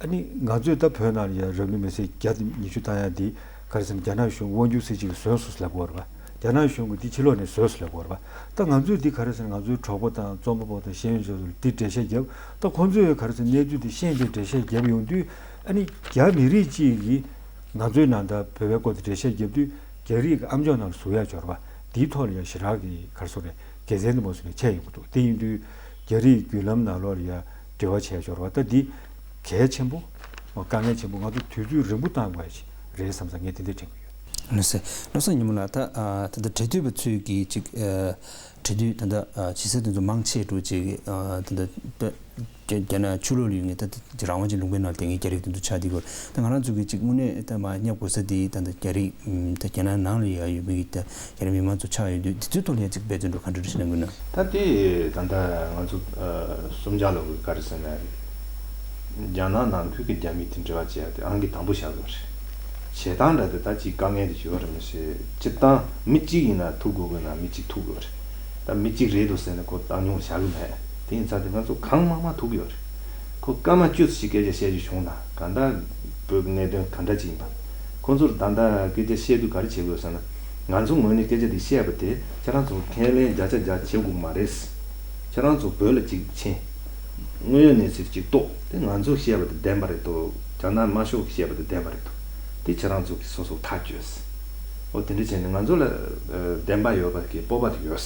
ཨ་ནི་ང་ཚོས་ད་བོད་ནང་ལ་ཡང་རབ་གནས་མི་ཚེ་བརྒྱ་དང་ཉི་ཤུ་བཏང་ཡ་འདི་ག་རེ་ཟེར་ན་རྒྱ་ནག་གཞུང་དབང་སྒྱུར་སྲིད་བྱུས་ཀྱིས་བཟོས་སོང་ཟེར་ལབ་ཀྱི་ཡོད་རེད་པ། རྒྱ་ནག་གཞུང་གིས་འདི་ཕྱི་ལོགས་ནས་བཟོས་སོང་ལབ་དགོས་རེད་པ། ད་ང་ཚོས་འདི་ག་རེ་ཟེར་ན། ང་ཚོའི་གྲོགས་པོ་དང་རྩོམ་པ་པོ་དང་ཤེས་ཡོན་ཅན་ཚོ་ལ་འདི་འགྲེལ་བཤད་བརྒྱབ། ད་ཁོང་ཚོས་ག་རེ་ཟེར་ན། གནས་ཚུལ་འདི་ཤེས་བྱས་འགྲེལ་བཤད་བརྒྱབ་ཡོང་དུས། ཨ་ནི་རྒྱ་མི་རིགས་གཅིག་གིས་ང་ཚོའི་ནང་ད་བོད་པའི་སྐོར་དུ་འགྲེལ་བཤད་བརྒྱབ་དུས། རྒྱ་རིགས་ཀྱི་ཨམ་ཅོག་ནང་ལ་ཟུག་ཡག་འབྱོར་བ་འདིའི་ཐོག་ལ་ཡང་ཞེ་དྲག་གི་ག་རེ་ཟེར་དགོས་རེད། དགེ་མཚན་འདི་མོ་ཟེར་ནས་ཆགས་ཡོང་གི་འདུག་དེ་ཡིན་དུས་རྒྱ་རིགས་བརྒྱུད་ལམ་ནང་ལོགས་ལ་ཡང་འབྲེལ་བ་བྱས་འབྱོར་བ། ད་འདི་གལ་ཆེན་པོ། དཀའ་ངལ་ཆེན་པོ། ང་ཚོ་དུས་ཚོད་རིང་པོ་བཏང་དགོས་ཡ་ཞིག་རེད་བསམ་ཙང་། ངས་དེ་འདྲ་དྲན་གྱི་ཡོད། ལགས་སོ། བློ་བཟང་ཉི་མ་ལགས། ད་ཨ་ད་ལྟ་འབྲེལ་མཐུད་པ་ཚོས་ཀྱི་ཅིག་ཨ་འབྲེལ་མཐུད་ད་ལྟ་ཨ་ཇི་སྲིད་དེ་ཚོ་མང་ཆེ་འགྲོ་ཅིག་ཨ་ད་ལྟ་རྒྱ་རྒྱ་ནག་ཕྱི་ལོགས་ལ་ཡོད་མཁན། ད་ལྟ་རང་དབང་ཅན་ལུང་པའི་ནང་བསྡད་མཁན་རྒྱ་རིགས་དེ་ཚོ་ཆགས་བསྡད་ཀྱི་ཡོད། ད་ང་རང་ཚོ་གི་ཅིག་དངོས་གནས་ད་མར་བསྙབ་དགོས་ས་དེ་ད་ལྟ་རྒྱ་རིགས་ད་རྒྱ་ནག་ནང་ལ་ཡ་ཡོད་མཁན་གྱི་ད་རྒྱ་རིགས་མི་མང་ཚོ་ཆགས་ཡོད་དུས། དེ་ཚོའི་ཐོག་ལ་ཡ་ཅིག་འབད་བརྩོན་འགྲོ་ག་འདྲ་རེ་ཞིག་གནང་གི་ཡོད་ན། ད་དེ་ད་ལྟ་ང་ཚོ་ཨ་གསུམ་ཆ་ལོག་གི་ག་རེ་ཟེར་ན་རེད། རྒྱ་ནག་ནང་ཁུལ་གྱི་རྒྱ་མི་དེ་འབྲེལ་བ་བྱེད་ཡ་དེ་ཨང་ཀི་དང་པོ་བཞག་དགོས་རེད། བྱེད་སྟངས་འདྲ་དེ་ད་ཅིག་དཀའ་ངལ་དེ་ཞིག་ཡོད་རེད་མི་ཤེས། སྤྱིར་བཏང་མི་གཅིག་ཡིན་ན་ཐུག་དགོས་དགོས་ན་མི་གཅིག་ཐུག་དགོས་རེད། ད་མི་གཅིག་རེད་འདུག་ཟེར་ནས་ཁོ་བཏང་མྱོང་བཞག་གི་མེད། དེ་ཡིན་ཙང་དེ་ང་ཚོ་གང་མང་མང་ཐུག་གི་ཡོད་རེད། ཁོ་སྐར་མ་བཅུ་ཙམ་ཞིག་སྐད་ཆ་བཤད་རྒྱུ་བྱུང་ན། གང་ལྟར་བོད་ཀྱི་གནད་དོན་ག་འདྲ་ཅིག་ཡིན་པ། ཁོང་ཚོར་ད་ལྟ་སྐད་ཆ་བཤད་དུས་ག་རེ་བྱེད་དགོས་ཟེར་ན། ང་ཚོ་ངོས་ནས་སྐད་ཆ་འདི་བཤད་པ་དེ་ཁྱེད་རང་ཚོ་ཁས་ལེན་བརྒྱ་ཆ་བརྒྱ་བྱེད་དགོས་མ་རེད། ཁྱེད་རང་ཚོ་བོད་ལ་ཅིག་ཕྱིན། དངོས་ཡོད་གནས་ཚུལ་ཅིག་རྟོགས་ཏེ། ང་ཚོས་བཤད་པ་དེ་བདེན་པ་རེད་དོ། རྒྱ་ནག་དམར་ཤོག་གིས་བཤད་པ་དེ་བདེན་པ་རེད་དོ། དེ་ཁྱེད་རང་ཚོ་གིས་སོ་སོ་ཐག་གཅོད། འོ་དེ་འདྲ་བྱས་ནས་ང་ཚོ་ལ་ཨ་བདེན་པ་ཡོད་པ་གི་སྤོབས་པ་དེ་ཡོད།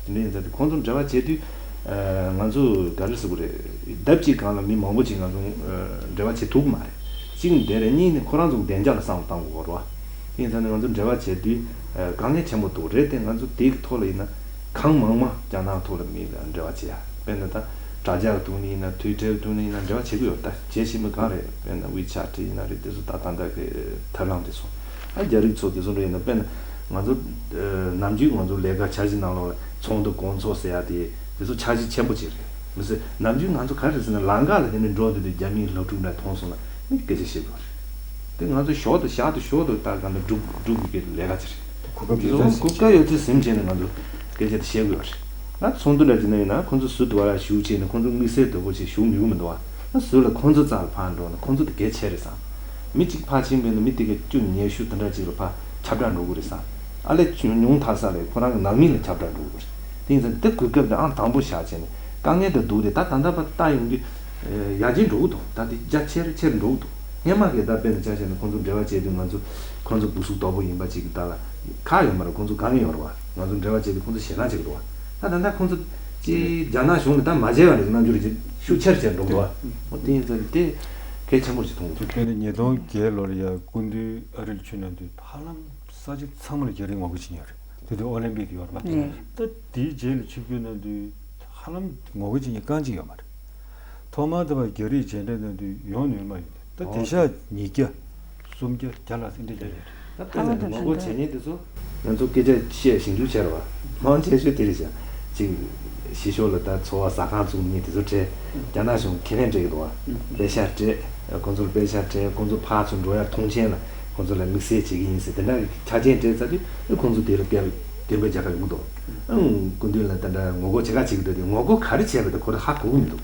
དེ་འདྲ་ཡིན་ཙང་དེ་ཁོང་ཚོ་འབྲེལ་བ་བྱེད་དུས་ཨ་ང་ཚོ་ག་རེ་ཟེར་དགོས་རེད། ལྡབ་གཅིག་སྒང་ལ་མི་མང་པོ་ཅིག་ང་ཚོ་ཨ་འབྲེལ་བ་བྱེད་ཐུབ་ཀྱི་མ་རེད། གཅིག་ནས་དེ་རེད། གཉིས་ནས་ཁོ་རང་ཚོ་གི་བདེ་འཇགས་ལ་བསམ་བློ་གཏང་དགོས་རེད་བ། དེ་ཡིན་ཙང་ནས་ང་ཚོ་འབྲེལ་བ་བྱེད་དུས་ཨ་དཀའ་ངལ་ཆེན་པོ་འདུག་རེད་དེ། ང་ཚོ་དེའི་ཐོག་ལ་ཡིན་ན་གང་མང་མང་རྒྱ་ནག་ཐོག་ལ་མི་ལ་འབྲེལ་བ་བྱེད་ཡ། དཔེར་ན་ད་དྲ་རྒྱ་གི་ཐོག་ནས་ཡིན་ན། Twitter་གི་ཐོག་ནས་ཡིན་ན་འབྲེལ་བ་བྱེད་ཀྱི་ཡོད། ད་བྱེད་བཞིན་པ་གང་རེད། དཔེར་ན་WeChat་ཡིན་ན་རེད། དེ་ཚོ་ད་ད་ལྟ་གི་ཐབས་ལམ་དེ་ཚོ། ཨ་རྒྱ་རིགས་ཚོ་དེ་ཚོ་འདྲ་ཡིན་ན། དཔེར་ན་ང་ཚོ་ཨ་ནམ་རྒྱུན་ང་ཚོ་ལས་ཀ་འཆར་གཞི་ནང་ལོགས་ལ་ཚོགས་འདུ་སྐོང་ཚོགས་ཟེར་ཡ་དེ། དེ་ཚོ་འཆར་གཞི་ཆེན་པོ་ཅིག་རེད། མི་ཟེར། ནམ་རྒྱུན་ང་ཚོ་ག་རེ་ཟེར་ན། ལམ་ཁ་ལ་དེ་འདྲ་འགྲོ་དུས་དུས་རྒྱ་མིའི་སློབ་ཕྲུག་འདྲ་མཐོང་སོང་ན་མི་སྐད་ཆ་བཤད་དགོས་རེད། དེ་ང་ཚོ་ཞོར་དུ་ཞོར་དུ་ཞོར་དུ་ད་གང་ལྟར་སྒྲུབ་སྒྲུབ་དགོས་ཀྱི་ལས་ཀ་ཅིག་རེད། གོ་སྐབས་དེ་ཡོད་ཚོད་གོ་སྐབས་ཡོད་ཚད་ཟིན་བྱས་ནས་ང་ཚོ་སྐད་ཆ་དེ་བཤད་དགོས་རེད། ང་ཚོགས་འདུ་འདྲ་ཅིག་ན་ཡིན་ན། ཁོང་ཚོ་ཟུར་དུ་བ་ར་བཞུགས་བྱས་ནས། ཁོང་ཚོ་དམིགས་བསལ་དོད་པོ་ཞིག་ཞུ་མི་དགོས་མི་འདུག་བ། ང་ཟུར་ལ་ཁོང་ཚོ་རྩ་ལ་ཕར་འགྲོ་ན་ཁོང་ཚོ་དེ་གལ་ཆེ་རེད་བསམ། མི་གཅིག་ཕར་ཕྱིན་པས་ན་མི་དེ་ག་བཅུ་ཉི་ཤུ་དེ་འདྲ་ཅིག་ལ་ཕར་ཁྱབ་བསྒྲགས་འགྲོ་གི་རེད་བསམ། ཨ་ལས་ཉུང་མཐའ་ས་ལས་ཁོ་རང་གི་ནང་མི་ལ་ཁྱབ་བསྒྲགས་འགྲོ་གི་རེད། དེ་ཡིན་ཙང་དེ་གོ་སྐབས་དེ་ཨང་དང་པོ་བཞག་བྱས་ནས་དཀའ་ངལ་དེ་འདུག་དེ། ད་ད་ལྟ་བར་ལྟ་ཡོང་དུས་ཡར་རྒྱས་འགྲོ་གི་འདུག་ད་དེ་རྒྱ་ཆེ་རུ་ཆེ་རུ་འགྲོ་གི་འདུག་སྔོན་མ་གི་ད་དཔེར་ན་ཆ་བཞག་ན། ཁོང་ཚོ་འབྲེལ་བ་བྱས་དུས་ང་ཚོ་ཁོང་ཚོ་སྒུག་སུག་དོག་པོ་ཡིན་པ་ཅིག་གི་ད་ལ་ཁག་ཡོད་མ་རེད། ཁོང་ཚོ་དཀའ་ངལ་ཡོད་རེད་བ། ང་ཚོ་འབྲེལ་བ་བྱས་དུས་ཁོང་ཚོ་ཞེད་སྣང་བྱེད་ཀྱི་འདུག་བ། ད་ད་ལྟ་ཁོང་ཚོ་ཅིག་རྒྱ་ནག་གཞུང་གིས་ད་མ་བརྗེད་པ་ནས་རྣམ་འགྱུར་ཅིག་ཤུགས་ཆེར་ཆེར་འགྲོ་གི་འདུག་བ། འོ་དེ་ཡིན་ཙང་དེ་གལ་ཆེན་པོ་ཞིག་མཐོང་གི་འདུག་དཔེར་ན་ཉིས་སྟོང་བརྒྱད་ལོར་ཡ་སྐུ་མདུན་ཨ་རིར་ཕྱིན་ན་དུས། ཧ་ལམ་ས་ཆ་ཚང་མ་ལ་རྒྱ་རིགས་ངོ་རྒོལ་བྱེད་མཁན་ཡོད་རེད། དེ་དུས་ཨོ་ལིམ་པིག་ཡོད་རེད་པ། རེད། ད་དེའི་རྗེས་ལ་ཆིབས་བསྒྱུར་གནང་དུས་ཧ་ལམ་ངོ་རྒོལ་བྱེད་མཁན་རྐང་གཅིག་ཡོད་མ་རེད། ཐོག་མར་དེ་བ་རྒྱ་རིགས་མཇལ་འཕྲད་གནང་དུས་ཡོང་ནུས་མ་ཡོད། ད་དེང་སང་ཉིས་བརྒྱ་སུམ་བརྒྱ་བརྒྱ་ལྷག་ཙམ་འདྲ་ཡོད་རེད། ད་དཔེར་ན་ངོ་རྒོལ་བྱེད་མཁན་དེ་ཚོ་ང་ཚོ་སྐད་ཆ་བཤད་ཞིབ་འཇུག་བྱས་རེད་བ། མང་ཆེ་ཤོས་དེ་རེད་བཞག་ཅིག་གཞིས་ཤོག་ལ་ད་ཚོ་བ་ཟ་ཁང་བཙུགས་མཁན་དེ་ཚོ་སྤྲད། རྒྱ་ནག་གཞུང་ཁས་ལེན་སྤྲད་ཀྱི་འདུག་བ། པེ་ཤག་སྤྲད། ཁོང་ཚོར་པེ་ཤག་སྤྲད། ཁོང་ཚོ་ཕར་ཚུར་འགྲོ་ཡ་ཐོངས་མཆན་ལ་ཁོང་ཚོ་ལ་དམིགས་བསལ་བྱེད་ཀྱི་ཡིན་ཟེར་དེ་འདྲ་གི་ཆ་རྐྱེན་སྤྲད་ཚར་དུས། ཁོང་ཚོ་དེ་ལ་སྐད་བདེན་པ་རྒྱག་ག་ཡོང་གི་འདུག་ཨང་། སྐུ་མདུན་ལ་ད་ལྟ་ངོ་རྒོལ་བྱེད་ག་བྱེད་ཀྱི་འདུག་དེ་ངོ་རྒོལ་ག་རེ་བྱས་པ་དེ་ཁོ་རང་ཧ་གོ་གི་མི་འདུག་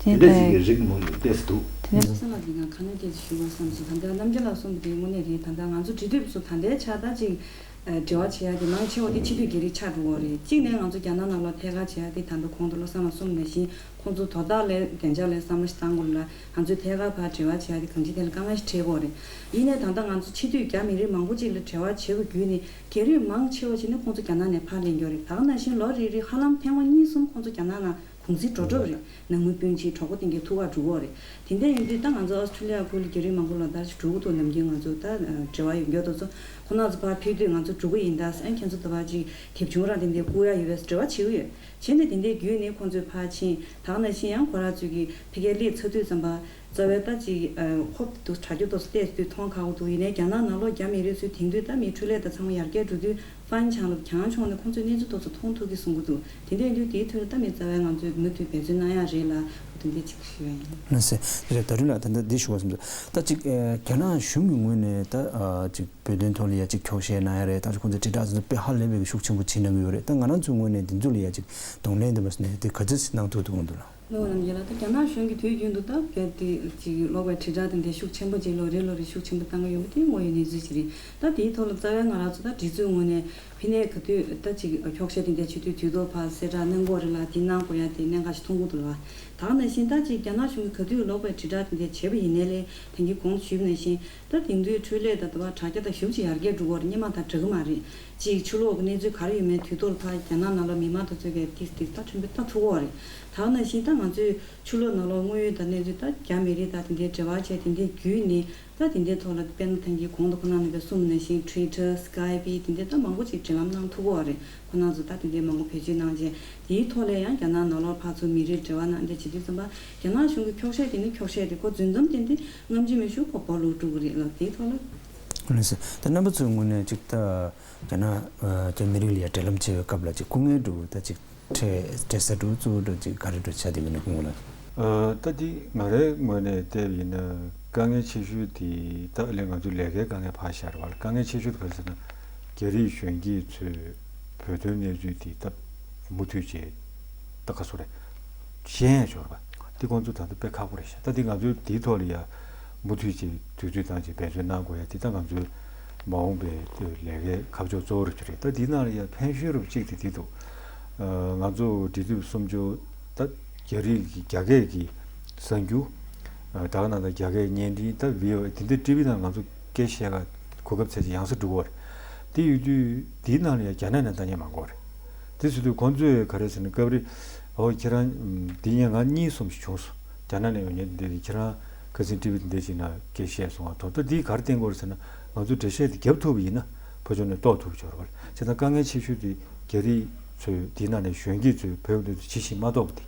དེ་འདྲ་ཞིག་གི་རིགས་མང་པོ་ཏོག་ཙམ་འདུག་དེ་ནས་ས་ལ་འདི་ག་ཁ་ནས་སྐད་ཆ་ཞུ་བ་བསམ་སོང་། ད་ལྟ་རྣམ་རྒྱལ་ལགས་གསུངས་པ་དེ་དངོས་གནས་རེད། ད་ལྟ་ང་ཚོ་འབྲེལ་མཐུད་པ་ཚོ་ད་ལྟའི་ཆར་ད་ཅིག་འབྲེལ་བ་བྱེད་ཡ་དེ་མང་ཆེ་བ་དེ་སྤྱི་འཐུས་རྒྱ་རིགས་ཆགས་འགྲོ་གི་རེད། གཅིག་ནས་ང་ཚོ་རྒྱ་ནག་ནང་ལོགས་ཐད་ཀར་བྱེད་ཡ་དེ་ད་ལྟ་གོང་དུ་བློ་བཟང་ལགས་གསུངས་པ་ནང་བཞིན་ཁོང་ཚོ་དོ་བདག་ལ་བདེ་འཇགས་ལ་བསམ་བློ་ཞིག་བཏང་དགོས་ལ། ང་ཚོས་ཐད་ཀར་ཕར་འབྲེལ་བ་བྱེད་ཡ་དེ་གང་ཅི་དེ་ལ་དཀའ་ངལ་ཞིག་འཕྲད་ཀྱི་ཡོད་རེད། ཡིན་ནའི་ད་ལྟ་ང་ཚོ་སྤྱི་འཐུས་རྒྱ་མི་རིགས་མང་པོ་ཅིག་ལ་འབྲེལ་བ་བྱེད་དགོས་བརྒྱུད་ནས། རྒྱ་རིགས་མང་ཆེ་བ་ཞིག་ནི་ཁོང་ཚོ་རྒྱ་ནག་ནས་ཕར་ལེན་རྒྱུ་རེད། ད་ག་ནང་བཞིན་ལོ་རེ་རེ་ཧ་ལམ་ཐེངས་མ་གཉིས་གསུམ་ཁོང་ཚོ་རྒྱ་ནག་ནང་གུང་སེང་འགྲོ་འགྲོ་རེད། ནང་མི་སྤུན་མཆེད་གྲོགས་པོ་དེ་འདྲ་ཐུག་ག་འགྲོ་གི་ཡོད་རེད། དེ་འདྲ་ཡིན་དུས་ད་ང་ཚོ་ཨོ་སི་ཁྲུ་ལི་ཡ་ཁུལ་ལ་རྒྱ་རིགས་མང་པོ་ལོ་ལྟར་འགྲོ་གི་འདུག་ནམ་རྒྱུན་ང་ཚོ་ད་འབྲེལ་བ་ཡོད་མཁན་དེ་ཚོ་ཁོང་རྣམ་ཚོ་ཕར་ཕེབས་དུས་ང་ཚོ་འགྲོ་གི་ཡིན། ད་ཨ་ཁྱེད་ཚོ་ད་ཕར་ཅིག་དེབ་ཆུང་རང་དེ་འདྲ་བསྐུར་ཡ་ཡོད་པས་འབྲེལ་བ་བྱེད་ཀྱི་ཡོད། བྱས་ནས་དེ་འདྲའི་བརྒྱུད་ནས་ཁོང་ཚོས་ཕར་ཕྱིན། ད་ག་ནང་བཞིན་ཡང་ཁོ་རང་ཚོས་ཀྱི་ཕ་གིར་སླེབས་ཚར་དུས་ཙམ་པ་རྩ་བའི་ད་ཅིག་ཨ་ཧོབ་ཏེ་འདུག་དྲ་རྒྱ་ཏོག་ཙམ་བལྟས་དུས་མཐོང་ཁག་པོ་འདུག་ཡིན་ནའི་རྒྱ་ནག་ནང་ལོགས་རྒྱ་མི་རིགས་ཚོས་དེང་དུས་ད་མི་འཕྲོད་ལས་དང་ཚང་མ་ཡར་རྒྱས་འགྲོ་དུས་ཧྥན་ཆང་ལ་གྱང་མཆོངས་ནས་ཁོང་ཚོས་གནས་ཚུལ་ཏོག་ཙམ་མཐོང་ཐུབ་ཀྱི་གསུང་གི་འདུག་དེ་འདྲ་ཡིན་དུས་དེའི་ཐོག་ལ་ད་མི་རྩ་བའི་ང་ཚོས་མུ་མཐུད་འབད་བརྩོན་གནང་ཡ་རེད་ལ། དེ་འདྲ་ཅིག་ཞུ་ཡ་ཡིན། ལགས་སོ། རེད། ད་རུང་ལ་ད་ལྟ་འདི་ཞུ་བ་བསམ་འདུག་ད་ཅིག་ཨ་རྒྱ་ནག་གཞུང་གི་ངོས་ནས་ད་ཨ་ཅིག་བོད་དོན་ཐོག་ལ་ཡ་ཅིག་འཁྱོག་བཤད་གནང་ཡ་རེད། ད་ཁོང་ཚོས་དྲིལ་བསྒྲགས་དེ་ཚོ་དཔེ་ཧ་ལས་པའི་ཤུགས་ཆེན་པོ་བྱེད་གནང་གི་ཡོད་རེད། ད་ང་རང་ཚོའི་ངོས་ནས་འདི་ཚོ་ལ་ཡ་ཅིག་གདོང་ལེན་དེ་མ་ཟེར་ནས་དེ་ག་ཚོད་གནང་ཐུབ་ཐུབ་ཀྱི་འདུག་ལགས། ལོ་ནམ་རྒྱུན་ལ་ད་རྒྱ་ནག་གཞུང་གིས་དུས་རྒྱུན་དུ་ད་བོད་དེ་ཅིག་ལོག་པའི་དྲིལ་བསྒྲགས་དེ་འདྲའི་ཤུགས་ཆེན་པོ་ཅིག་ལོ་རེ་ལོ་རེ་ཤུགས་ཆེན་པོ་བཏང་གི་ཡོད་པ་དེ་དངོས་ཡོད་གནས་ཚུལ་ཅིག་རེད། ད་དེའི་ཐོག་ལ་རྩ་བའི་ང་རང་ཚོ་ད་སྒྲིག་འཛུགས་ངོས་ནས་ ཕི་ནས་ག་དུས་ད་ཅིག་འཁྱོག་བཤད་དེ་འདྲ་བྱེད་དུས་དུས་ཐོག་ཕར་གསལ་བསྒྲགས་གནང་དགོས་རེད་ལ། དེ་གནང་དགོས་ཡ་དེ་གནད་འགག་ཞིག་མཐོང་གི་འདུག་ལ། ད་ག་ནང་བཞིན་ད་ཅིག་རྒྱ་ནག་གཞུང་གིས་ག་དུས་ལོག་པའི་དྲིལ་བསྒྲགས་དེ་འདྲ་བྱས་པ་ཡིན་ནའི་ལས་ད་གིན་གོང་དུ་ཞུས་པ་ནང་བཞིན་ད་དེང་དུས་འཕྲུལ་ལས་དང་དུ་བ་དྲ་རྒྱ་དང་ཞེ་པོ་ཅིག་ཡར་རྒྱས་འགྲོ་གི་ཡོད་རེད། སྔོན་མ་དང་འདྲ་གི་མ་རེད། ཅིག་ཕྱི་ལོགས་ཀྱི་གནས་ཚུལ་ག་རེ་ཡོད་མེད་དུས་ཐོག་ལ་ཕར་རྒྱ་ནག་ནང་ལོགས་མི་མང་དེ་ཚོས་གས་ཏིག་ཏིག་ད་ཁྲོན་པོ་ད་ཐུག་གི་ཡོད་རེད། ད་ག་ནང་བཞིན་ད་ང་ཚོས་ཕྱི་ལོགས་ནང་ལོགས་དངོས་ཡོད་དང་གནས་ཚུལ་ད་རྒྱ་མི་རིགས་དང་དེ་འདྲའི་འབྲེལ་བ་བྱས་དེ་འདྲའི་བརྒྱུད་ནས། ད་དེ་འདྲའི་ཐོག་ལ་དཔེར་ན་ཐེངས་ཀྱི་གོང་དུ་ཁོ་ན་ནས་པའི་གསུངས་ནང་བཞིན་Twitter Skype དེ་འདྲའི་ད་མང་པོ་ཅིག་འབྲེལ་ལམ་གནང་ཐུབ་ཀྱི་ཡོད་རེད། ཁོ་ན་ཚོ་ད་དེ་འདྲའི་མང་པོ་བེད་སྤྱོད་གནང་རྗེས་དེའི་ཐོག་ལ་ཡང་རྒྱ་ནག་ནང་ལོགས་ཕར་ཚུར་མི་རིགས་འབྲེལ་བ་གནང་འདྲ་བྱེད་དུས་ཙམ་པ་རྒྱ་ནག་གཞུང་གི་འཁྱོག་བཤད་དེ་ནི་འཁྱོག་བཤད་དེ་ཁོ་རྫུན་གཏམ་དེ་འདི་རྔམ་བརྗིད་མེད་ཤོས་ཁོ་སྦོ་ལུག་འགྲོ་གི་རེད་ལ། དེའི་ཐོག་ལ། ལགས་སོ། ད་རྣམ་པ་ཚོའི་ངོས་ནས་ཅིག་ད་རྒྱ་ནག་ཨ་རྒྱ་མི་རིགས་ལ་ཡ་འབྲེལ་ལམ་བྱེད་པའི་སྐབས་ལ་ཅིག་སྐུ་ངལ་འདྲ་བོ་ད་ཅིག་འཕྲད་འཕྲད་ས་འདྲ་བོ་གཙོ་བོ་འདྲ་བོ་ཅིག་ག་རེ་འདྲ་བོ་ཆགས་བསྡད་ཡོད་ན་སྐུ་ངོ་ལ། ཨ་ད་འདི་ང་རའི་ངོས་ནས་བལྟས་པ་ཡིན་ན་དཀའ་ངལ་ཆེ་ཤོས་དེ་ད་ཨ་ལས་ང་ཚོའི་ལས་ཀའི་དཀའ་ངལ་ཕར་བཞག་རེད་བ། དཀའ་ངལ་ཆེ་ཤོས་དེ་ག་རེ་ཟེར་ན་རྒྱ་རིགས་གཞོན་སྐྱེས་ཚོས་བོད་དོན་གནས་ཚུལ་དེ་ད་མུ་མཐུད་བྱས་ད་ག་སོ་རེད་ཤེས་ཡ་ཅོར་བ་འདི་ཁོང་ཚོ་ད་ལྟ་དཔེ་ཁག་པོ་རེད་ཤག་ད་འདི་ང་ཚོའི་འདིའི་ཐོག་ལ་ཡ་མུ་མཐུད་བྱས་དུས་ཚོད་བཏང་བྱས་འབད་བརྩོན་གནང་དགོས་ཡ་དེ་ད་ང་ཚོའི་མ་འོངས་པའི་ལས་ཀའི་ཁ་ཕྱོགས་གཙོ་བོ་རུ་གྱུར་རེད། ད་འདི་ནང་ལ་ཡ་ཕན་ཤོས་རུ་གཅིག་དེ་འདི་འདུག་ང་ཚོ་འབྲེལ་མཐུད་སུམ་ཅུ་ད་རྒྱ་རིགས་ཀྱི་རྒྱ་སྐད་ཀྱི་གསར་འགྱུར། ཨ་ད་ག་ནང་ད་རྒྱ་སྐད་བརྙན་འཕྲིན་ད་བི་ཨོ་ཨེ་དེ་འདྲ་ཊི་ཝི་ནང་ང་ཚོ་སྐད་བཤད་ག་གོ་སྐབས་ཚད་ཅིག་ཡང་སེ་འགྲོ་གི་ཡོད་རེད། དེ་ཡོད་དུས་དེའི་ནང་ལ་ཡང་རྒྱ་ནག་ནས་ལྟ་མཁན་མང་པོ་རེད། དེ་ཟེར་དུས་ཁོང་ཚོས་ག་རེ་ཟེར་ན་སྐབས་རེ་ཨོ་ཁྱེད་རང་དེ་སྔོན་ང་གཉིས་གསུམ་ཞིག་བྱུང་སོང་། རྒྱ་ནག་ནས་ཡོང་མཁན་དེ་འདྲ་ཁྱེད་རང་ཁ་སང་ཊི་ཝི་དེ་འདྲ་ཞིག་ནང་སྐད་བཤད་སོང་བ་དང་ད་འདིས་ག་རེ་བསྟན་གྱི་ཡོད་རེད་ཟེར་ན་ང་ཚོ་འགྲེལ་བཤད་དེ་རྒྱབ་ཐུབ་པ་ཡིན་ན་ཕར་ཕྱོགས་ནས་རྟོགས་ཐུབ་ཀྱི་ཡོད་རེད་བ། བྱས་ཙང་དཀའ་ངལ་ཆེ་ཤོས་དེ། རྒྱ་རིགས་ཚོས་དེའི་ནང་ནས་གཞོན་སྐྱེས་ཚོས་བོད་ཀྱི་གནས་ཚུལ་ཇི་བཞིན་མ་རྟོགས་པ་དེ་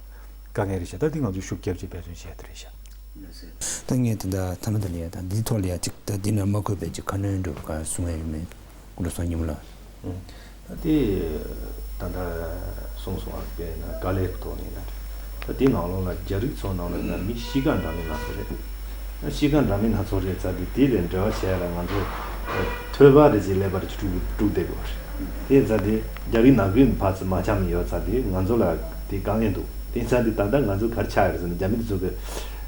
དཀའ་ངལ་རེད་ཤག་ད་དེ་ང་ཚོས་ཤུགས་རྒྱབ་ཅིག་འབད་བརྩོན་བྱས་དེ་རེད་ཤག་ད་ངས་དེ་འདྲ་ཐ་མ་དེ་ལ་ཡ་ད་འདིའི་ཐོག་ལ་ཡ་ཅིག་ད་འདི་ནས་མ་གོ་བའི་ཅིག་ཁ་སྣོན་འདྲ་བོ་ག་གསུང་ཡ་ཡོད་མེད་སྐུ་མགྲོན་བསམ་ཉི་མ་ལགས། ད་དེ་ད་ལྟ་གསུངས་སོང་བ་དཔེར་ན་དཀའ་ལས་ཀྱི་ཐོག་ནས་ན་ད་དེ་ནང་ལོགས་ལ་རྒྱ་རིགས་ཚོ་ནང་ལ་ན་མི་གཤིས་ཀ་འདྲ་མིན་སྣ་ཚོགས་རེད། གཤིས་ཀ་འདྲ་མིན་སྣ་ཚོགས་རེད་ཙང་དེ་དེ་ལས་འབྲེལ་བ་བྱས་ལ་ང་ཚོ་ཐོས་པ་རེ་ཅིག་ཀླད་པ་རེ་ཅིག་དཀྲུག་དཀྲུག་བསྡད་དགོས་རེད། དེ་ཙང་དེ་རྒྱ་རིགས་ནང་ཁུལ་ཕར་ཚུར་མ་འཆམ་ཡོད་ཙང་དེ་ང་ཚོ་ལ་དེ་དཀའ་ངལ་འདུག་དེ་ཙང་དེ་ད་ལྟ་ང་ཚོ་ག་རེ་ཆགས་ཡོད་རེད་ཟེར་ན་རྒྱ་མི་དེ་ཚོ་གི་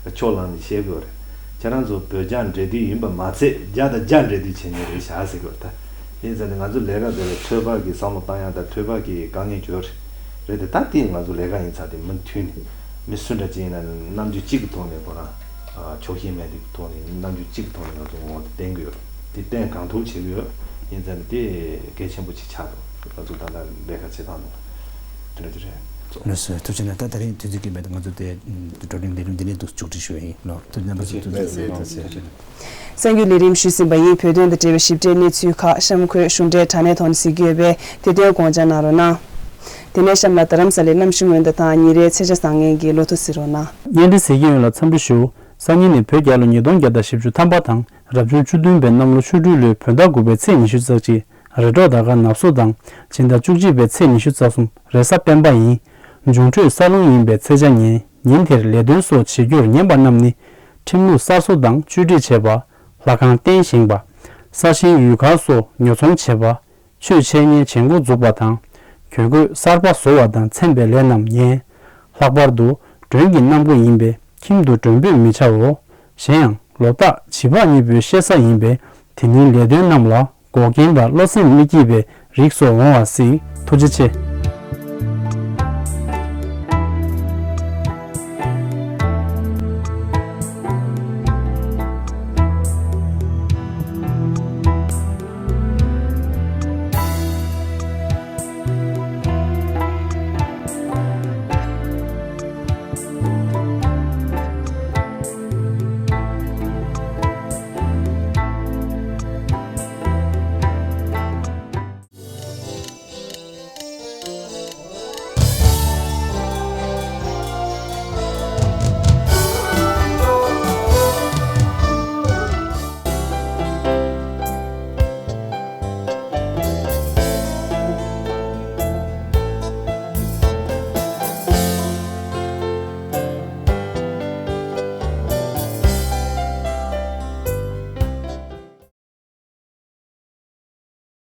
ཕྱོགས་ལངས་ནས་བཤད་དགོས་རེད། ཁྱེད་རང་ཚོ་བོད་རྒྱ་འབྲེལ་མཐུད་ཡིན་པ་མ་ཚད་རྒྱ་དང་རྒྱ་འབྲེལ་མཐུད་བྱེད་མཁན་རེད་ཤག་ཟེར་དགོས་རེད་ད། དེ་ཙང་དེ་ང་ཚོ་ལས་ཀ་དེ་ལ་ཐོས་པ་གི་བསམ་བློ་བཏང་ཡག་དང་ཐོས་པ་གི་དཀའ་ངལ་ཡོད་རེད། རེད་དེ་ད་དེ་ང་ཚོ་ལས་ཀ་ཡིན་ཙང་དེ་མུ་མཐུད་ནས་མི་སུ་འདྲ་ཅིག་ཡིན་ན་རྣམ་འགྱུར་གཅིག་གི་ཐོག་ནས་ཁོ་རང་ཕྱོགས་ཞེན་མེད་པའི་ཐོག་ནས་རྣམ་འགྱུར་གཅིག་གི་ཐོག་ནས་ང་ཚོ་ངོ་བོ་དེ་བསྟན་གྱི་ཡོད་རེད། དེ་བསྟན་གང་ཐུབ་བྱེད་ཀྱི་ཡོད། ཡིན་ཙང་དེ་གལ་ཆེན་པོ་ཅིག་ཆགས་འདུག་ང་ཚོ་ད་ལྟ་ལས་ཀ་བྱེད་སྟངས་ནང་དེ་འདྲ་ཅིག་རེད། ལགས་སོ། ཐུགས་རྗེ་གནང་། ད་ད་རིང་དུས་ཚོད་ཀྱིས་མེད་དུས་ང་ཚོ་དེ་བགྲོ་གླེང་ལས་རིམ་འདི་ནས་འདུག་མཇུག་སྒྲིལ་ཞུ་ཡ་ཡིན་ལགས། ཐུགས་རྗེ་གནང་། ཐུགས་རྗེ་གནང་། ཐུགས་རྗེ་གནང་། གསར་འགྱུར་ལས་རིམ་ཞུས་ཟིན་པ་ཡིན། བོད་དོན་དང་འབྲེལ་བའི་ཞིབ་ཕྲའི་གནས་ཚུལ་ཁག་གཤམ་འཁོད་གཞུང་འབྲེལ་དྲ་གནས་ཐོག་ནས་གཟིགས་ཀྱི་ཡོད་པས་དེ་དོན་དགོངས་འཇགས་གནང་རོགས་གནང་། དེ་ནས་གཤམ་ལ་རྡ་རམ་ས་ལའི་གནམ་གཤིས་སྔོན་བརྡ་དང་ཉིན་རེའི་ཚེས་ཆ་བཟང་ངན་གྱི་ལོ་ཐོ་གཟིགས་རོགས་གནང་། བརྙན་འཕྲིན་གཟིགས་མཁན་ཡོངས་ལ་འཚམས་འདྲི་ཞུ། སང་ཉིན་ནི་བོད་རྒྱལ་ལོ་ཉིས་སྟོང་བརྒྱ་དང་བཞི་བཅུ་ཐམ་པ་དང་རབ་བྱུང་བཅུ་བདུན་པའི་གནམ་ལོ་ཆུ་སྦྲུལ་ལོའི་བོད་ཟླ་དགུ་པའི་ཚེས་ཉི་ཤུ་རྩ་གཅིག་རེས་གྲོགས་ཟླ་སྐར་ནབ་སོ་དང་སྦྱིན་ཟླ་བཅུ་གཅིག་པའི་ཚེས་ཉི་ཤུ་རྩ་གསུམ་རེས་གཟའ་སྤེན་པ་ཡིན། འབྱུང་འཕྲོད་ས་རླུང་ཡིན་པའི་ཚེས་ཆ་ཉན། ཉིན་དེར་ལས་དོན་སོགས་བྱེད་རྒྱུར་ཉན་པ་རྣམས་ནི་ཁྲིམས་ལུགས་གསར་བཟོ་དང་བཅོས་སྒྲིག་བྱེད་པ། ལྷ་ཁང་རྟེན་བཞེངས་པ། ས་ཞིང་ཡུལ་གར་སོགས་ཉོ་ཚོང་བྱེད་པ། ཆོས་འཆད་ཉན་བྱེད་འགོ་འཛུགས་པ་དང་། གྱོན་གོས་གསར་པ་བཟོ་བ་དང་མཚན་པའི་ལས་རྣམས་ཉན། ལྷག་པར་དུ་མགྲོན་གྱི་གནམ་སྒོ་ཡིན་པས་ཁྱིམ་དུ་མགྲོན་འབོད་མི་བྱའོ། གཞན་ཡང་ལོ་རྟགས་བྱིས་པ་གཉིས་པོའི་བཤད་ས་ཡིན་པས་དེ་ཉིན་ལས་དོན་རྣམས་ལ་འགོག་རྐྱེན་དང་བློ་སེམས་མི་སྐྱིད་པའི་རིགས་སོགས་འོང་བ་སྲིད། ཐུགས་རྗེ་ཆེ།